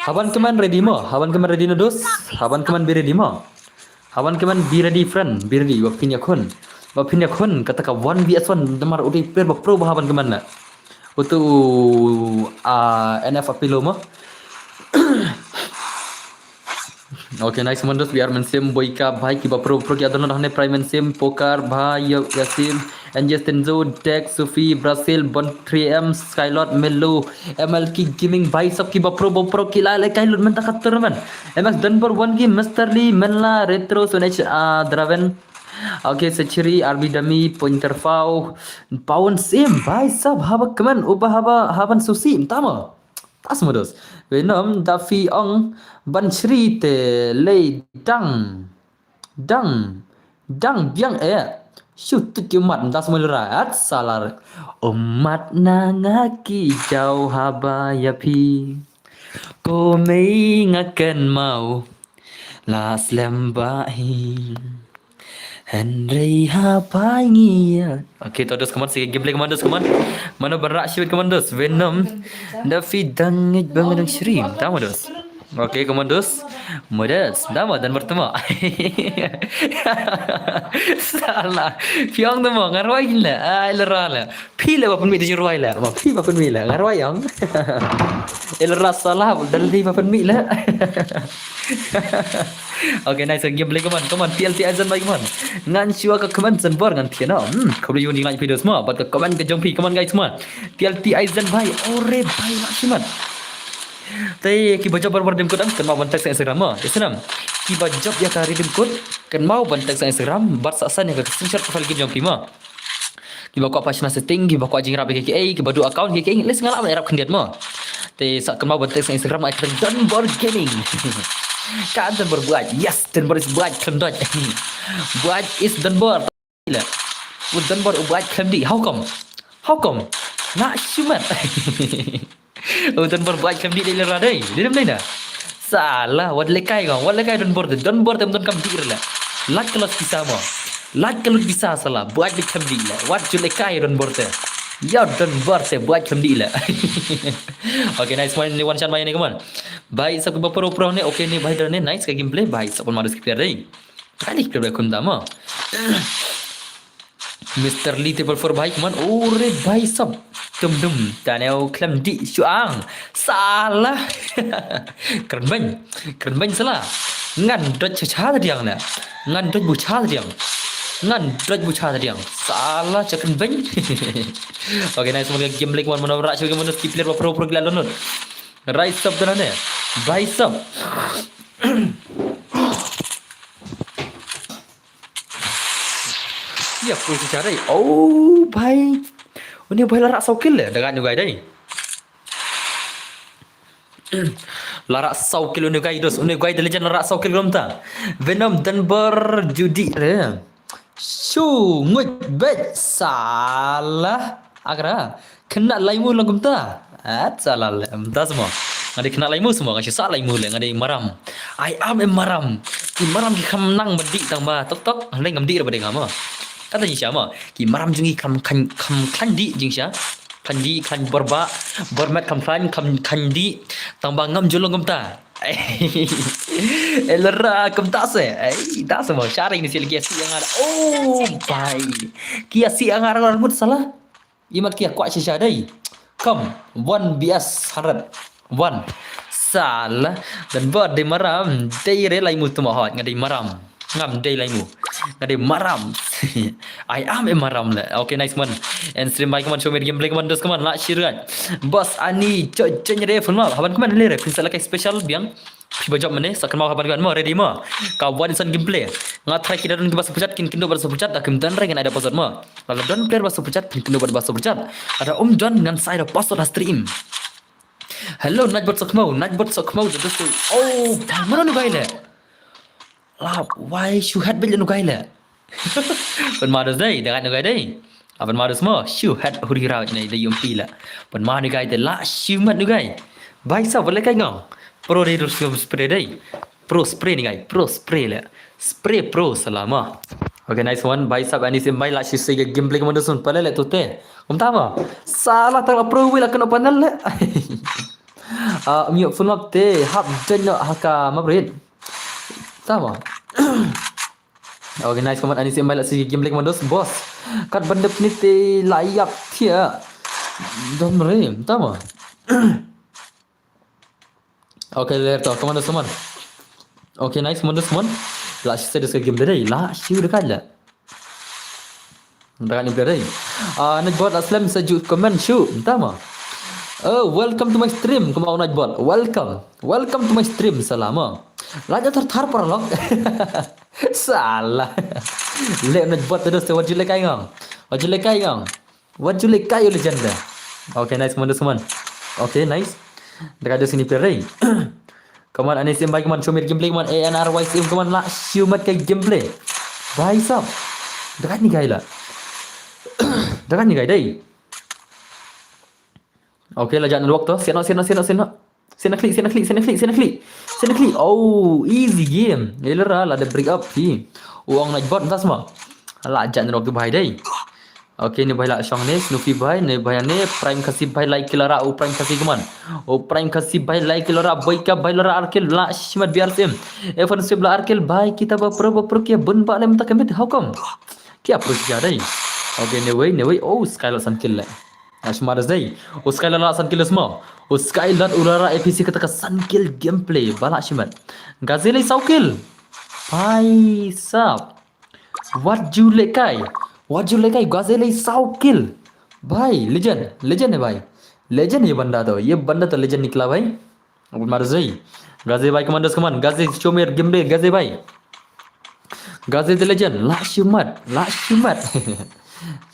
Haban keman ready mo. Haban keman ready na dos. Haban keman be ready mo. Haban keman be ready friend, be ready, ba phin ïakhun. Ba phin ïakhun, kata ka one V S one, namar u dei player ba pro ba haban keman na. Utu, ah, N F Apilo mo. Okay, nice Mondos, we are Mensim, Boyka, bhai, ki ba pro, pro ki adon hangne, Prime Mensim, Pokar, bhai, Yo-, Yasim, N J Stenzo, Dex, Sufi, Brazil, Bon three M, Skylord, Melo, M L K Gaming, bhai, sab ki ba pro, ba pro, ki la lehkai lut mynta ka tournament. M X Dunbar, One Game, Mister Lee, Menla, Retro, Sun H, ah, Draven, Okay, Sachiri, R B Dami, Pointer Fau, Pawan Sim, bhai sab haba kmen, uba haba, haban susi, mtama. Tas modus. Venom, Daffy Ong, Ban Shri te, Lei Dang, Dang, Dang Biang eh. Shu tut ki umat, mtas modus ra, at salar. Umat na nga ki jau haba ya phi. Ko mei nga ken mau. La slem ba hi. Henry ha pai ngi ya. Okay, to dos, come on, sige, gameplay, come on, dos, come on. Mano berak siwit, come on, dos. Venom. Daffy Dang ngit bang dang shri. Tama, dos. Okay, come on, dos. Modus. Tama, dan bertemu. Salah. Piang tama, ngarwai gila. Ai, lera la. Phi la ba pynmih da jingrwai la. Ma phi ba pynmih la. Ngarwai ong. Ila rasa la, dal di ba pynmih la. Okay, nice. Gameplay, come on, come on. T L T Aizen, bhai, come on. Ngan shuwa ka comment sen bor ngan thiana. Hmm, khublei shibun jinglain phi dos ma. Bad ka comment ka jong phi, come on, guys, ma. T L T Aizen, bhai. Ore, bhai, la shimat. Te kiba jop barbar dem kut am, kynmaw ban text Instagram ma. Isnam. Kiba jop ïa ka redeem code, kynmaw ban text Instagram bad sa send ïa ka screenshot profile game jong phi ma. Kiba kwah personal setting, kiba kwah jingrap ïa kiei, kiba duh account kiei, list nga lah ban ïarap khyndiat mo. Te sa kynmaw ban text Instagram ai kyrteng Donbor Gaming. Ka Donbor buat. Yes, Donbor is buat khlem dot. Buat is Donbor. La. U Donbor u buat khlem dih. How come? How come? Nga shimat. U Donbor buat khlem dih dei lera dei. Dei dem dei na. Salah, wat lekai kong, wat lekai Donbor te. Donbor te mdon kam dih rela. Lak ka lot pisa mo. Lak ka lot pisa salah. Buat dei khlem dih la. Wat ju lekai Donbor te. Ya Donbor te buat khlem dih la. Okay, nice one, ni one shot mai ni, come on. Bhai sab kiba pro pro ne, okay ni bhai ne, nice ka gameplay, bhai sab pun madus ki player dei. Kali player kumta mo. Mister Lee triple four bhai, come on. Ore bhai sab. Dum dum. Taneo khlem dih shuang. Salah. Kren beng. Kren beng salah. Ngan dot cha cha diang na. Ngan dot bu cha diang. Ngan dot bu cha diang. Salah cha kren beng. Okay, nice one. Game like one mana rak shuwa game mana skip player pro pro gila lonot. Rise up dana ne. Bhai sab. Ïa, pui si chari. Oh, bhai. Uni bhai la rak saw kill le. Dagat nyugai dai. La rak saw kill uni gai dos. Uni gai the legend la rak saw kill kumta. Venom Donbor judi re. Shu ngut bet salah. Agra. Kena laimu lang kumta. At salah le. Mta semua. Nga dei kena laimu semua. Nga sisa laimu le. Nga dei maram. I am a maram. Ki maram ki kham nang medi tang ba tok tok. Hynrei ngam di raba dei nga mo. Kata jingsha mo. Ki maram jong ngi kham khan kham khan di jingsha. Khan di khan borba. Bormat kham khan kham khan di. Tang ba ngam julong kumta. Elera kumta se. Ai, ta semua. Sharing ni sila kiasi yang ada. Oh, bhai. Kiasi yang ada mut salah. Imat kia kwah shisha dei. Come, one V S hundred. One. Salah. Donbor dei maram. Dei re laimu tu mahot. Nga dei maram. Ngam dei laimu. Nga dei maram. I am a maram le. Okay, nice man. And stream by, come on, show me the gameplay, come on, dos, come on, la shirat. Boss ani cho cho re phun ma. Haban, come on, le re. Prince la kai special biang. Phi ba jop mane, sa kynmaw haban kynmaw, ready mo. Ka wan insan gameplay. Nga try ki da don kiba super chat, kin kynduh bad super chat, da kim don re ngan ai da password mo. Lada don player ba super chat, kin kynduh bad ba super chat. Lada um don ngan sa ai da password ha stream. Hello, Nightbot Sokmo, Nightbot Sokmo, da dos tu. Oh, mano nu gai le. La, why shu head bel nu gai le. Pynmado dei, da ngat nu gai dei. A pynmado mo, shu het huri rau nei dei yumpi la. Pynmado gai dei la, shu mat nu gai. Bai sa bole kai ngong. Pro dei rus spray dei. Pro spray ni gai, pro spray le. Spray pro salama. Okay, nice one. Bai sab ani sim bai la shu sei gameplay kemando sun pale le tute. Kumta ma. Salah tang la pro wi la kena panel le. Ah, miok phun lap te hap jen no haka mabrit. Tama. Okay, nice comment. Ani sim bai la si gameplay commandos boss. Kat bandep ni te layap thia. Don mre, tama. Okay, ler to commandos man. Okay, nice commandos man. La si se des game dei. La si udah kala. Dah ni bere. Ah, Nightbot Aslem sejuk comment shu. Tama. Oh, welcome to my stream. Kemau Nightbot. Welcome. Welcome to my stream. Salama. Lada tertar paralok. Salah. Leh na bot te dos te wat ju leh kai ngam. Wat ju leh kai ngam. Wat ju leh kai, u legend te. Okay, nice, Commandos, come on. Okay, nice. Da ka dos ini pere. Come on, ani sim bhai, come on, show me gameplay, come on, A N R Y sim, come on, la show mat ka gameplay. Bhai sab. Da ka ni kai la. Da ka ni kai dei. Okay, la jan walk to. Sino, sino, sino, sino. Sino klik, sino klik, sino klik, sino klik. Sino klik. Oh, easy game. Ilera la da break up phi. U ong na bot tas ma. La jan walk tu bhai dei. Okay, ni bhai la shong ni, Snoopy bhai, ni bhai ni, Prime Khasi bhai, like kila ra, u Prime Khasi, come on. U Prime Khasi bhai, like kila ra, Boyka bhai, la ra arkil, la shimat B R S M. Evan Sib la arkil bhai, kita ba pro, ba pro kia bun ba lem tak kemit, how come? Kia pro kia dei. Okay, ni wei, ni wei, oh, Skylar san kill le. Ashmar dei. U Skylar la san kill sma. U Skylar u la ra A P C kata ka san kill gameplay, ba la shimat. Gazelle saw kill. Bhai sab. Wat ju leh kai. Wat ju leh kai. Gazelle saw kill. Bhai, legend. Legend hai bhai. Legend ye banda to. Ye banda to legend nikla bhai. Abun mar zai. Gaze bhai, Commandos, come on. Gaze, show me gameplay, Gaze bhai. Gaze the legend. La shimat. La shimat.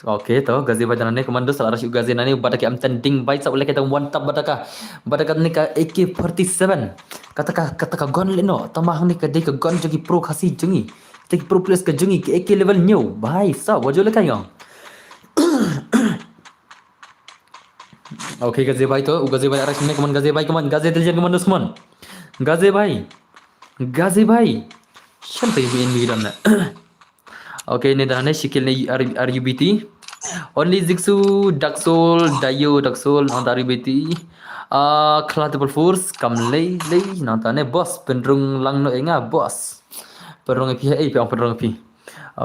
Okay to, Gaze bhai, da nane Commandos, la ra shu Gaze nane, bad ka M ten ding bhai sab, leh ka one tap bad ka. Bad ka ni ka A K forty-seven. Kata ka, kata ka gun leh no. Tama hang ni ka dei ka gun jong ki pro Khasi jong ngi. Te ki pro players ka jong ngi, ki A K level hynñiew. Bhai sab, wat ju leh kai ngam. Okay, Gaze bhai to, u Gaze bhai arah sini, come on, Gaze bhai, come on, Gaze the legend, come on, come on. Gaze bhai. Gaze bhai. Shan te bi in bi dam na. Okay, ni da ne shikil ne R-, R U B T. Only Zixu, Dark Soul, Dayo, Dark Soul, nang ta R U B T. Ah, Khala Triple Force, kam lei, lei, nang ta ne boss, pynrung lang no enga, boss. Pynrung phi, eh, phi ong pynrung phi.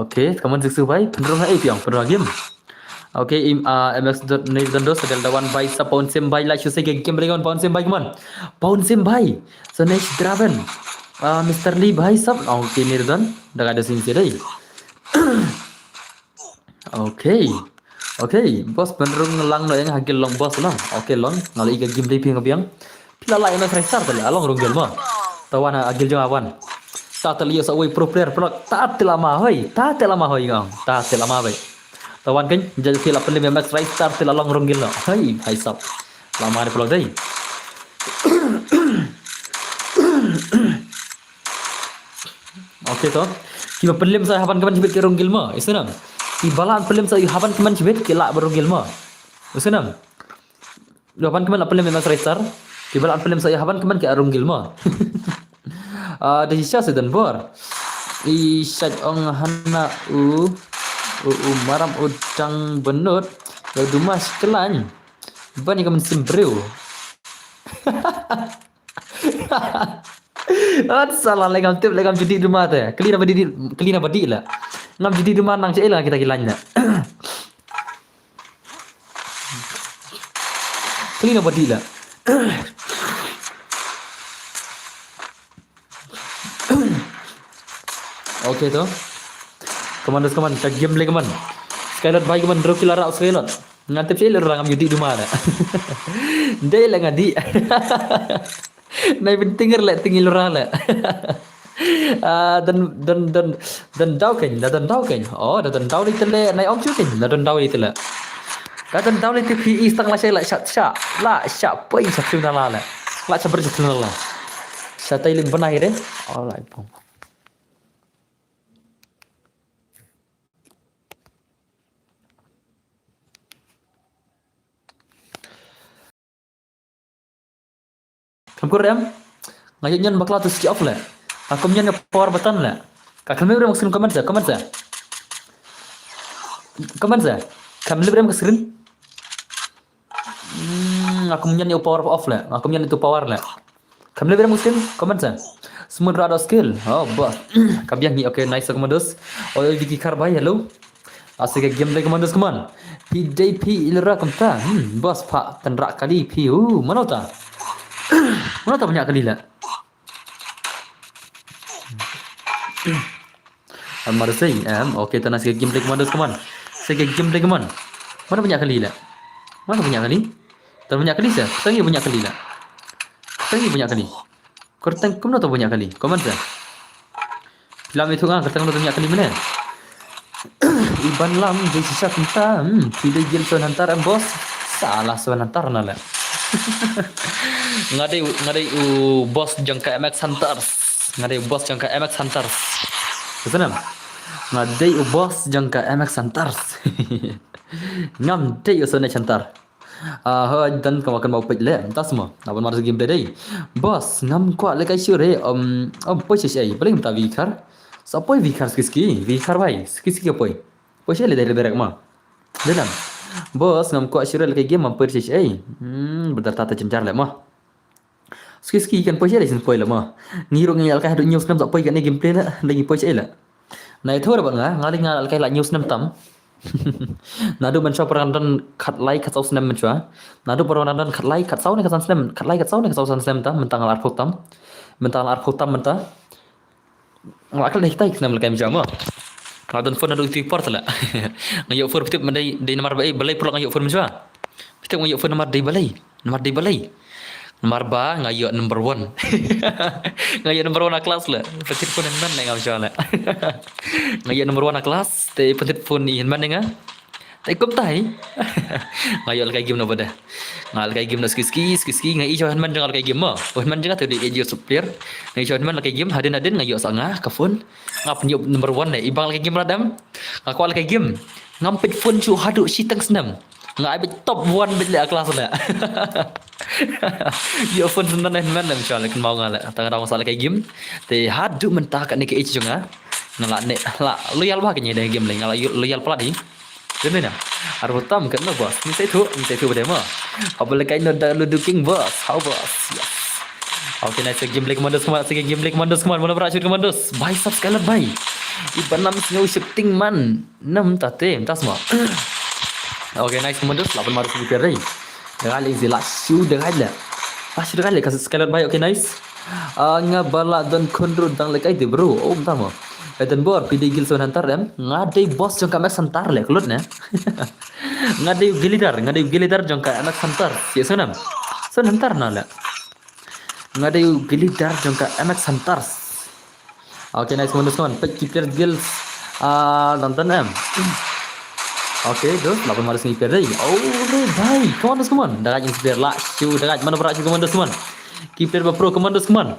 Okay, come on, Zixu bhai, pynrung eh, phi ong pynrung game. Okay, im, ah, M X dot nine dot dos, Delta one bhai, sa Pound Sim bhai, like, share ka game balik, Pound Sim bhai, come on. Pound Sim bhai, so next Draven. Ah, Mister Lee bhai, sab, okay, ni don, da ka da sini dei. Okay. Okay, boss, pynrung lang no eng ha gil long boss lang. Okay, long. Nga la i ka game dei phi nga biang. Phi la la M S Ristar tale, a long rung gil ma. Tawan ha gil jong a wan. Ta tale ïoh sa wei pro player, pro. Ta tale ma hoi. Ta tale ma hoi ngam. Ta tale ma bai. Tawan kan, jadi phi la pynlem M S Ristar tale long rung gil no. Hoi, hai sap. La ma de pro dei. Okay to. Kiba pynlem sa haban kaman shibit ki rung gil ma. Isnam. Kiba la pynlem sa haban kaman shibit ki la ba rung gil ma. Isnam. Haban kaman la pynlem M S Ristar. Kiba la pynlem sa haban kaman ki rung gil ma. Ah, da shisha sedan bor. I shaj ong hana u, u, u maram u dang benut. Ya dumas kelan. Bani kaman simbriu. At salah, leh ngam tip, leh ngam judi duma te. Kali na badi, kali na badi la. Ngam judi duma nang che la kita kilan na. Kali na badi la. Okay to. Commandos, come on, ka game leh, come on. Skylot bhai, come on, rookie la rah Skylot. Nga tip sha ila ngam judi duma na. Dei la nga di. Nai bintinger leh tingil ra leh. Ah, dan, dan, dan, dan daw kein, da dan daw kein. Oh, da dan daw li tele, nai ong chu kein, da dan daw li tele. Da dan daw li te phi i stang la shai la sha, sha, la sha poi sha tuna la leh. La sha ber sha tuna la. Sha tai ling benai re. Oh, la pong. Kam kur em? Nga ïoh ñion bakla to switch off leh. Nga kum ñion power button leh. Ka kam lip rem ka screen, comment sa, comment sa. Comment sa. Kam lip rem ka screen. Hmm, nga kum ñion ïa power off leh. Nga kum ñion ïa power leh. Kam lip rem ka screen, comment sa. Smooth rado skill. Oh, boss. Ka biang hi, okay, nice, Commandos. Oh, Vicky Karbhai, hello. Ase ka game dei, Commandos, come on. Phi dei phi ilra kumta. Hmm, boss, pha tynrah kali phi. Uh, mano ta? Mano ta bniah kali la? Amar sei, em, okay, tana se ka game dei, Commandos, come on. Se ka game dei, come on. Mano bniah kali la? Mano bniah kali? Ta bniah kali sa? Tangi bniah kali la? Tangi bniah kali? Kyrteng kumno to bniah kali? Comment sa. Phi la mih thung ah, kyrteng kumno to bniah kali mene. Iban lam dei shisha kumta. Hmm, phi dei guild Seven Hunter em boss? Salah, Seven Hunter na le. Nga dei, nga dei u boss jong ka M X Hunters. Nga dei u boss jong ka M X Hunters. Ka snem. Nga dei u boss jong ka M X Hunters. Ngam dei u Seven Hunter. Ah, ho, dan ka makan mau peit le. Tas mo. Aban mar game dei. Boss, ngam kwah le kai sure. Um, um, poi shisha. Paling ta vikar. Sa poi vikar ski ski. Vikar bai. Ski ski ka poi. Poi shisha le dei le berek ma. Dalam. Boss, ngam kwah sure le kai game mam poi shisha. Hmm, benar tata jenjar le ma. Ski ski kan poi shisha le sin poi le ma. Ngi ruh ngi alkai haduh news nam sa poi kan gameplay le. Lagi poi shisha le. Na itu dah nga, nga lagi nga alkai la news nam tam. Naduh mynshuwa para ngan don khatlai khatsaw snem mynshuwa. Naduh para ngan don khatlai khatsaw ne khatsan snem, khatlai khatsaw ne khatsaw san snem tam, mynta nga la arphew tam. Mynta nga la arphew tam mynta. Nga la khatlai khatsaw snem la kai mynshuwa mo. Nga don phone naduh itu por tala. Nga ïoh phone phi tip mynta dei namar ba ei balei pyrlok nga ïoh phone mynshuwa. Phi tip nga ïoh phone namar dei balei. Namar dei balei. Namar ba nga ïoh number one. Nga ïoh number one ha class le. Pynthit phone hynmen ne nga mynshuwa le. Nga ïoh number one ha class te pynthit phone i hynmen ne nga. Te kumta hi. Nga ïoh la kai game na bad. Nga la kai game na ski ski ski ski nga i sha hynmen jong nga la kai game mo. Hynmen jong nga te dei eight years player. Nga i sha hynmen la kai game hadien hadien nga ïoh sa nga ka phone. Nga pynïoh number one ne i bang la kai game radam. Nga kwah la kai game. Ngam peit phone shu haduh shiteng snem. Nga ai beit top one beit le ha class le. Ïoh phone snem ne hynmen ne mynshuwa le kynmaw nga le. Tang dang sa le kai game. Te haduh mynta kane ka age jong nga. Nga la ne la loyal ba kane dei game le nga la loyal plat hi. Dei ne na. Arphew tam kan no boss. Ni sai tu, ni sai tu bad mo. Apa le kai no da lu du king boss. How boss. Yes. Okay, nice game le commandos, come on. Nice game le commandos, come on. Mana berat shoot commandos. Bai subscribe bai. Iban nam sngew shooting man. Nam ta te, tas mo. Okay, nice commandos, lapan marus di pere. Dega le zi la shu dega le. La shu dega le ka skelet bai, okay, nice. Ah, nga bala don kundru dang le kai de bro. Oh, mynta mo. Eden bor phi dei guild Seven Hunter em. Nga dei boss jong ka M X Hunter le klut ne. Nga dei guild leader, nga dei guild leader jong ka M X Hunter. Ye Seven em. Seven Hunter na le. Nga dei guild leader jong ka M X Hunters. Okay, nice, commandos, come on. Pet keep their guilds. Ah, dan dan em. Okay, dos, lapan marus ngi pere. Oh, re, bhai. Commandos, come on. Dagat ngi pere la. Shu, dagat mana berat shu commandos, come on. Keep their pro commandos, come on.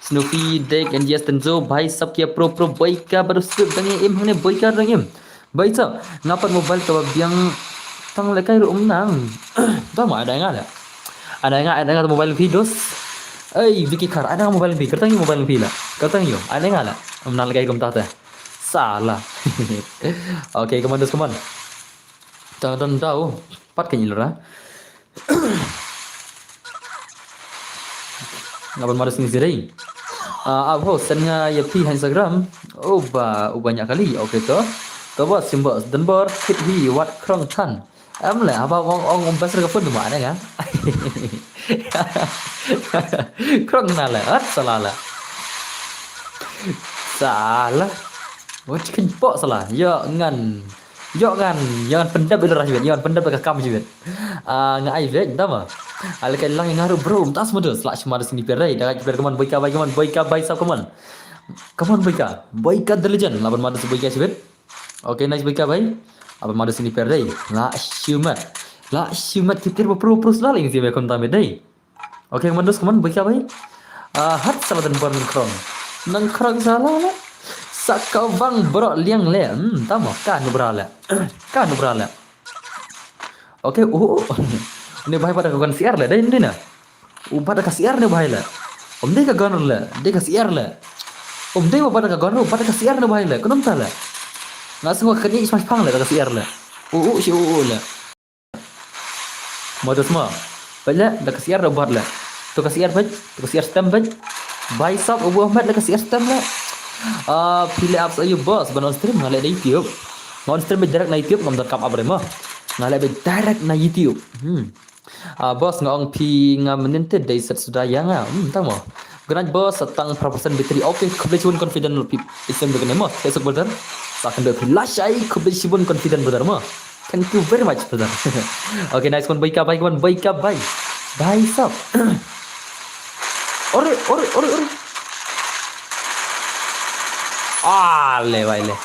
Snoopy, Deck, and Yes, Tenzo, bhai sab kia pro pro boy ka baru script dang im hangne boy ka dang im. Bai sa, nga pat mobile kaba biang tang le kai ruh um nang. Tama ada nga la. Ada nga, ada nga mobile phi dos. Ei, Vicky Car, ada nga mobile phi. Kertang ïoh mobile phi la. Kertang ïoh, ada nga la. Um nang le kai kum ta te. Salah. Okay, come on, dos, come on. Tang tang tau. Pat kan ilra. Nga ban madas ni sirei. Ah, abo sen nga ïa phi ha Instagram. Uba, uba nyak kali. Okay to. To bos, sim bos. Dan bor, kit hi, wat krong tan. Em le, haba ong ong um bas ka phone ma ne nga. Krong na le, at salah le. Salah. Wat kin po salah. Ïa ngan. Ïoh ngan, ïoh ngan pyndep ïa lura jubit, ïoh ngan pyndep ïa ka kam jubit. Ah, nga ai beit, tama. Ale kai lang nga ruh bro, mynta smudu, slak shima da sini pere, da kai pere kaman boy ka bai, kaman boy ka bai sab kaman. Kaman boy ka, boy ka the legend, laban madu boy ka jubit. Okay, nice boy ka bai. Laban madu sini pere, la shumat. La shumat kitir ba pro pro sala ling si me kon tame dai. Okay, kaman dus kaman boy ka bai. Ah, hat salah dan bor nangkrong. Nangkrong salah la. Sa ka bang bro liang le. Hmm, tama ka nubra le. Ka nubra le. Okay, uh. Ni bai pada ka gun siar le. Dai ni na. U pada ka siar ni bai le. Om dai ka gun le. Dai ka siar le. Om dai pada ka gun, pada ka siar ni bai le. Kunum ta le. Nga sngwa ka ni smash pang le ka siar le. Uh, uh, shi uh, uh le. Modus mo. Pele da ka siar da bot le. Tu ka siar pej, tu ka siar stem pej. Bai sab ubu Ahmed da ka siar stem le. Ah, pile apps ayu boss ban on stream nga le da YouTube. Nga on stream direct na YouTube ngam donkam app re mo. Nga le direct na YouTube. Hmm. Ah, boss nga ong phi nga meninte dei set suda ya nga. Hmm, tang mo. Ganaj boss sa tang percent battery. Okay, khublei shibun confident lo phi. Isem de kene mo. Esok brother. Sa kan do phi lashai khublei shibun confident brother mo. Thank you very much brother. Okay, nice one. Boy ka bai, one boy ka bai. Bai sab. Ore, ore, ore, ore. Ah, le bai le.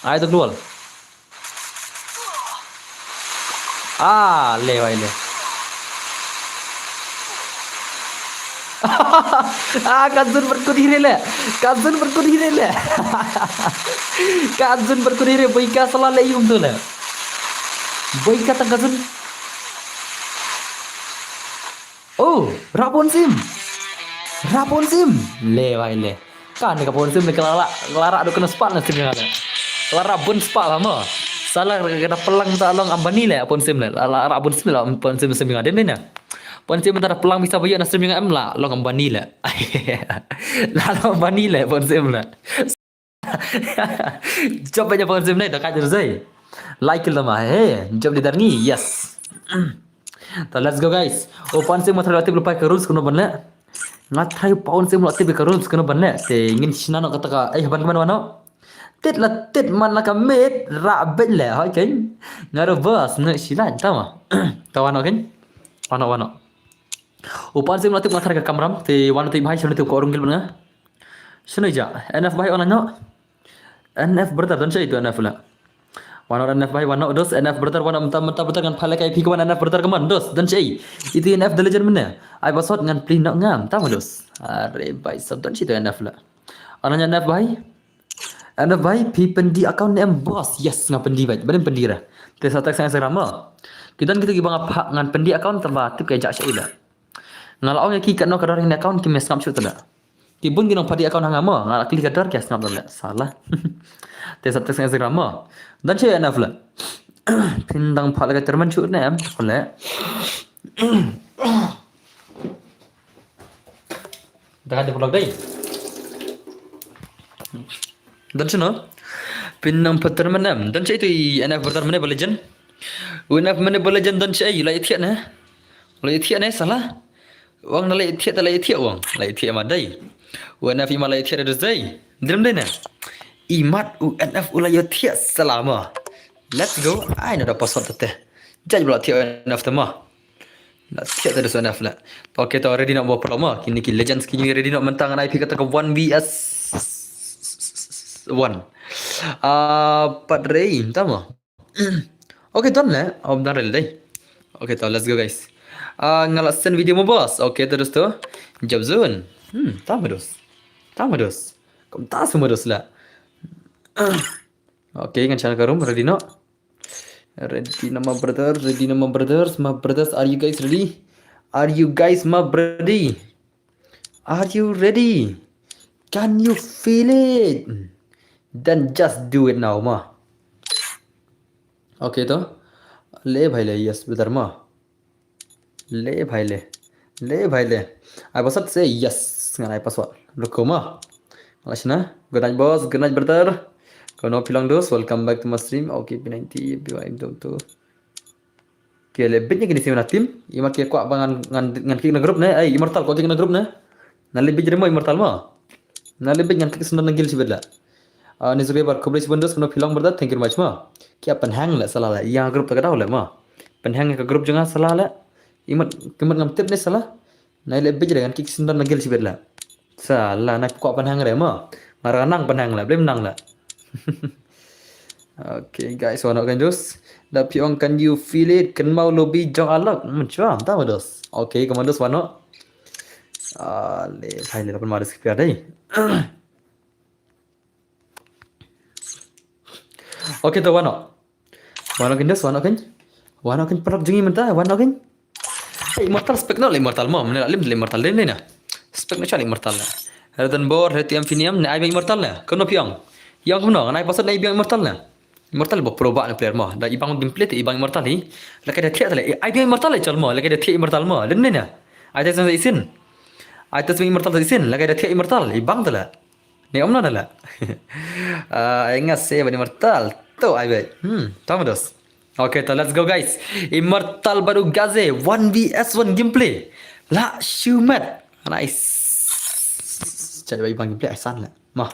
Ai to global. Ah, le bhai le. Ah, Kazun berkut hire le. Kazun berkut hire le. Kazun berkut hire, boy ka salah le yung tu le. Boy ka tang Kazun. Oh, Rabon Sim. Rabon Sim. Le bhai le. Kan ka Pon Sim le ka la, ka la rah duk kena spah na stream jong nga le. Ka la rah bun spah la mo. Salah ka da pelang ta long Ambani le Pon Sim le. La, la rah bun sim le Pon Sim stream jong nga. Din din ya. Pon Sim ta da pelang bisa bayu na stream jong nga em la long Ambani le. La long Ambani le Pon Sim le. Jop aja Pon Sim ne da ka jersey. Like la ma. Hey, jop di dar ngi. Yes. Ta let's go guys. O Pon Sim ma try la tip lupa ka rules kano ban le. Nga try Pon Sim la tip ka rules kano ban le. Te ngin shna no kata ka. Eh ban ban wano. Tit la tit man la ka met ra bet le. Hoi ken. Nga ro boss ne shila tama. Ta wano ken. Wano wano. O Pon Sim la tip nga try ka kamram. Te wano tip hai shano tip ko rung gil ban nga. Shano ja. N F bhai on no. N F brother don shai tu N F la. Wano N F bhai wano dos N F brother wano menta menta brother ngan phalek ai phi ko N F brother ko man dos don shai. Itu N F the legend mene. Ai basot ngan pli nok ngam tama dos. Are bhai sab don shai tu N F la. Ana nya N F bhai. N F bhai phi pendi account ne em boss. Yes nga pendi bhai. Baden pendi ra. Te sa tak sa Instagram mo. Kita kita ki bang apa ngan pendi account tamba tip ka jak shai la. Nga la ong ïa ki katno ka dor ïa kane account kim ïa sngap shuh te la. Ki bun ki nongpadi account ha nga mo, nga la kylli ka dor ki ïa sngap te la. Salah. Te sa text Instagram mo. Don shai N F la. Phin dang phah la ka termen shuh ne em, kole. Dah ada vlog dai. Don shai no. Phin dang phah termen em. Don shai tu i N F brother mane ba legend. U N F mane ba legend don shai la i thiah ne. La i thiah ne salah. Wang na la i thiah ta la i thiah wang. La i thiah ma dai. U N F i ma la i thiah da dai. Drim dai ne. I mat u N F u la i thiah salah ma. Let's go. Ai na da password te. Jaj bla thiah u N F te ma. Na thiah te da u N F la. Okay to ready na ba pro ma. Kini ki legends kini ready na mentang na I P kata ka one V S one. Ah, pat rei ta ma. Okay, done le. Om done le dai. Okay, to let's go guys. Ah, nga la send video mo boss. Okay, to dosto. Jab zone. Hmm, tama dos. Tama dos. Kom ta semua dos la. Okay, ngan channel ka room ready no. Ready no my brother, ready no my brothers, my brothers, are you guys ready? Are you guys my ready? Are you ready? Can you feel it? Then just do it now ma. Okay to. Le bhai le yes brother ma. Le bhai le. Le bhai le. Ai password se yes ngan ai password. Ruko ma. Lashna. Good night boss. Good night brother. Kono pilong dos. Welcome back to my stream. Okay P ninety. P Y M two. Pia le bit nya kini sima na team. Ima kia kwah ba ngan ngan ngan kick na group ne. Ai Immortal kwah kick na group ne. Na le bit remo Immortal ma. Na le bit ngan kick sendal na gil sibet la. Ah, ni zuke bar khublei sibun dos kano pilong brother. Thank you very much ma. Kia penhang le salah le. Yang group ta ka dau le ma. Penhang ka group jong nga salah le. Imat kimat ngam tip ne salah. Na le bit ngan kick sendal na gil sibet la. Salah na kwah penhang re ma. Ngarang nang penhang le. Blem nang le. Okay guys, wano kan dos. Da piong can you feel it? Kan mau lobby jong alok. Hmm, chua, ta ma dos. Okay, commandos wano. Ah, le, hai le lapan ma dos kipia dai. Okay, to wano. Wano kan dos, wano kan. Wano kan parap jengi menta, wano kan. Hey, Immortal spek no le Immortal mo, mena lim le Immortal le na. Spek no cha le Immortal le. Redan bor, retiam finiam, ne ai bang Immortal le. Kono piong. Yang kono, ngai pasat ne ai bang Immortal le. Immortal ba pro ba na player mo. Da ibang gameplay te ibang Immortal hi. La ka da thiah le. Ai bang Immortal le chal mo, la ka da thiah Immortal mo. Len ne na. Ai te sang isin. Ai te sang Immortal isin, la ka da thiah Immortal, ibang te la. Ni om na la. Ah, engas se bani Immortal. To ai be. Hmm, tama dos. Okay, to let's go guys. Immortal baru gaze one v one gameplay. La shumat. Nice. Cari bagi bang gameplay asan la. Mah.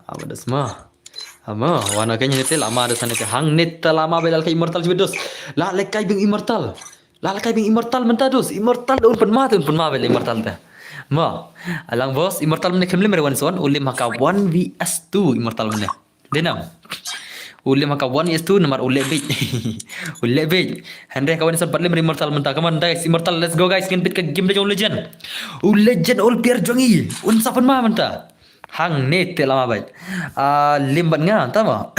Apa dos mah. Ama, wana kanya nete lama dos nete hang nete lama belal ka Immortal jibet dos. La lekai bing Immortal. La lekai bing Immortal menta dos. Immortal un penma tu un penma bel Immortal te. Ma, alang bos Immortal mene kemle mere one son ulim haka one v s two Immortal mene. Denam. U lim ha ka one is two namar u leh beit. U leh beit. Hynrei ka one is one pat lim Immortal mynta. Come on guys, Immortal, let's go guys. Ngin peit ka game jong u Legend. U Legend ol player jong i. Un sa pynma mynta. Hangne te lama beit. Ah, lim bad nga, tama.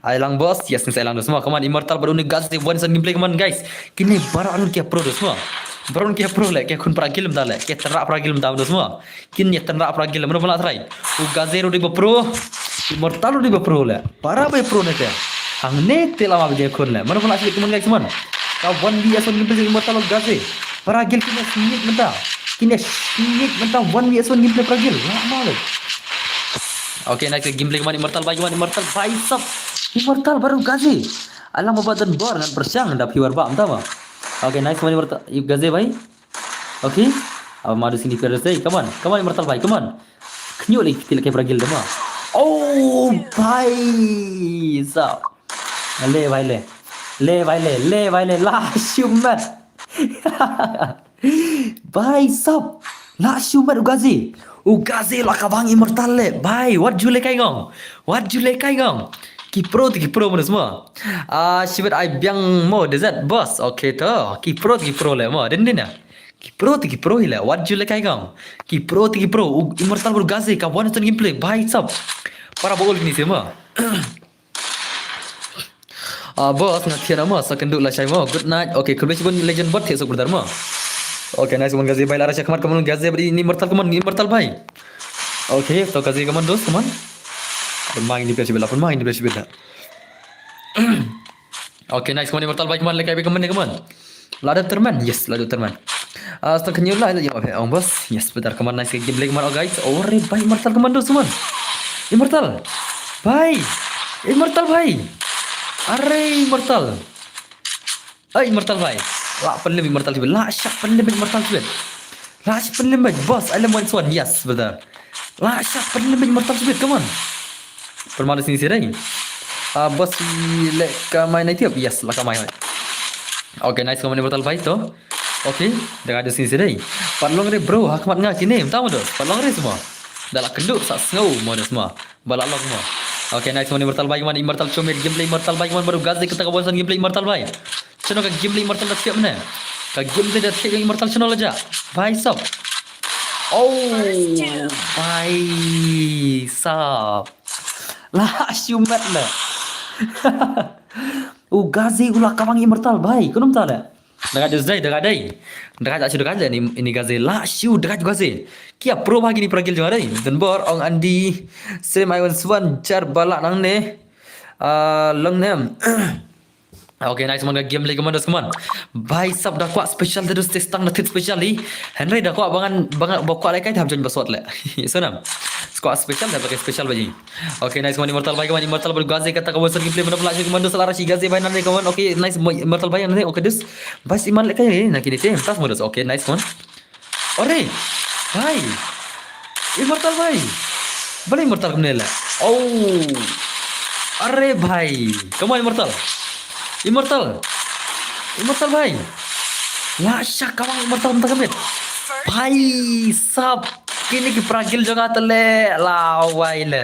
Ai lang boss, yes, ni sa ai lang dos mo. Come on, Immortal bad une Gaze, one is one gameplay, come on guys. Kine baroh arngut ki pro dos mo. Baroh arngut ki pro le, ki khun para kill mynta le, ki tynrah para kill mynta dos mo. Kin ïa tynrah para kill, mano ba la try. U Gaze ruh dei ba pro. Immortal ruh dei ba pro le. Para ba pro ne te. Hangne te lama ba je khun le. Mano ba la try, come on guys, come on. Ka one v one gameplay Immortal u Gaze. Para kill kin ïa sneak mynta. Kin ïa sneak mynta one v one gameplay para kill. Lama le. Okay, nice gameplay, come on, Immortal bhai, come on, Immortal bhai sab. Immortal baroh Gaze. Alang ba don bor ngan pyrshang da phi war ba mynta ma. Okay, nice, come on, Immortal, Gaze bhai. Okay. Aba madu sini pera sei. Come on, come on, Immortal bhai, come on. Khñiuh lagi ki leh para kill da ma. Oh, bhai sab. Le bhai le. Le bhai le, le bhai le. Lah shu mat. Bhai sab. Lah shu mat u Gaze. U Gaze la ka bang Immortal le. Bhai, wat ju lehkai ngong. Wat ju lehkai ngong. Ki pro te ki pro mo dos mo. Ah, shibit ai biang mo, does that, boss? Okay to. Ki pro te ki pro le mo. Din din ya. Ki pro te ki pro hi le. Wat ju lehkai ngong. Ki pro te ki pro. U Immortal bad u Gaze ka one v one gameplay. Bhai sab. Para ba ol kine se mo. Ah, boss, nga thied mo, sa kynduh lashai mo. Good night. Okay, khublei shibun Legend bot, thied suk brother mo. Okay, nice one Gaze bhai, la rush shakhmat, come on Gaze bad Immortal, come on Immortal bhai. Okay, to Gaze, come on dos, come on. Pynma ïa ini player shibit la, pynma ïa ini player shibit la. Okay, nice, come on Immortal bhai, come on, lehkai beit, come on, come on. La dep tyrmen, yes, la dep tyrmen. Ah, stang khñiuh la, la ïa ong boss. Yes, brother, come on, nice gameplay, come on, oh guys. Oh, re bhai, Immortal, come on dos, come on. Immortal. Bhai. Immortal bhai. Are Immortal. Ai Immortal bhai. La pynlim Immortal shibit. La shah pynlim Immortal shibit. La shah pynlim beit, boss. Ai lem one is one. Yes, brother. La shah pynlim Immortal shibit. Come on. Pynma da sini sini. Ah, boss, leh ka mai na tiap. Yes, la ka mai. Okay, nice, come on Immortal bhai to. Okay, da ka da sini sini. Pat long re bro, ha khmat nga kine. Mynta mo dos. Pat long re semua. Da la kynduh sa sngew mo dos mo. Ba la long mo. Okay, nice one Immortal bhai, come on Immortal, show me gameplay Immortal bhai, come on, bad u Gaze, kata ka one v one gameplay Immortal bhai. Shano ka gameplay Immortal da thiap ne? Ka gameplay da thiap Immortal shano la ja. Bhai sab. Oh, bhai sab. La shu mat le. U Gaze u la ka bang Immortal bhai. Kumno mynta le? Da ka dei, da ka dei. Da ka shu da ka dei ini, ini Gaze, la shu da ka Gaze. Ki ïa pro bha kine para kill jong nga dei. Don bor, ong Andy. Srem ai wan swan jar ba la nangne. Ah, long nem. Okay, nice one ka gameplay, come on dos, come on. Bhai sab, da kwah special, da dus testang da tit special hi. Hynrei da kwah ba ngan, ba ngan, ba kwah lehkai, hap join ba sot le. Sonam. Kwah special, da lehkai special bha hi. Okay, nice, come on Immortal bhai, come on Immortal bhai, Gaze kata ka one v one gameplay, mano ba la shu, come on dos, la rush Gaze bhai nangne, come on. Okay, nice, mo-, Immortal bhai nangne. Okay, dus. Bhai si man lehkai na kine te, tas mo dos. Okay, nice, come on. Ore bhai. Immortal bhai. Balei Immortal kumne le? Oh. Are bhai. Come on Immortal. Immortal. Immortal bhai. La sha ka bang Immortal mynta ka miet. Bhai sab. Kine ki para kill jong nga te le. La wai le.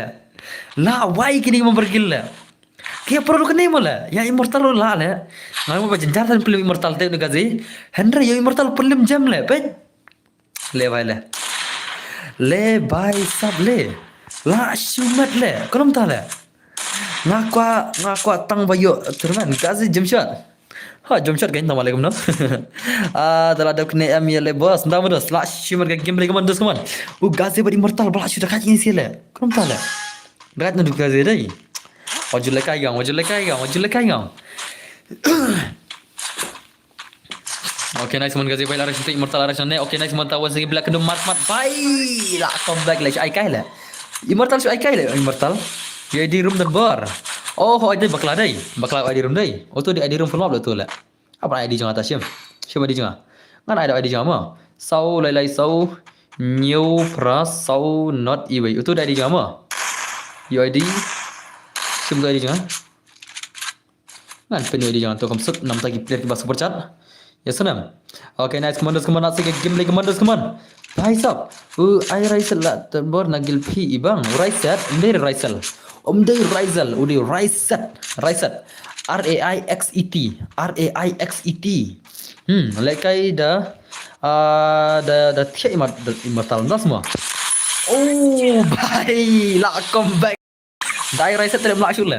La wai kine ki para kill le. Ki ïa pro ruh kane mo le. Ïa Immortal ruh la le. Nga mo ba jynjar tang pynlim Immortal te une u Gaze. Hynrei ïa Immortal pynlim jem le. Peit. Le bhai le. Le bhai sab le. La shu mat le. Kumno mynta le. Nga kwah, nga kwah tang ba ïoh tournament. Gaze jump shot. Ha, jump shot kan tang ba le kumno. Ah, da la dep kane em ïa le boss. Mynta mo dos. La shu mat ka gameplay, come on dos, come on. U Gaze bad Immortal ba la shu da ka jingïaseng le. Kumno mynta le. Rat na duk Gaze dei. Wat ju lehkai ngong, wat ju lehkai ngong, wat ju lehkai ngong. Okay, nice one Gaze bhai, la rush Immortal, la rush ne. Okay, nice one, ta wan sagi black kena mat mat bhai. La come back le, shu ai kai le. Immortal shu ai kai le, Immortal. Ïoh I D room don bor. Oh, ho I D bakla dei. Bakla I D room dei. Uto dei I D room full map le uto le. Hap ban ai I D jong nga ta shim. Shim I D jong nga. Ngan ai da I D jong nga mo. Saw lai lai saw hynñiew phra saw not iwei. Uto da I D jong nga mo. Ïoh I D. Shim uto I D jong nga. Ngan pyn ïoh I D jong nga to kam suk namta ki player kiba super chat. Ïa snem. Okay, nice, Commandos, come on, let's get gameplay, Commandos, come on. Bhai sab, u ai Raisel la tebor na gilphi ibang, Raisel, um dei Raisel. Um dei Raisel, u dei Raisel, Raisel. R A I X E T, R A I X E T. Hmm, lekai da, ah, da, da thiah imat, da immortal, da semua. Oh, bhai, la comeback. Dai Raisel tele mla shule.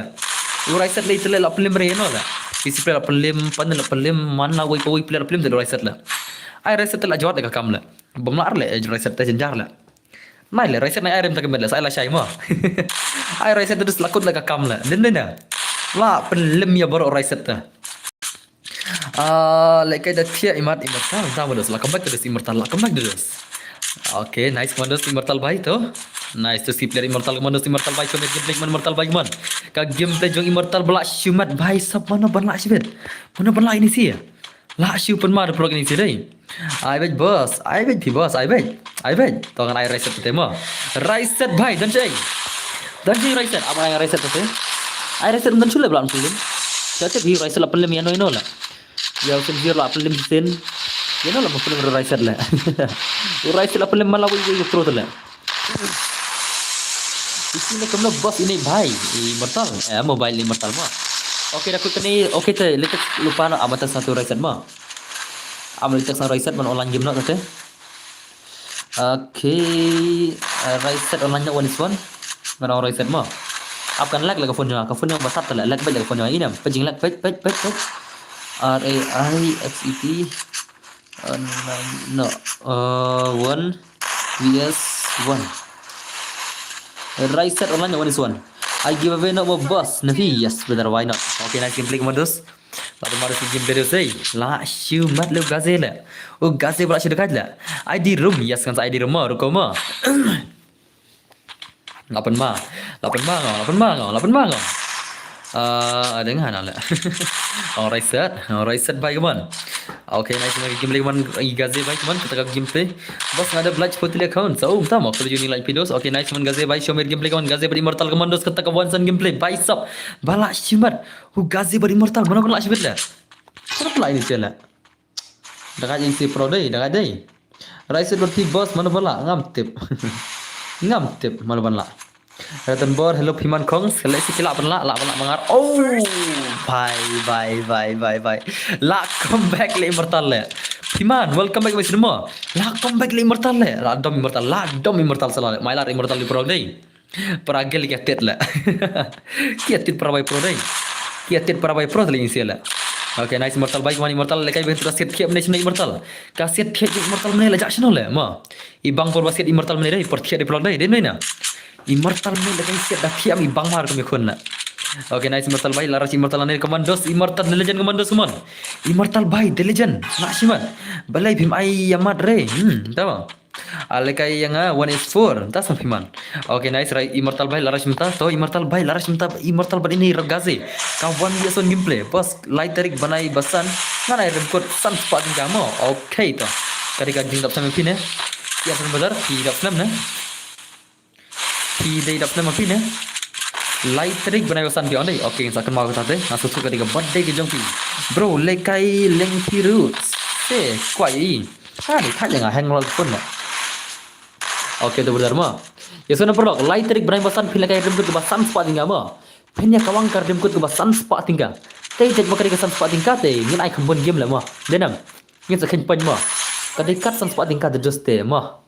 U Raisel le tele la pynlem re no la. Isi player la pynlem, pan la pynlem, man la wei wei player la pynlem tele Raisel la. Ai Raisel tele jawat le ka kam la. Bam la le Raisel te jenjar la. Nai le Raisel nai ai rem tak met la, sai la shai mo. Ai Raisel te dus lakut la ka kam la. Din din ya. La pynlem ya baroh Raisel te. Ah, lekai da thiah imat immortal, da modus la comeback terus immortal, la comeback terus. Okay, nice, Commandos, immortal bhai to. Nice to see player immortal, Commandos, immortal bhai, comet gameplay man immortal bhai man. Ka gameplay jong immortal ba la shimet bhai sab, mano ban la shimet. Mano ban la ini si. La shu pun mar pro ini si dei. Ai bej boss, ai bej phi boss, ai bej. Ai bej. To ngan ai Raisel te mo. Raisel bhai, dan cei. Dan cei Raisel, apa ai Raisel te. Ai Raisel dan cule blan pynlem. Cei te phi Raisel la pynlem ya no no la. Ya sen jir la pynlem sen. Ya no la pynlem Raisel la. Raisel la pynlem mala wei wei pro te la. Isi ne kamlo boss ini bhai. Immortal. Eh, mobile immortal mo. Okay, da kut ni. Okay te, letek lupa no amata satu Raisel mo. Am letek satu Raisel man online game no te. Okay, uh, Raisel online no one is one. Mana Raisel mo. Ap kan lag la ka phone jong, ka phone jong ba sat te la, lag bej la ka phone jong. Inem, pejing lag bej bej bej bej. R A I X E T. Online no. Uh, one V S one. Raisel online no one is one. I give away no more boss. Nahi, yes, brother, why not? Okay, nice gameplay, Commandos. La pun mar da shu gameplay da sei. La shu mat le u Gaze le. U Gaze ba la shu dekat le. I D room, yes kan sa I D room mo, ruko mo. La pun ma. La pun ma ngo, la pun ma ngo, la pun ma ngo. Ah, ada ngan ale. Alright set, alright set bhai kaman. Okay, nice man, gameplay kaman, i Gaze bhai kaman, kita ka gameplay. Bas nga ada blight photo le account. So, um tamo, kalau juni like videos. Okay, nice man Gaze bhai, show me gameplay kaman, Gaze bad Immortal Commandos, kita ka one son gameplay. Bhai sab, ba la shu mat. U Gaze bad Immortal, mano kan la shu mat le. Mano kan la ini sih le. Dagaj ing si pro dei, dagaj dei. Raisel bad phi boss, mano ban la, ngam tip. Ngam tip, mano ban la. Ratan Bor, hello Phiman Khong, selek si ki la ban la, la ban la mangar. Oh, bhai, bhai, bhai, bhai, bhai. La comeback le Immortal le. Phiman, welcome back, Mister Mo. La comeback le Immortal le. La dom Immortal, la dom Immortal sala le. Mai la Immortal le pro dei. Para gel kia tet le. Kia tet para bai pro dei. Kia tet para bai pro le insia le. Okay, nice Immortal bhai, kaman Immortal lekai beng tu ka set kia bne shne Immortal. Ka set kia Immortal mne le jak shno le, ma. I bang por ba set Immortal mne dei, por kia dei pro dei, dei mne na. Immortal mne lekai set da kia mi bang mar kami khun na. Okay, nice Immortal bhai, la rush Immortal ne Commandos, Immortal the legend Commandos kaman. Immortal bhai, the legend, na shiman. Balai phim ai yamat re, hmm, tawa. Ah, lekai yang ah, one is four. Das ma Phiman. Okay, nice, right. Immortal bhai, la rush mynta. To, Immortal bhai, la rush mynta. Immortal bad ini Gaze. Ka one V S one gameplay. Bas, lai tarik bnai ba san. Ngan ai rem kut san spah tyngka mo. Okay, to. Ka dei ka jingdap snem phi ne. Ïa, san bazar, phi dap snem ne. Phi dei dap snem phi ne. Lai tarik bnai ba san phi on dei. Okay, sa kan ma ka ta dei. Nga susu ka dei ka birthday ka jong phi. Bro, lekai leng phi roots. Se, kwai. Ha, ni thaj nga hang lol phone na. Okay, to brother mo. Ya, so na paralok, lai tarik bnai ba san phi la kai rem kut kaba san spah tyngka mo. Phin ïa kawang ka rem kut kaba san spah tyngka. Te jek ba ka dei ka san spah tyngka te, ngin ai kham bun game la mo. Denam. Ngin sa khein pyn mo. Ka dei kat san spah tyngka te just te mo.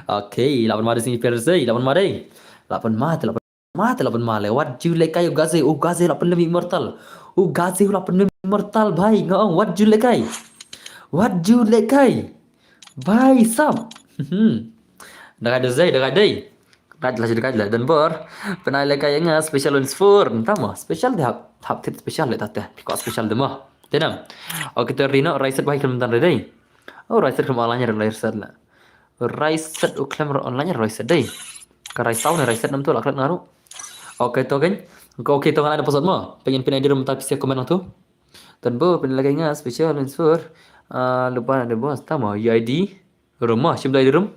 Okay, la pyn ma dei sing per se, la pyn ma dei. La pyn ma te, la pyn ma te, la pyn ma le. Wat ju lekai u Gaze, u Gaze la pynlem Immortal. U Gaze la pynlem Immortal bhai, nga ong wat ju lekai. Wat ju lekai. Bhai sab. Hmm. Dagaj dei, dagaj dei. Dagaj la, dagaj la dan bor. Pynai lekai nga special on spur. Tamo special de hap, hap tit special le tate. Piko special de mo. Tenam. Okay, to Rino, Raisel bhai khlem tan dei. Oh, Raisel khlem online Raisel la. Raisel u khlem online Raisel dei. Ka Raisel ne Raisel nam tu la khlem ngaru. Okay, to kan. Okay, to kan ada pasal mo. Pengen pynai di room tapi siap komen tu. Tan bo pynlagay nga special on spur. Ah, lupa na de bos. Tamo, U I D room mo, shim da I D room.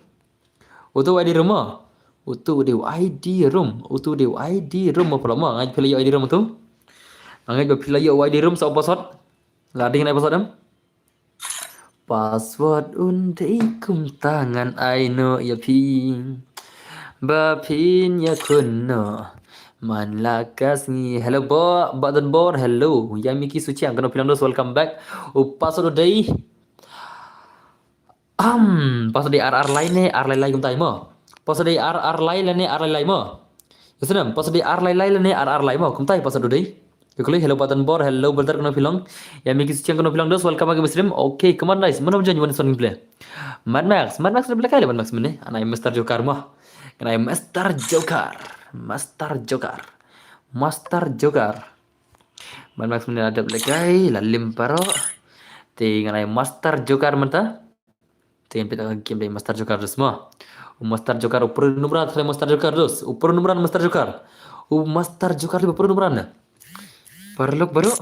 Utu U I D room mo. Utu de U I D room. Utu de U I D room mo pula mo. Ngai pila U I D room tu. Ngai ba pila U I D room sa pasal. La ding nai pasal dem. Password un dei kumta ngan ai noh ïa phi. Ba phin ïakhun noh man la ka sngi. Hello Bo, Badan Bor, hello. Ïa Miki Suchiang, kano phi long dos, welcome back. U password u dei. Am, password u dei ar ar lai ne ar lai lai kumta mo. Password u dei ar ar lai lane ar lai lai mo. Ïa snem, password u dei ar lai lai lane ar ar lai mo. Kumta password u dei. Ïa kuli, hello Badan Bor, hello brother, kano phi long. Ïa Miki Suchiang, kano phi long dos, welcome back to the stream. Okay, come on guys, mano join one one gameplay. Mad Max, Mad Max, play kai le Mad Max mynne. Ngan ai Master Joker mo. Ngan ai Master Joker. Master Joker. Master Joker. Mad Max mynne la dep lehkai, la lim baroh. Te ngan ai Master Joker mynta. Te ngin peit ïa ka game dei Master Joker dos mo. U Master Joker u pyrshah number, trai Master Joker dos. U pyrshah number Master Joker. U Master Joker u pyrshah number. Paralok baroh.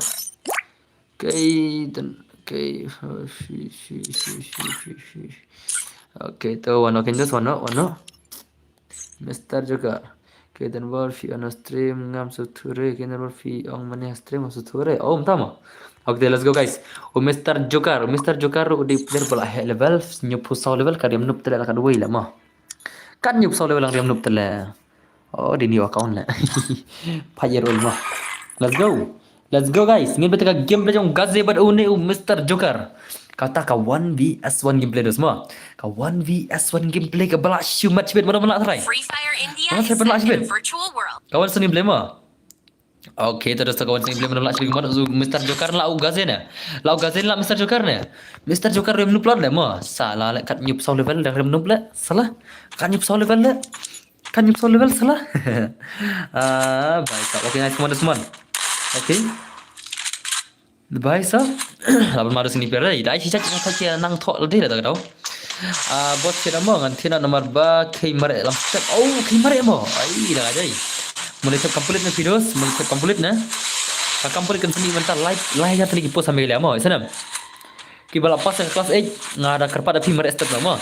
Kai dan kai. Okay, to wano kin dos, wano, wano. Master Joker. Kaidan Wolf phi on stream ngam sngewthuh re, Kaidan Wolf phi ong mane stream ngam sngewthuh re. Oh, mynta mo. Okay, let's go guys. U Master Joker, u Master Joker u dei player ba la heh level, hynñiewphew saw level, ka riam noob te la ka duwai la mo. Kan hynñiewphew saw level la riam noob te la. Oh, dei new account la. Five year old mo. Let's go. Let's go guys. Ngin peit ïa ka gameplay jong Gaze bad une u Master Joker. Kata ka one v one gameplay dos mo. Ka one v one gameplay kaba la shimet shibit, mano mano la try. Free Fire India. Mano try, is mano la set in a shimet virtual world. Ka one v one gameplay mo. Okay, to dos, ka one v one gameplay, mano la shimet, mano u Master Joker la u Gaze ne. La u Gaze la Master Joker ne. Master Joker riam noob le mo. Sa la le, kat hynñiewphew saw level da riam noob le. Sa la. Kat hynñiewphew saw level le. Kan hynñiewphew saw level sa la. Ah, bhai sahab. Okay, nice, come on, come on. Okay. Bhai sahab. Laban madu sini pera. Dai si chat nang thok nang thok lade la ta ka dau. Ah, boss, kira mo ngan thina nomor ba, kei mare lam step. Oh, kei mare mo. Ai, da dai. Mule step complete ne phi dos, mule step complete ne. Ka complete kan sini mynta lai, lai hajar tylli ki post ha Meghalaya mo. Isn't it? Kiba la pass ka class eight, nga da kyrpad ïa phi mare step no mo.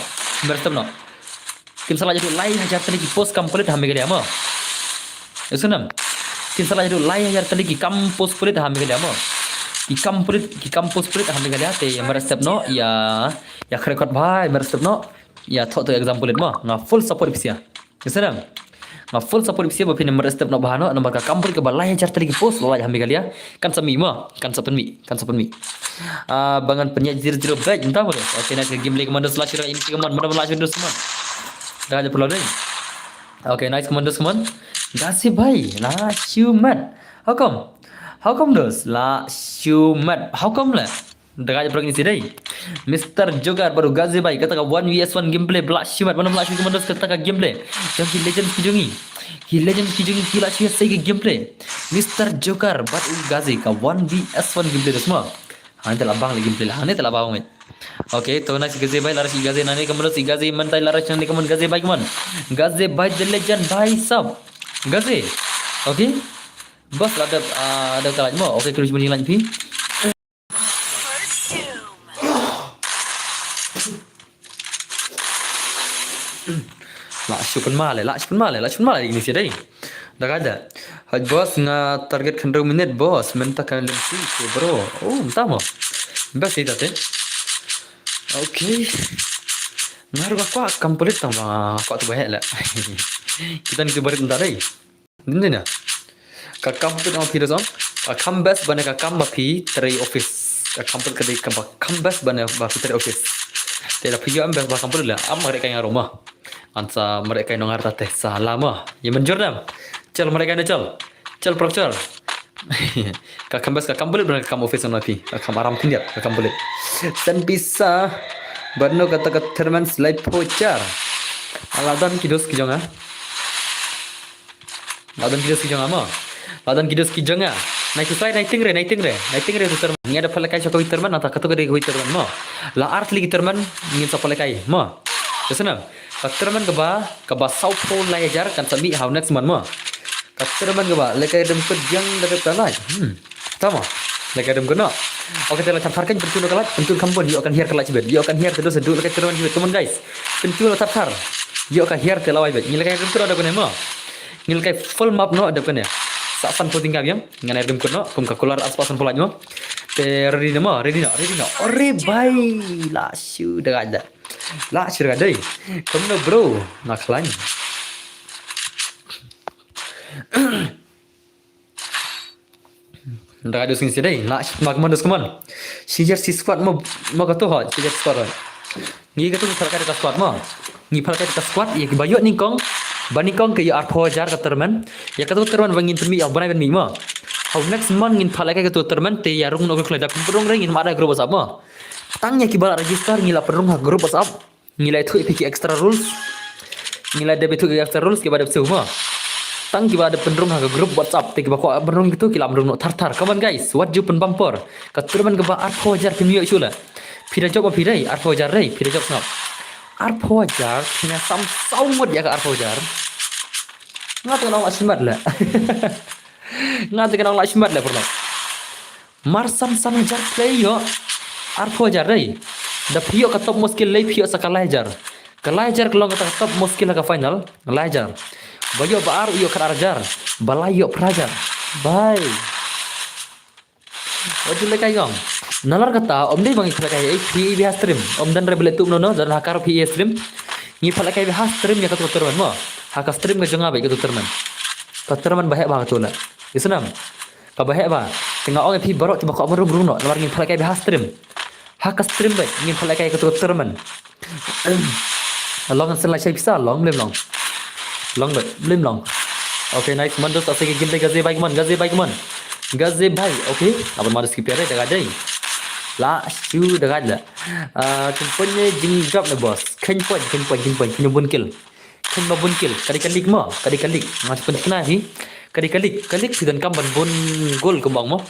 Mare step no. Kin sa la jadu lai hajar tylli ki post kam pulit ha Meghalaya mo. Ïa snem. Kin sa la jadu lai hajar tylli ki kam post pulit ha Meghalaya mo. Ki kam pulit, ki kam post pulit ha Meghalaya te mare step no ïa, ïa khreh kot bha, mare step no ïa thoh to exam pulit mo. Nga full support ïa phi sha. Ïa snem. Nga full support ïa phi sha ba phin mare step no bha no, namar ka kam pulit kaba lai hajar tylli ki post la ha Meghalaya. Kan sa mih mo, kan sa pynmih, kan sa pynmih. Ah, ba ngan pynïaid zero zero back, mynta mo. Okay, nice ka gameplay, Commandos, last shot, ini si Command, mana last shot, Command. Dah aja perlu deh. Okay, nice, Commandos, Command. Gaze bhai, la shimet. How come? How come dos? La shimet. How come la? Dah aja perlu ini si deh. Mister Joker bad u Gaze bhai, kata ka one v one gameplay, ba la shimet, mana la shimet, Commandos, kata ka gameplay. Jong ki legends ki jong ngi. Ki legends ki jong ngi ki la shu ïa sei ka gameplay. Mister Joker bad u Gaze ka one v one gameplay dos mo. Hangne te la bang le gameplay la. Hangne te la bang, mate. Okay, to nice Gaze bhai, la rush Gaze nangne, Commandos, Gaze mynta la rush nangne, Command, Gaze bhai, Command. Gaze bhai the legend bhai sahab. Gaze. Okay. Boss la dep, ah, dep ka light mo. Okay, kru jumani light phi. La shu pynmale, la shu pynmale, la shu pynmale ini si dei. Da ka da. Hai boss, nga target khyndew minit boss, mynta ka lynti te bro. Oh, mynta mo. Best ita te. Okay. Nga ruh ka kwah kam pulit tang ba nga kwah tu ba heh la. Kita ni tu barit mynta dei. Dindina. Ka kam put ong phi da song. Ka kam best bane ka kam ba phi trei office. Ka kam put ka dei ka ba kam best bane ba phi trei office. Te la phi ïoh am best ba kam put la. Am mare kai nga roma. Ansa mare kai nong arta te sa la ma. Ye manjur dam. Chal mare kai na chal. Chal prok chal. Ka kam best ka kam put bane ka kam office na phi. Ka kam aram khyndiat ka kam put. Sen bisa. Bano kata ka terman slide pochar. Ala dan ki dos ki jong ah. La don ki dos ki jong nga mo. La don ki dos ki jong nga. Nai kusai nai ting re, nai ting re. Nai ting re Witterman. Ngi da palekai sha ka Witterman, nata katu ka dei ka Witterman mo. La ar tylli ki terman ngin sa palekai mo. Ka snem. Ka terman kaba, kaba saw phew lai hajar kan sa mih ha u next month mo. Ka terman kaba lekai dum kut jong da ka lai. Hmm. Tama. Lekai dum kut no. Okay, te la thap thar kan pyntu ka lai, pyntu kham bun, ïoh kan hiar ka lai chibet. Ïoh kan hiar te dos du lekai terman chibet. Come on guys. Pyntu la thap thar. Ïoh ka hiar te la wai bet. Ngi lekai dum kut da kane mo. Ngi lekai full map no da kane. Sa san phew tyngka biang. Ngan ai dum kut no. Kum ka kular aspas san phew lai mo. Eh, ready na mo, ready na, ready na. Ore bhai, la shu da gada. La shu da gada. Kumno bro, nga khlaiñ. Da gada sing sidai, la shu ma kman dos kman. Sijar si squad mo, mo kato ha, sijar squad ha. Ngi katu phalkai ka squad mo. Ngi phalkai ka squad ïa kiba ïoh nyngkong. Ba nyngkong ki ïoh arphew hajar ka tournament. Ïa katu tournament ba ngin pynmih ïa u bnai ban mih mo. Ha u next month ngin phalkai katu tournament te ïa rung no ka khlai da pynrung re ngin mad da group WhatsApp mo. Tang ïa kiba la register ngi la pynrung ha group WhatsApp. Ngi la ïathuh ïa phi ki extra rules. Ngi la dep ïathuh ki extra rules kiba dep siew mo. Tang kiba dep pynrung ha ka group WhatsApp te kiba kwah pynrung kitu ki la pynrung noh thar thar. Come on guys, wat ju pynbam por. Ka tournament kaba arphew hajar phi ïoh shuh la. Phi da jop ma phi dei, arphew hajar dei, phi da jop sngap. Arphew hajar, phi na sam saw ngut ïa ka arphew hajar. Nga te nong la shimat la. Nga te nong la shimat la pyrno. Mar san san hajar play ïoh. Arphew hajar dei. Da phi ïoh ka top muskil lei phi ïoh sa ka lai hajar. Ka lai hajar ka long kata ka top muskil ha ka final. Lai hajar. Ba ïoh ba ar ïoh khatar hajar. Ba lai ïoh phra hajar. Bye. Wat ju lehkai ngong. Nalar kata, ym dei ba ngi pynlehkai ei, phi ei bha stream. Ym don re ba leh tuh mano, don ha kar phi ei stream. Ngi pynlehkai bha stream ïa katu ka tournament mo. Ha ka stream ka jong nga bha katu tournament. Ka tournament ba heh bha katu la. Isnam. Kaba heh bha. Te nga ong ïa phi baroh kiba kwah ban rung rung noh. Namar ngi pynlehkai bha stream. Ha ka stream bha ngi pynlehkai katu ka tournament. Long sen la shai pisa, long, blem long. Long bha, blem long. Okay, nice man, dos, ase ki game dei gaze bike man, gaze bike man. Gaze bike, okay. Aban ma dos ki pere, daga dei. La, shu, daga la. Ah, kin pon ne jing drop ne boss. Kin pon, kin pon, kin pon, kin bun kill. Kin ba bun kill, kadi kalik mo, kadi kalik. Ngas pun kena hi. Kadi kalik, kalik phi don kam ban bun gol kembang mo.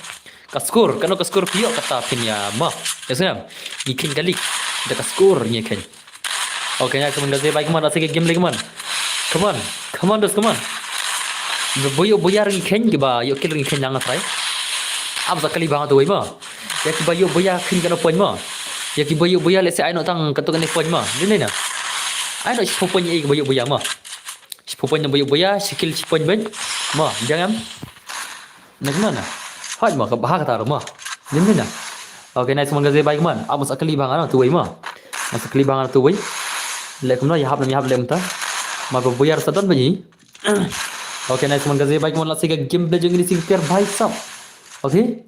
Ka score, kano ka score phi ïoh kata phin ïa ma. Ya sngam. Ngi kin kalik. Da ka score ngi kin. Okay, nice man, gaze bike man, ase ki game lagi man. Come on, come on, dos, come on. Boyo boya ngi kin, kiba ïoh kill ngi kin lang try. Am sa kali bang tu wei ma. Ïa kiba ïoh boya kin kano point ma. Ïa kiba ïoh boya lehse ai noh tang katu kane point ma. Ni ni na. Ai noh shiphew point ïa kiba ïoh boya ma. Shiphew point na boya boya, shi kill shi point bha. Ma, jang em. Na kumno na? Hot ma, ka bha kata ma. Ni ni na. Okay, nice man, gaze bike man. Am sa kali bang tu wei ma. Am sa kali bang tu wei. Leh kumno ïa hap na ïa hap leh mynta. Ma ba boya sa don bha ni. Okay, nice man, gaze bike man, la se ka game bha jong ini sing player bhai sab. Okay.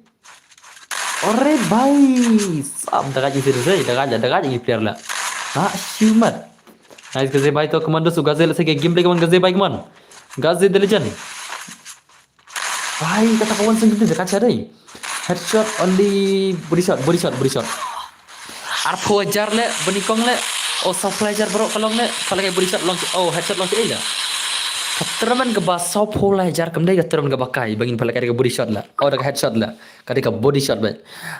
Ore bhai sab, daga jing serius eh, daga ja, daga jing player la. Ha, shimat. Nice gaze bhai to, commandos u gaze la se ka game bha man, gaze bike man. Gaze the legend. Bhai, kata ka one sing game daga cha dei. Headshot only body shot, body shot, body shot. Arphew hajar leh, bani kong leh. Oh, saw phew hajar baroh ka long leh. Pha leh kai body shot long, oh, headshot long ei leh. Ka tournament kaba saw phew hajar kam dei ka tournament kaba kai, ba ngin pha leh kai ka body shot leh. Oh, da ka headshot leh. Ka dei ka body shot bha.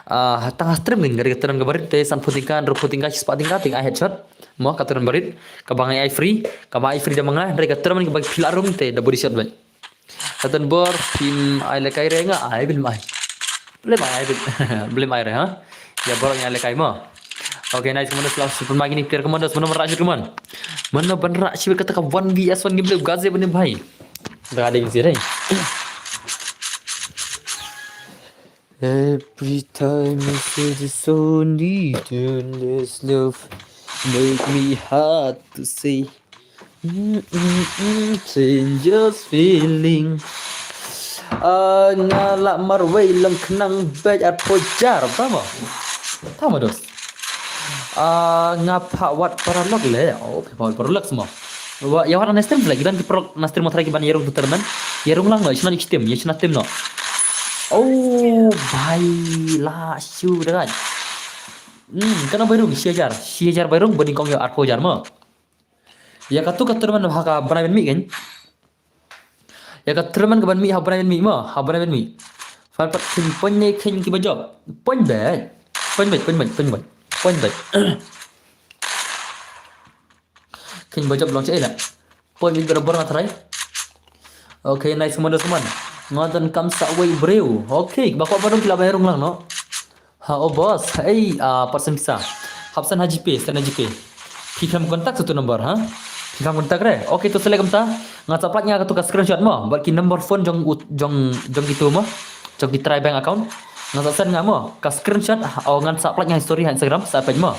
Ah, tang ha stream ngin ka dei ka tournament kaba rit te san phew tyngka, hynriew phew tyngka, shispah tyngka, tyngka headshot. Mo ka tournament ba rit. Kaba ngai ai free, kaba ai free da ma nga, hynrei ka tournament kaba phi la rung te da body shot bha. Katan bor, phim ai lehkai re nga, ai bil mai. Bil mai, ai bil. Bil mai re, ha? Ya, bor ngai lehkai mo. Okay, nice, commandos, last super magini player commandos, mano ban rah shit, come on. Mano ban rah shit kata ka one V S one gameplay, gaze bane bhai. Daga ding si re. Every time you say the song, need endless love, make me hard to say. Mm, mm, mm, change your feeling. Ah, nga la marwei lang khnang bad at pojar. Tama. Tama dos. Ah, nga pha wat paralok le. Oh, pha wat paralok semua. Wa, ya wat na stream flag. Dan ki paralok na stream motor ki ban yarung tu termen. Yarung lang no, isna ni tim, isna tim no. Oh, bhai, la shu dengan. Hmm, kana bairung, siajar. Siajar bairung, bani kong ya arpojar mo. Ya katu ka tournament ha ka bnai ban mih kan. Ya ka tournament ka ban mih ha bnai ban mih mo, ha bnai ban mih. Fan pat kin point ne kin ki ba jop. Point bad. Point bad, point bad, point bad. Point bad. Kin ba jop long che la. Point bad bor nga try. Okay, nice man, nice man. Nga don kam sa wei breu. Okay, ba ko ba dong kila ba rung lang no. Ha, oh boss, hey, ah, persen pisa. Hapsan ha GPay, sen ha GPay. Phi pham contact satu number, ha? Phi pham contact re. Okay, to select kumta. Nga sa plat nga katu ka screenshot mo. Bad ki number phone jong u, jong, jong kitu mo. Jong ki try bank account. Ngan sa send nga mo ka screenshot, o ngan sa plie ha story ha Instagram, sa peit mo.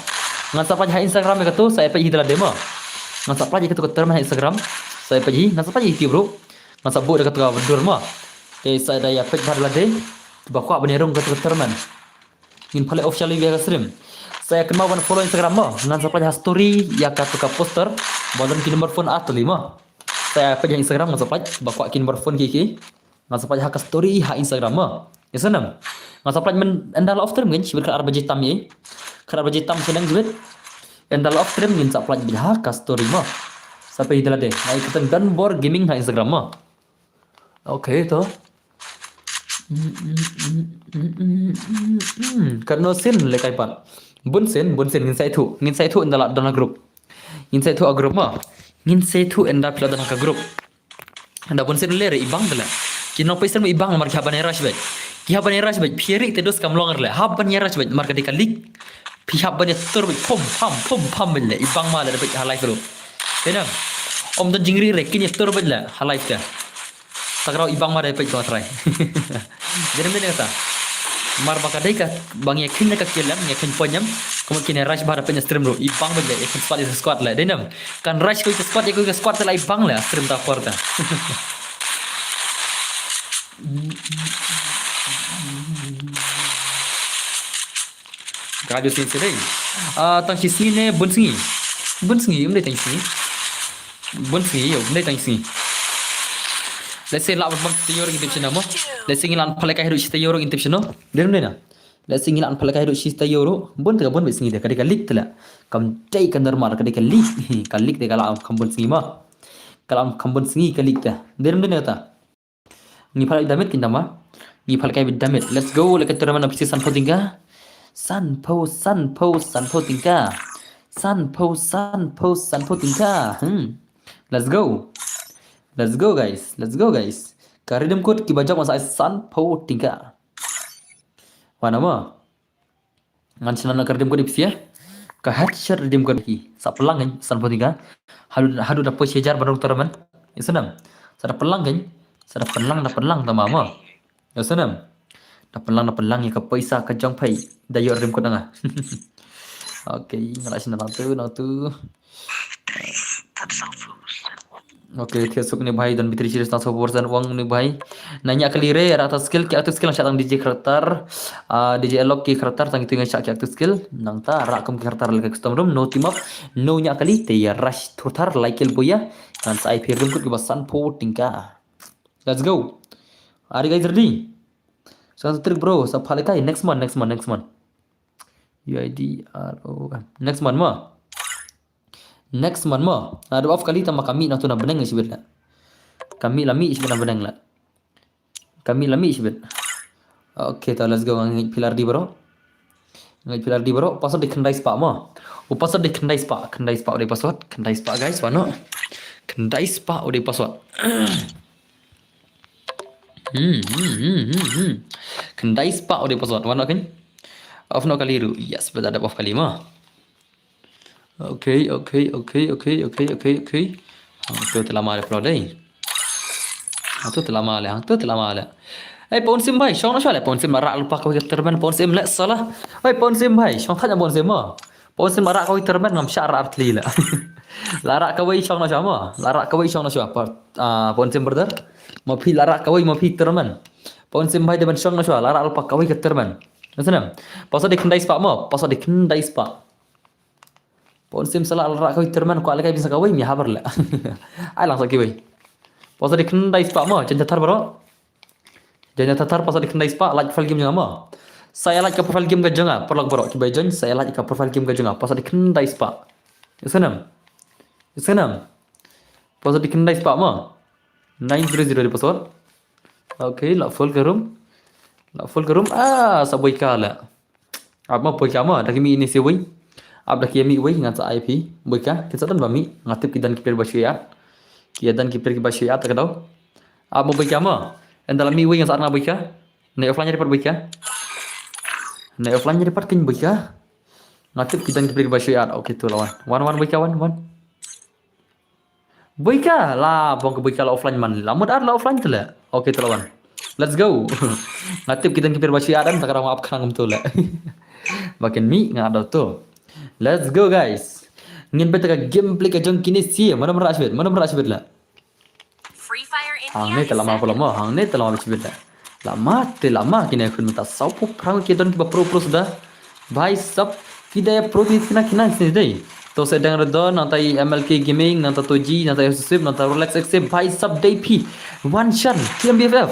Ngan sa plie ha Instagram ïa katu, sa peit hi da lade mo. Ngan sa plie ïa katu ka term ha Instagram, sa peit hi, ngan sa plie hi ruh. Ngan sa buh da katu ka dur mo. Te sa da ïa peit bha da lade ba kwah ban ïa rung katu ka term. Ngin plie officially ïa ka stream. Sa ïa kynmaw ban follow Instagram mo. Ngan sa plie ha story ïa katu ka poster ba don ki number phone ar tylli mo. Sa ïa peit ha Instagram, ngan sa plie ba kwah ki number phone ki ki. Ngan sa plie ha ka story ha Instagram mo. Ïa snem. Ngan sa plie men ynda la off stream ngin shibit khatar baje tam ïa. Khatar baje tam shnong shibit. Ynda la off stream ngin sa plie beit ha ka story mo. Sa peit hi da lade. Ngan ïa kyrteng Donbor Gaming ha Instagram mo. Okay to. Katno sien lehkai pat. Bun sien, bun sien ngin sa ïathuh. Ngin sa ïathuh ynda la don ha group. Ngin sa ïathuh ha group mo. Ngin sa ïathuh ynda phi la don ha ka group. Ynda bun sien leh re i bang te leh. Ki nongpeit stream i bang namar ki hap ban ïa rush beit. Ki hap ban ïa rush beit. Phi ri te dos kam long re leh. Hap ban ïa rush beit namar ka dei ka league. Phi hap ban ïa tur beit pum pam pum pam beit leh. I bang ma leh beit ha live ruh. Te nang. Ym don jingri re kin ïa tur beit leh ha live te. Takraw i bang ma da peit ko trai. Dei ne em dei ne kata. Mar ba ka dei ka bang ïa khin ka kiel em, ïa khin pon em. Kumno kin ïa rush ba da peit na stream ruh. I bang beit leh ïa khin squad ïa squad leh. Dei ne em. Kan rush ko ïa squad ïa ko ïa squad te la i bang leh stream ta por ta. Ka ju sing sing. Ah, tang shi sngi ne bun sngi. Bun sngi, ym dei tang sngi. Bun sngi, ïoh, ym dei tang sngi. Let's say lah ban pang taïew ruh ngin tip shano mo. Let's say ngi lah phalai kai ruh shi taïew ruh ngin tip shano. Dei ym dei na. Let's say ngi lah phalai kai ruh shi taïew ruh. Bun te ka bun beit sngi de, ka dei ka league te leh. Kam dei ka normal, ka dei ka league. Ka league te ka lah kham bun sngi mo. Ka lah kham bun sngi ka league te. Dei ym dei na kata. Ngi phalai damit kin dama. Ngi phalai kai bit damit. Let's go. Lehkai tournament na pisa sanphew tyngka. Sanphew, sanphew, sanphew tyngka. Sanphew, sanphew, sanphew tyngka. Hmm. Let's go. Let's go guys. Let's go guys. Ka redeem code kiba jop ngan sa ai sanphew tyngka. Wan mo. Ngan shna na ka redeem code ipsia. Ka headshot redeem code hi. Sa pynlang kan, sanphew tyngka. Haduh, haduh da poi shi hajar ban rung tournament. Ïa snem. Sa da pynlang kan. Sa da pynlang, da pynlang tama mo. Ïa snem. Da pynlang, da pynlang ïa ka pisa ka jong phai. Da ïoh redeem code nga. Okay, nga la shna nangtu, nangtu. Okay, thiah suk ne bhai, don battery serious na sawphew percent wang ne bhai. Nang ñiah kali re, rah ta skill, ki active skill nang shah tang D J Khratar. Ah, D J Alok ki Khratar, tang itu ngan shah ki active skill. Nangta rah kum ki Khratar lehkai custom room, no team up, no ñiah kali, te ïa rush thurthar, lai kill boi ïa. Ngan sa ai phi redeem code kiba sanphew tyngka. Let's go. Are you guys ready? Sa trick bro, sa phalai kai, next month, next month, next month. U I D R O M. Next month mo. Next month mo. Nga dep off kali tang ba ka mih nangtu na bneng shibit la. Ka mih la mih shibit na bneng la. Ka mih la mih shibit. Okay, to let's go. Nga ngeit phi la ready bro. Nga ngeit phi la ready bro. Password dei khyndai spah mo. U password dei khyndai spah. Khyndai spah u dei password. Khyndai spah guys, wan noh. Khyndai spah u dei password. Hmm, hmm, hmm, hmm, hmm. Khyndai spah u dei password. Wan noh kan. Off noh kali ruh. Yes, bad dep off kali mo. Okay, okay, okay, okay, okay, okay, okay. Hangto te lama le plo dei. Hangto te lama le, hangto te lama le. Ei, Pon Sim bhai, shong noh shuwa le, Pon Sim, rah lypa kawei ka tournament, Pon Sim le salah. Ei, Pon Sim bhai, shong thait na Pon Sim mo. Pon Sim, rah kawei tournament ngam shah rah artylli le. La rah kawei shong noh shuwa mo. La rah kawei shong noh shuwa. Pon Sim brother. Mo phi la rah kawei mo phi tournament. Pon Sim bhai dei ban shong noh shuwa, la rah lypa kawei ka tournament. Ïa snem. Password dei khyndai spah mo, password dei khyndai spah. Pon Sim salah la rah kawei tournament, kwah lehkai pisa kawei, mi habar le. Ai lang sa kiwei. Password dei khyndai spah mo, jan jathar bro. Jan jathar, password dei khyndai spah, like profile game jong nga mo. Sa ïa like ka profile game ka jong nga, paralok bro, kiba join, sa ïa like ka profile game ka jong nga, password dei khyndai spah. Ïa snem. Ïa snem. Password dei khyndai spah mo. Nine zero zero dei password. Okay, la full ka room. La full ka room. Ah, sa boi ka la. Ap ma boi ka ma, da ki mih ne se wei. Ap da ki mih wei, ngan sa ai phi boi ka. Kin sa don ba mih, nga tip ki don ki player ba shu ïa. Ki don ki player ki ba shu ïa ta ka daw. Ap ma boi ka ma. Ynda la mih wei ngan sa ar nga boi ka. Nai offline report boi ka. Nai offline report kin boi ka. Nga tip ki don ki player ki ba shu ïa. Okay, to la wan. Wan, wan boi ka, wan, wan. Boi ka la, bong ka boi ka la offline man. La mut ar la offline te le. Okay, te la wan. Let's go. Nga tip ki don ki player ba shu ïa dang ta ka rang ap khnang kumto le. Ba kin mih nga da to. Let's go guys. Ngin peit ka gameplay ka jong kine shi. Mano mrah shibit, mano mrah shibit la. Free Fire India. Hangne te lama pula mo, hangne te lama shibit la. Lama te lama kine khun mynta saw phew phrang ki don kiba pro pro suda. Bhai sab, ki dei pro ti kina kina sini dei. To se dang redon, nangta i M L K Gaming, nangta Toji, nangta Yusuf, nangta Rolex X F, bhai sab dei phi. Wan Shan, T M B F F.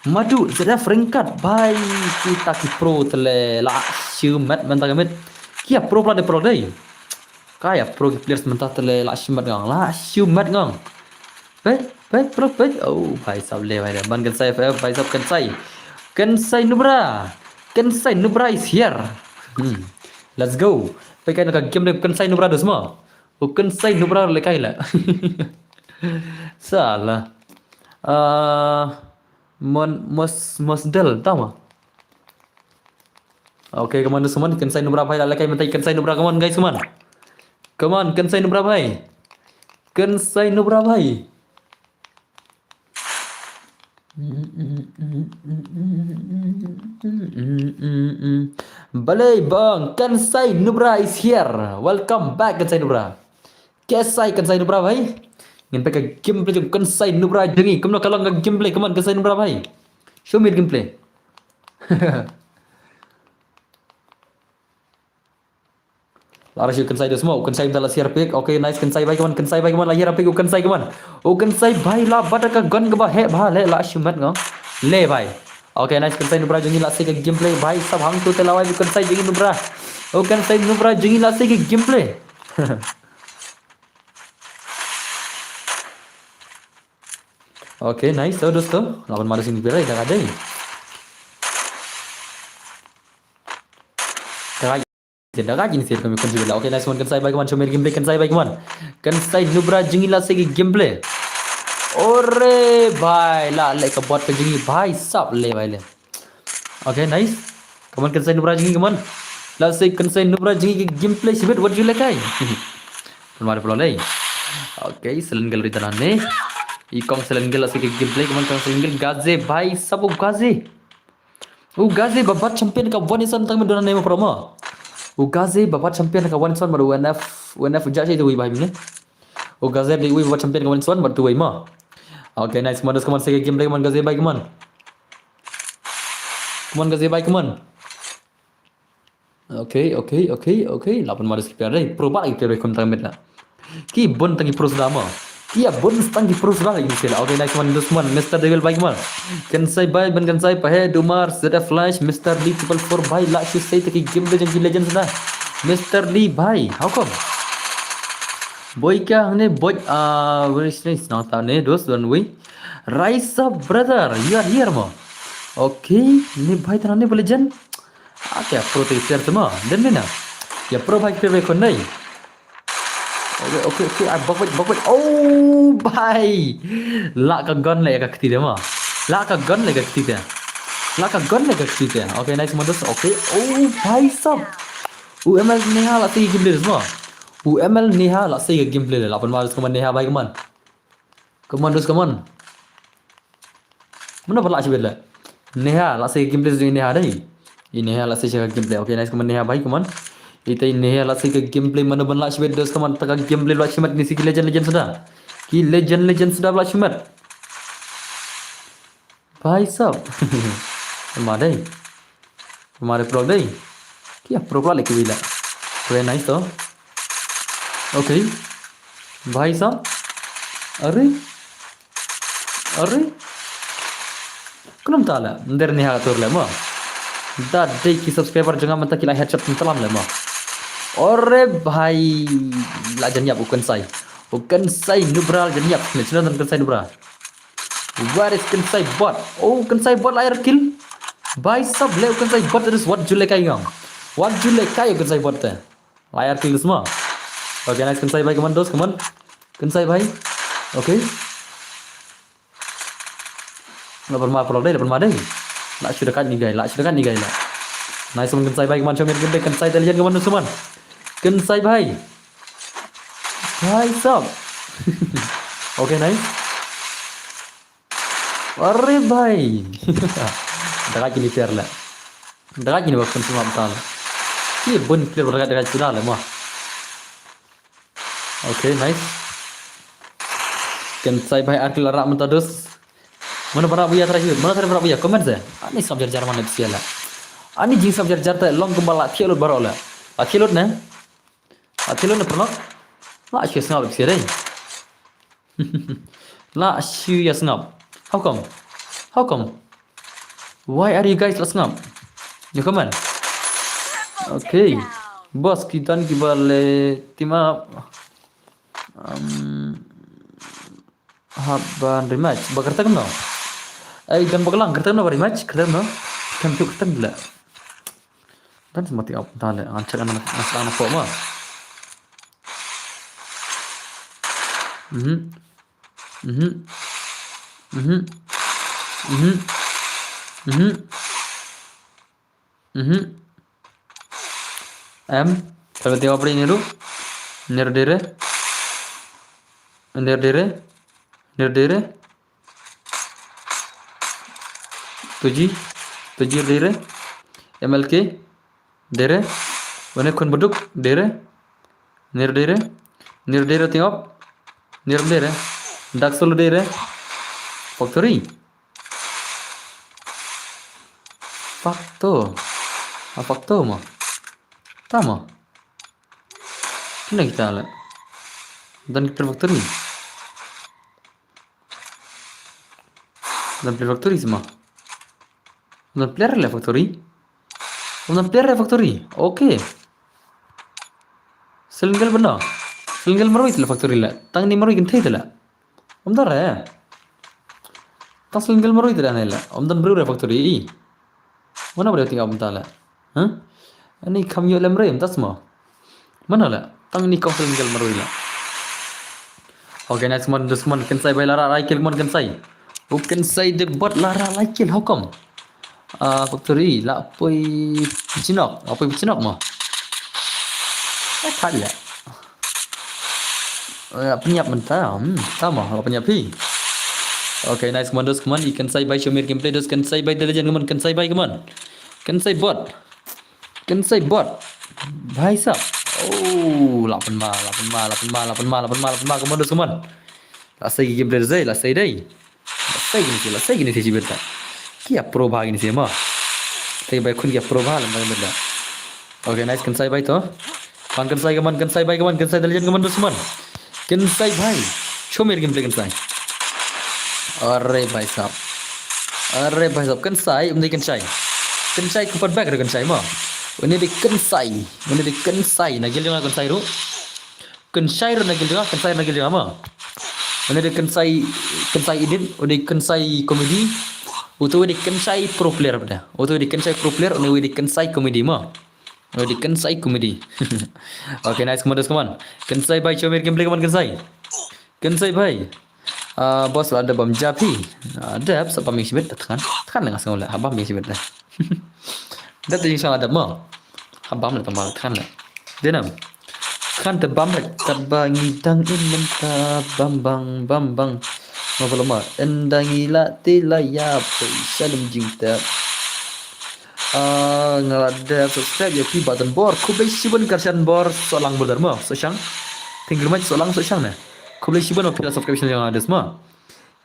Madu, Z F Ringkat, bhai kita ki pro tele la shu met mynta ka met. Ki ïa pro pla de pro dei. Ka ïa pro ki players mynta tele la shu met ngong, la shu met ngong. Peit, peit, pro, peit. Oh, bhai sab le, bhai le. Ban Kensai F F, bhai sab Kensai. Kensai Nubra. Kensai Nubra is here. Hmm. Let's go. Peit ka game le Kensai Nubra dus mo. U Kensai Nubra le kai la. Salah. Ah, Mon, Mos, Mosdel, tau mo. Okay, come on, come on, Kensai Nubra bhai, la kai mynta Kensai Nubra, come on guys, come on. Come on, Kensai Nubra bhai. Kensai Nubra bhai. Balei bang, Kensai Nubra is here. Welcome back, Kensai Nubra. Kensai, Kensai Nubra bhai. Ngin peit ka gameplay jong Kensai Nubra jong ngi. Kumno ka long ka gameplay, come on, Kensai Nubra bhai. Show me the gameplay. La rush u Kensai dus mo, u Kensai mynta la share pick. Okay, nice Kensai bhai, come on, Kensai bhai, come on, la share pick, u Kensai, come on. U Kensai bhai la bat ka gun kaba heh bha le, la shu met ngong. Le bhai. Okay, nice Kensai Nubra jong ngi, la sei ka gameplay bhai, sab hangto te la wai u Kensai jong ngi Nubra. U Kensai Nubra jong ngi la sei ka gameplay. Okay, nice, so dosto. Laban mari sini pira dah ada. Dah Jin da ka jin sir kami Kensai bela. Okay, nice one, Kensai bhai, come on, show me gameplay, Kensai bhai, come on. Kensai Nubra jong ngi la sei ki gameplay. Ore bhai, la leh ka bot ka jong ngi bhai sab le bhai le. Okay, nice. Come on, Kensai Nubra jong ngi, come on. La sei Kensai Nubra jong ngi ki gameplay shibit wat ju le kai. Pynmar plo le. Okay, Silent Girl ri tanah ne. I kong Silent Girl la sei ki gameplay, come on, kong Silent Girl gaze bhai sab u gaze. U gaze ba bat champion ka one is one tang me dona ne ma promo. U gaze ba bat champion ka one is one ma U N F, U N F ja shi tu wi bai mine. U gaze di wi ba bat champion ka one is one ma tu wi ma. Okay, nice, come on, come on, sei ka gameplay, come on, gaze bhai, come on. Come on, gaze bhai, come on. Okay, okay, okay, okay. Lapan mari skip ya dei. Pro ba lagi kira kum tang mid la. Ki bun tang ki pro suda mo. Ki ya bun tang ki pro suda lagi sila. Okay, nice one, this one, Mister Devil bhai, come on. Kensai bhai, ban Kensai, Pahe, Dumar, Z F Flash, Mister Lee triple four bhai, la shu sei ta ki game de jong ki legend suda. Mister Lee bhai, how come? Boy ka hangne boy, ah, very nice, nang ta ne, dos, don wi. Rise up, brother, you are here mo. Okay, ne bhai ta ne ba legend. Okay, pro te ter te mo. Den ne na. Ya pro bhai ter be kon nei. Okay, okay, okay. Ah, bak bak bak bak. Oh, bhai. La ka gun le ka kti de mo. La ka gun le ka kti de. La ka gun le ka kti de. Okay, nice modus. Okay. Oh, bhai sab. U M L Neha la sei gameplay mo. U M L Neha la sei gameplay la pynmar kaman Neha bhai kaman. Come on, dos, come on. Mano ba la shibit la. Neha, la sei gameplay jong Neha dei. I Neha la sei gameplay. Okay, nice, come on, Neha bhai, come on. Ita i Neha la sei gameplay, mano ban la shibit, dos, come on, ta ka gameplay la shimet ni si ki legend, legend suda. Ki legend, legend suda la shimet. Bhai sab. Ma dei. Mare pro dei. Kia pro pla leki wila. Very nice to. Okay. Bhai sab. Are. Are. Kunum tala. Nder ni ha tur le mo. Da dei ki subscriber jong nga mynta ki la headshot mynta lam le mo. Ore bhai. La jan ïap u Kensai. U Kensai Nubra la jan ïap. Ne chuna dan Kensai Nubra. Where is Kensai bot? Oh, Kensai bot la air kill. Bhai sab le Kensai bot, terus wat ju le kai ngam. Wat ju le kai Kensai bot te. La air kill semua. Okay, nice Kensai bhai, come on, dos, come on. Kensai bhai. Okay. La pynmar pynlong dei, la pynmar dei. La shu dekat ni guy, la shu dekat ni guy la. Nice one Kensai bhai, come on, show me the gameplay, Kensai Italian, come on, dos, come on. Kensai bhai. Bhai sab. Okay, nice. Are bhai. Daga kini ter le. Daga kini ba pun sima betal. Ki bun clear daga daga sudah le mo. Okay, nice. Kensai bhai arkil arak mynta dus. Mano para buya terakhir? Mano terakhir para buya? Comment se. Ani sab jar jar mana bisiala. Ani jing sab jar jar te long kembal la thilut baroh le. La thilut ne? La thilut ne pernah? La shu sngap bisiala. La shu ya sngap. How come? How come? Why are you guys la sngap? You comment. Okay. Boss, ki don ki ba le team up. Um, hap ban rematch. Ba kyrteng no. Ai, don ba klang kyrteng no ba rematch, kyrteng no. Kan tu kyrteng la. Dan semati up dan le. Ngan check anak anak anak kok ma. Mhm. Mhm. Mhm. Mhm. Mhm. Mhm. Em, kalau tiap apa ini tu? Nir dire. Nir dire. Nir dire. Tuji. Tuji dire. M L K. Dire. Wane kun beduk. Dire. Nir dire. Nir dire tiap. Nir dire. Dark Soul dire. Factory. Facto. A facto mo. Tama. Kina kita le. Dan kita factory. Dan player factory sima. Dan player le factory. Dan player le factory. Okay. Single benda. Single marui le factory le. Tang ni marui kan thei le. Om dare. Tang single marui tidak nela. Om dan brew refactory i. Mana boleh tinggal bentar lah. Hah? Ini kam yuk lem rem tas mo. Mana lah? Tang ini kau single marui lah. Okay, nice man, this man Kensai bai lara lai kill man Kensai. Oh, Kensai the bot lara lai kill, how come? Ah, factory la poi chinok, la poi chinok mo. Eh, thad le. Eh, penyap mentah. Hmm, sama, la penyap hi. Okay, nice commandos, come on. You Kensai bai Shomir gameplay, those Kensai bai the legend, come on, Kensai bai, come on. Kensai bot. Kensai bot. Bhai sab. Oh, la pynma, la pynma, la pynma, la pynma, la pynma, la pynma, commandos, come on. La sei gameplay dei, la sei dei. La sei gini sih, la sei gini sih jibet ta. Kia pro bha gini sih ma. Tei bai khun kia pro bha lam bai benda. Okay, nice Kensai bai to. Man Kensai ke man, Kensai bai ke man, Kensai the legend ke man, dus man. Kensai bhai. Show me gameplay Kensai. Arre bhai sab. Arre bhai sab. Kensai, um dei Kensai. Kensai kupat back re Kensai ma. Ini dei Kensai. Ini dei Kensai. Na gil jong Kensai ru. Kensai ru na gil jong, Kensai ru na gil jong ma. Ini dei Kensai, Kensai edit, ini dei Kensai comedy. Utu dei Kensai pro player bda. Utu dei Kensai pro player, ini dei Kensai comedy ma. Ini dei Kensai comedy. Okay, nice, come on, come on. Kensai bhai, show me gameplay, come on, Kensai. Kensai bhai. Ah, boss la dep bam japi. Ah, dep sa bam ing shibit, tekan. Tekan le nga sngewleh, ha bam ing shibit dah. Dep te ing shang la dep mo. Ha bam le tama tekan le. Denam. Kan te bam le, kat ba ngi dang in mynta bam bang, bam bang. Mo ba lama, en dang ngi la te la ya, poi shalom jing te. Ah, nga la dep subscribe ya phi button bor, khublei shibun karshan bor, solang brother mo, so shang. Thank you very much, solang so shang ne. Khublei shibun o phi la subscribe shang jong nga des mo.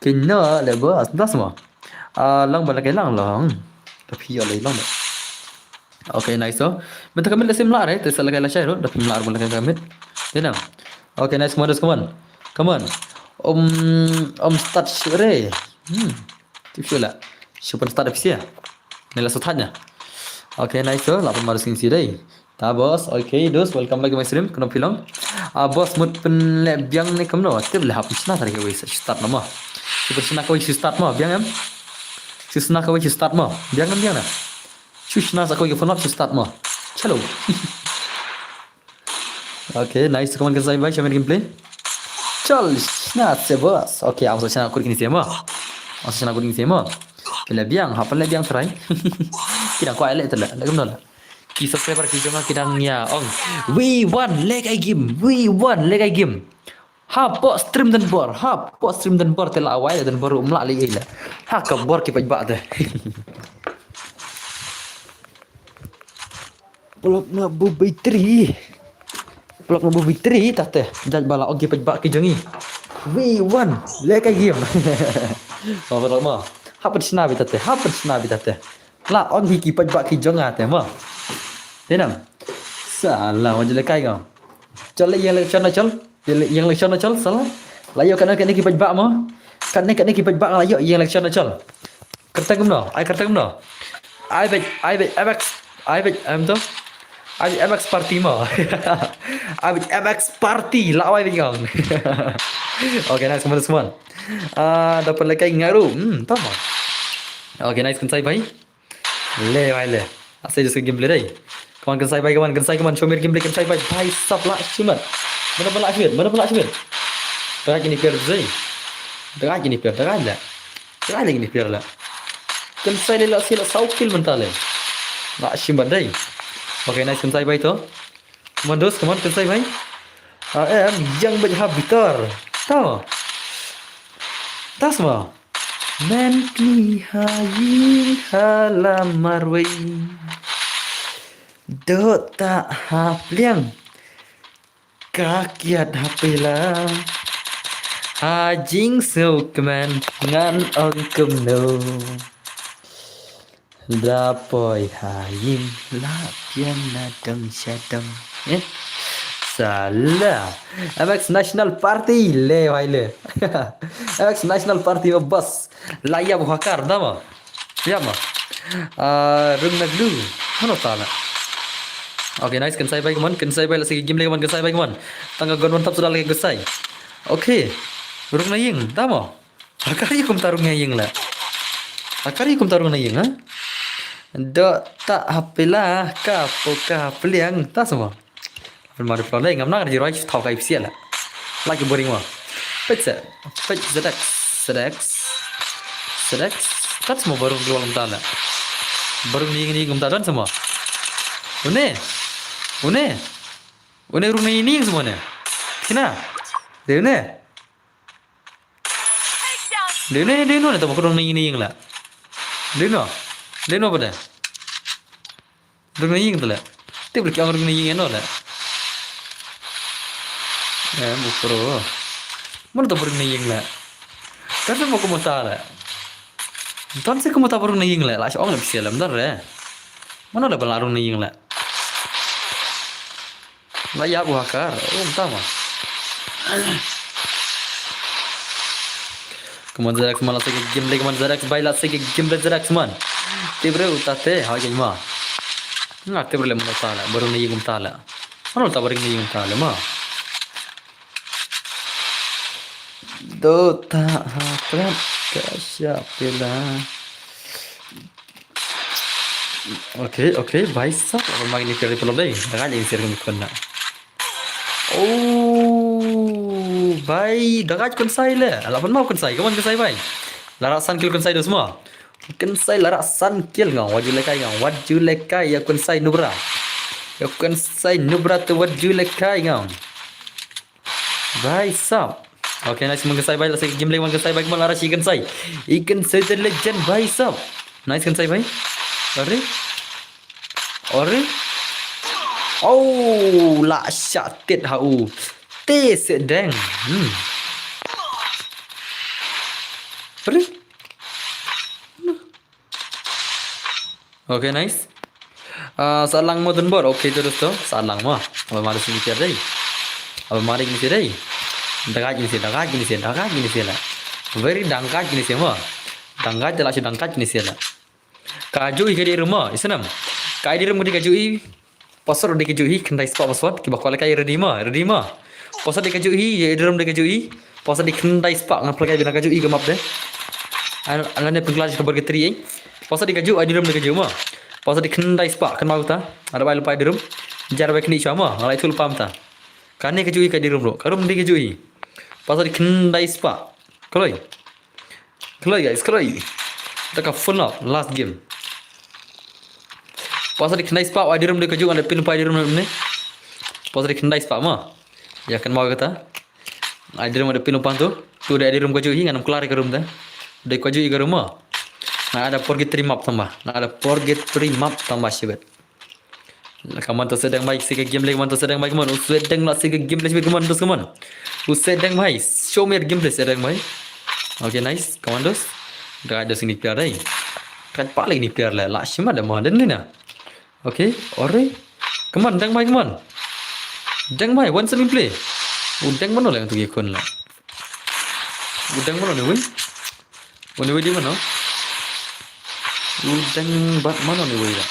Kino le bos, das mo. Ah, lang ba la kai lang long. Da phi yo le long. Okay, nice so. Mynta ka mit la sim la re, te sa la kai la shai ro, da phi la ba la kai ka mit. Dina. Okay, nice, come on, come on. Come on. Um, um, start re. Hmm. Tip shu la. Shu pun start phi ya. Ne la sa thanya. Okay, nice so. La pun marus king si dei. Ta bos, okay, dos, welcome back to my stream. Kano phi long? Ah, bos, mut pynleh biang ne kumno? Tip leh hap shna tari kawei sa start nama. Shu pynshna kawei shu start ma, biang em? Shu shna kawei shu start ma, biang em, biang na? Shu shna sa kawei ka phone lap shu start ma. Chalo. Okay, nice, come on, Kensai bhai, show me gameplay. Chal, shna se bos. Okay, ang sa shna kut kini se ma. Ang sa shna kut kini se ma. Pynleh biang, hap pynleh biang try. Kida kwai leh tele, leh kumno leh. Ki subscriber ki jong nga ki dang ïa ong, "We won, leh kai game, we won, leh kai game." Hapoh stream don bor, hapoh stream don bor te la wai don bor um lah lei ei la. Ha ka bor ki paidbah te. Block na bu battery. Block na bu battery ta te. Judge ba la ong ki paidbah ki jong ngi. We won. Lehkai game. Oh, block mo. Hap shna beit ta te. Hap shna beit ta te. La ong hi ki paidbah ki jong nga te mo. Te nang. Sa la wat ju lehkai ngam. Chol ïeng lehkai shon na chol. Ïeng le-, ïeng lehkai shon na chol sa la. La ïoh katne katne ki paidbah mo. Katne katne ki paidbah la ïoh ïeng lehkai shon na chol. Kyrteng kumno? Ai kyrteng kumno? Ai beit, ai beit M X, ai beit em to. Ai beit M X party mo. Ai beit M X party la ai beit ngam. Okay, nice, come on, come on. Ah, dapat lehkai ngaru. Hmm, tama. Okay, nice, kynsai bhai. Le, bhai, le. Ase just gameplay dei. Come on, kynsai bhai, come on, kynsai, come on, show me gameplay, kynsai bhai. Bhai sab la shimet. Mana ba la shimet, mana ba la shimet. Dagai kini player dei. Dagai kini player, dagai la. Dagai la kini player la. Kynsai le la si la saw kill mynta le. La shimet dei. Okay, nice, kynsai bhai to. Come on, dos, come on, kynsai bhai. Ah, em, ïeng beit ha bitor. To. Tas mo. Men kni ha ïing ha la marwei. Dot ta ha pliang. Ka kiat ha pela. Ha jingsngewkmen ngan ong kumno. Da poi ha ïing la pian na dong sha dong. Eh? Sa la. M X National Party le, bhai le. M X National Party ba bas. La ïap u hacker da mo. Ïap mo. Ah, rung na glue. Mano ta la. Okay, nice, kynsai bhai, come on, kynsai bhai, la sigi game le, come on, kynsai bhai, come on. Tang ka gun one tap suda lagi kynsai. Okay. Rung na ïing, da mo. Hacker ïa kumta rung na ïing la. Hacker ïa kumta rung na ïing, ha? Dot ta ha pela ka po ka pliang, ta sa mo. Pynmar pynlong dei ngam nang, da ji roi thaw kai psiah la. La ki boring mo. Peit se, peit Z X, Z X, Z X. Kat sa mo ba rung global kumta la. Ba rung na ïing, na ïing kumta don sa mo. Une. Une. Une rung na ïing sa mo ne. Kina. Dei une. Dei une, dei une, tamo ka rung na ïing, na ïing la. Dei une. Dei une ba dei. Rung na ïing te leh. Tip leh ki ong rung na ïing ïano leh. Em, u pro. Mano tang ba rung na ïing leh. Ka tang ba kumta leh. Don se kumta ba rung na ïing leh. La shu ong leh bisiah leh, ym don re. Mano leh ba la rung na ïing leh. La ïap u hacker. Oh, kumta mo. Come on, Z X man, la sigi game le, come on, Z X bhai, la sigi game le, Z X man. Tip re uta te, ha game ma. Nga tip re le mano ta le, ba rung na ïing kumta le. Mano ta ba rung na ïing kumta le ma. Dota ha plat ka sha pela. Okay, okay, bhai sab, apa magi ni kali pelo dei. Dagai lagi sir kami kena. Oh, bhai, dagai kynsai le. Ala pynmau kynsai, come on kynsai bhai. La rah san kill kynsai dos mo. Kynsai la rah san kill ngam, wat ju lehkai ngam, wat ju lehkai ïa kynsai Nubra. Ïa kynsai Nubra te wat ju lehkai ngam. Bhai sab. Okay, nice, man kynsai bhai, la sigi game le, man kynsai bhai, man la rah shi kynsai. I kynsai the legend bhai sab. Nice kynsai bhai. Are? Are? Oh, la shah tit ha u. Te se deng. Hmm. Are? Okay, nice. Ah, sa lang mo dun bor. Okay, terus tu. Sa lang mo. Apa mari sini tiap dei. Apa mari ini sini dei. Dagai ini sini, dagai ini sini, dagai ini sini lah. Very dagai ini sini mo. Dagai telah si dagai ini sini lah. Kaju i kadi rumah, isenam. Kadi rumah di kaju i. Password dei kajuh hi, khyndai spah password, kiba kwah lehkai ready ma, ready ma. Password dei kajuh hi, ïa dei rum dei kajuh hi. Password dei khyndai spah, nga pynlehkai bina kajuh hi ka map de. An, an lane pynkylla ka bar ka tri eh. Password dei kajuh, ïa dei rum dei kajuh ma. Password dei khyndai spah, kynmaw kata. Ada bai lypa ïa dei rum. Jar bai kni chwa ma, nga lai thul pam ta. Kane kajuh hi ka dei rum ruh, ka rum dei kajuh hi. Password dei khyndai spah. Kloi. Kloi guys, kloi. Da ka full up, last game. Pasa dei khyndai spah, ïa dei rum dei kajuh, ngan da pyn pa ïa dei rum ne. Pasa dei khyndai spah ma. Ïa kynmaw kata. Ai dei room da pynlong pan tu. Tu dei ai dei room ka ju hi, ngan ym klar ka room da. Dei ka ju hi ka room mo. Nga da purgatory map tang ba. Nga da purgatory map tang ba shibet. Come on, to Sweatdeng bhai, sika gameplay, come on, to Sweatdeng bhai, come on. U Sweatdeng la sika gameplay shibet, come on, dos, come on. U Sweatdeng bhai, show me your gameplay, Sweatdeng bhai. Okay, nice. Come on, dos. Da dos ini player dei. Kan paling ini player la. La shima da mo den ni na. Okay, ore. Come on, Deng bhai, come on. Deng bhai, one seven play. U Deng mano leng tu ye kun la. U Deng mano ni wei. U ni wei di mano. U Deng bat mano ni wei la.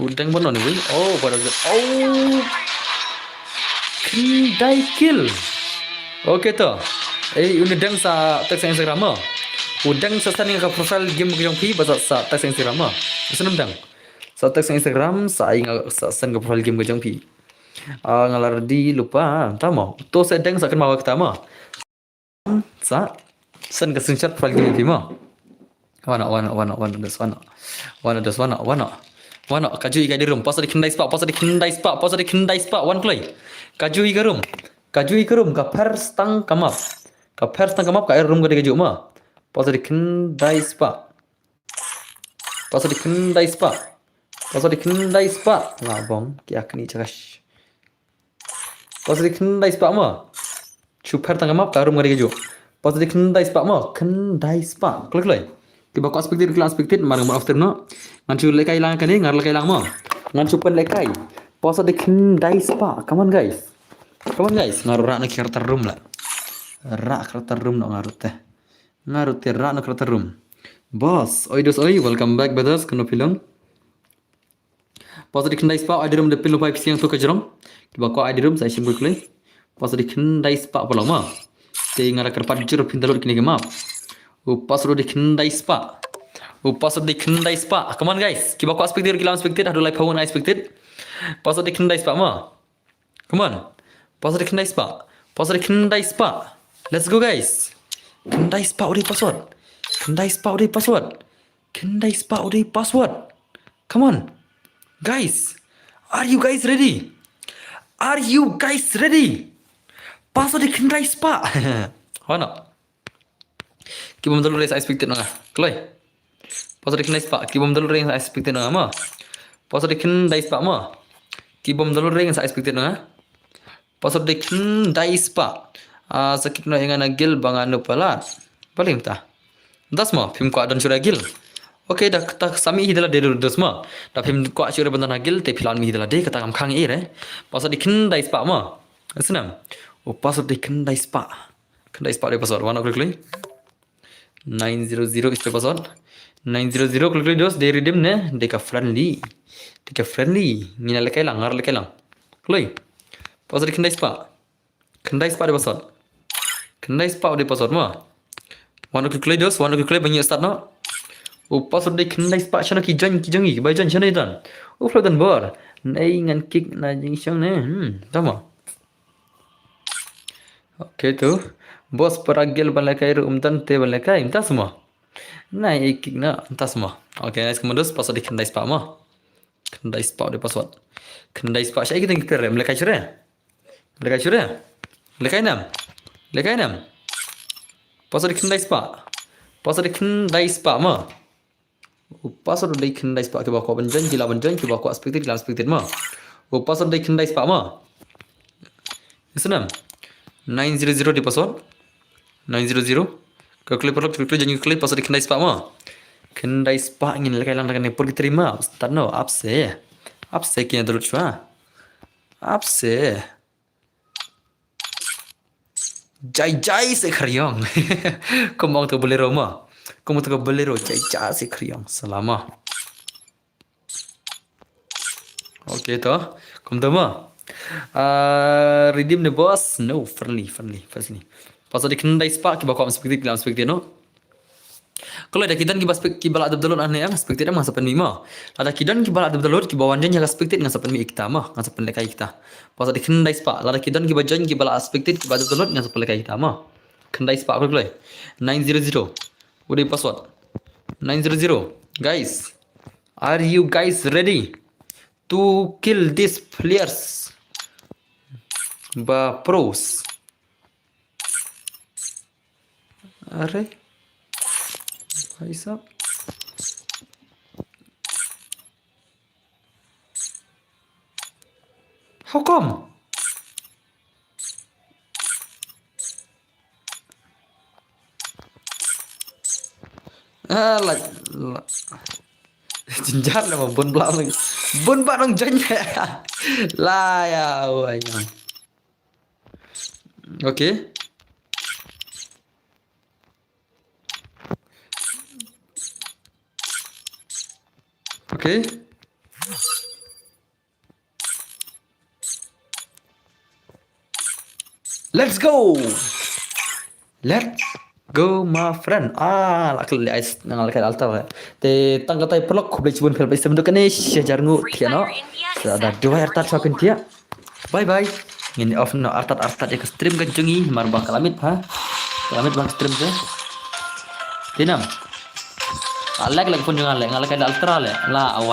U Deng mano ni wei. Oh, what is it? Oh. Khyndai kill. Okay to. Eh, u ni Deng sa text Instagram mo. U Deng sa send ka profile game ka jong phi ba sa, sa text Instagram mo. Send Deng. Sa text Instagram, sa ai nga sa send ka profile game ka jong phi. Ah, nga la ready lypa, tamo. To Sweatdeng sa kynmaw ka tamo. Sa send ka screenshot profile game phi mo. Wan noh, wan noh, wan noh, wan noh, dos, wan noh. Wan noh, dos, wan noh, wan noh. Wan noh, ka ju hi ka dei room. Pasa dei khyndai spah, pasa dei khyndai spah, pasa dei khyndai spah, wan kloi. Ka ju hi ka room. Ka ju hi ka room, ka pher stang ka map. Ka pher stang ka map, ka ai room ka dei ka ju mo. Pasa dei khyndai spah. Pasa dei khyndai spah. Pasa dei khyndai spah. La bong, ki ak ni chakash. Pasa dei khyndai spah mo. Chu pher tang ka map ka room ka dei ka ju. Pasa dei khyndai spah mo. Khyndai spah. Kloi kloi. Kiba kwah spectate, ki la spectate, mar nga off stream noh. Ngan chu lehkai lang kane, ngan lehkai lang mo. Ngan chu pynlehkai. Pasa dei khyndai spah. Come on guys. Come on guys. Nga ruh rah na ki character room la. Rah character room noh nga ruh te. Nga ruh te rah na character room. Boss, oi dos oi, welcome back brothers, kano phi long. Pasa dei khyndai spah, ai dei room da pynlong pai phi siang tu ka jrong. Kiba kwah ai dei room sa shim kloi kloi. Pasa dei khyndai spah paralok mo. Te nga da kyrpad jur phin download kine ki map. U pasa dei khyndai spah. U pasa dei khyndai spah. Come on guys. Kiba kwah spectate ki la spectate, haduh laiphew ngan ai spectate. Pasa dei khyndai spah mo. Come on. Pasa dei khyndai spah. Pasa dei khyndai spah. Let's go guys. Khyndai spah u dei password. Khyndai spah u dei password. Khyndai spah u dei password. Come on. Guys, are you guys ready? Are you guys ready? Pasa dei khyndai spah. Wan noh. Kibym download re sa expected noh nga. Kloi. Pasa dei khyndai spah. Kibym download re sa expected noh nga mo. Pasa dei khyndai spah mo. Kibym download re sa expected noh nga. Pasa dei khyndai spah. Ah, sa kick noh ïa nga na guild ba ngan ym palat. Balei mynta? Mynta mo, phim kwah don shuh re guild. Okay, da kata sa mih hi da lade dos mo. Da phim kwah shuh re ban don ha guild, te phi lah mih hi da lade, kata kam khang ïa re. Pasa dei khyndai spah mo. Snam. U pasa dei khyndai spah. Khyndai spah dei password. Wan noh kloi kloi. Nine zero zero is the password. Nine zero zero kloi kloi dos, dei redeem ne, dei ka friendly. Dei ka friendly. Ngin lehkai lang, ngar lehkai lang. Kloi. Pasa dei khyndai spah. Khyndai spah dei password. Khyndai spah dei password mo. Wan noh kloi kloi dos, wan noh kloi kloi ban ïa start noh. U password dei khyndai spah, shano ki join, ki jong ngi, ba join shano i don. U flow don bor. Nei ngan kick na jingshong ne. Hmm, tamo. Okay tu. Boss para guild ban lehkai ruh ym don te ban lehkai, mynta sma. Nai i kick na, mynta sma. Okay, nice, come on dos, password dei khyndai spah mo. Khyndai spah dei password. Khyndai spah, sha i ki teng ki per, lehkai shuh re. Lehkai shuh re. Lehkai nam. Lehkai nam. Password dei khyndai spah. Password dei khyndai spah mo. U password dei khyndai spah, kiba kwah ban join ki lah ban join, kiba kwah spectate ki lah spectate mo. U password dei khyndai spah mo. Isnam. Nine zero zero dei password. Nine zero zero. Ka kloi paralok, ka kloi join, ka kloi, password dei khyndai spah mo. Khyndai spah, ngin lehkai lang da kane purgatory map. Start noh, apse. Apse ki ïa download shuwa. Apse. Jai jai se khriong. Kum ong to Bolero mo. Kum to Bolero, jai jai se khriong. Salama. Okay to. Kum to mo. Ah, redeem ne boss. No, friendly, friendly, friendly. Password dei khyndai spah, kiba kwah spectate ki lah spectate noh. Kloi, da ki don kiba spec-, kiba lah dep download hangne, em, spectate em, ngan sa pynmih mo. Lada ki don kiba lah dep download, kiba wan join ïa ka spectate, ngan sa pynmih ïa kita mo, ngan sa pynlehkai ïa kita. Password dei khyndai spah. Lada ki don kiba join, kiba lah spectate, kiba dep download, ngan sa pynlehkai ïa kita mo. Khyndai spah kloi kloi. Nine zero zero. U dei password. Nine zero zero. Guys, are you guys ready to kill these players? Ba pros. Are. Bhai sahab. How come? Ah, la, la. Jynjar lah bun bla lang. Bun ba nang jynjar. La ya, wai. Okay. Okay. Let's go. Let's go, my friend. Ah, la kle ice nang la kle altar. Te tang katai pelok khublei chibun phi la peit stem duk kane shajar ngu thiah noh. Sa da duwai artat sa kin thiah. Bye bye. Ngin off noh artat artat ïa ka stream ka jong ngi mar ba ka la miet bha. Ka la miet bha ka stream te. Te nam. Ah, lag lag phone jong nga le, nga la kle altar le. La awa.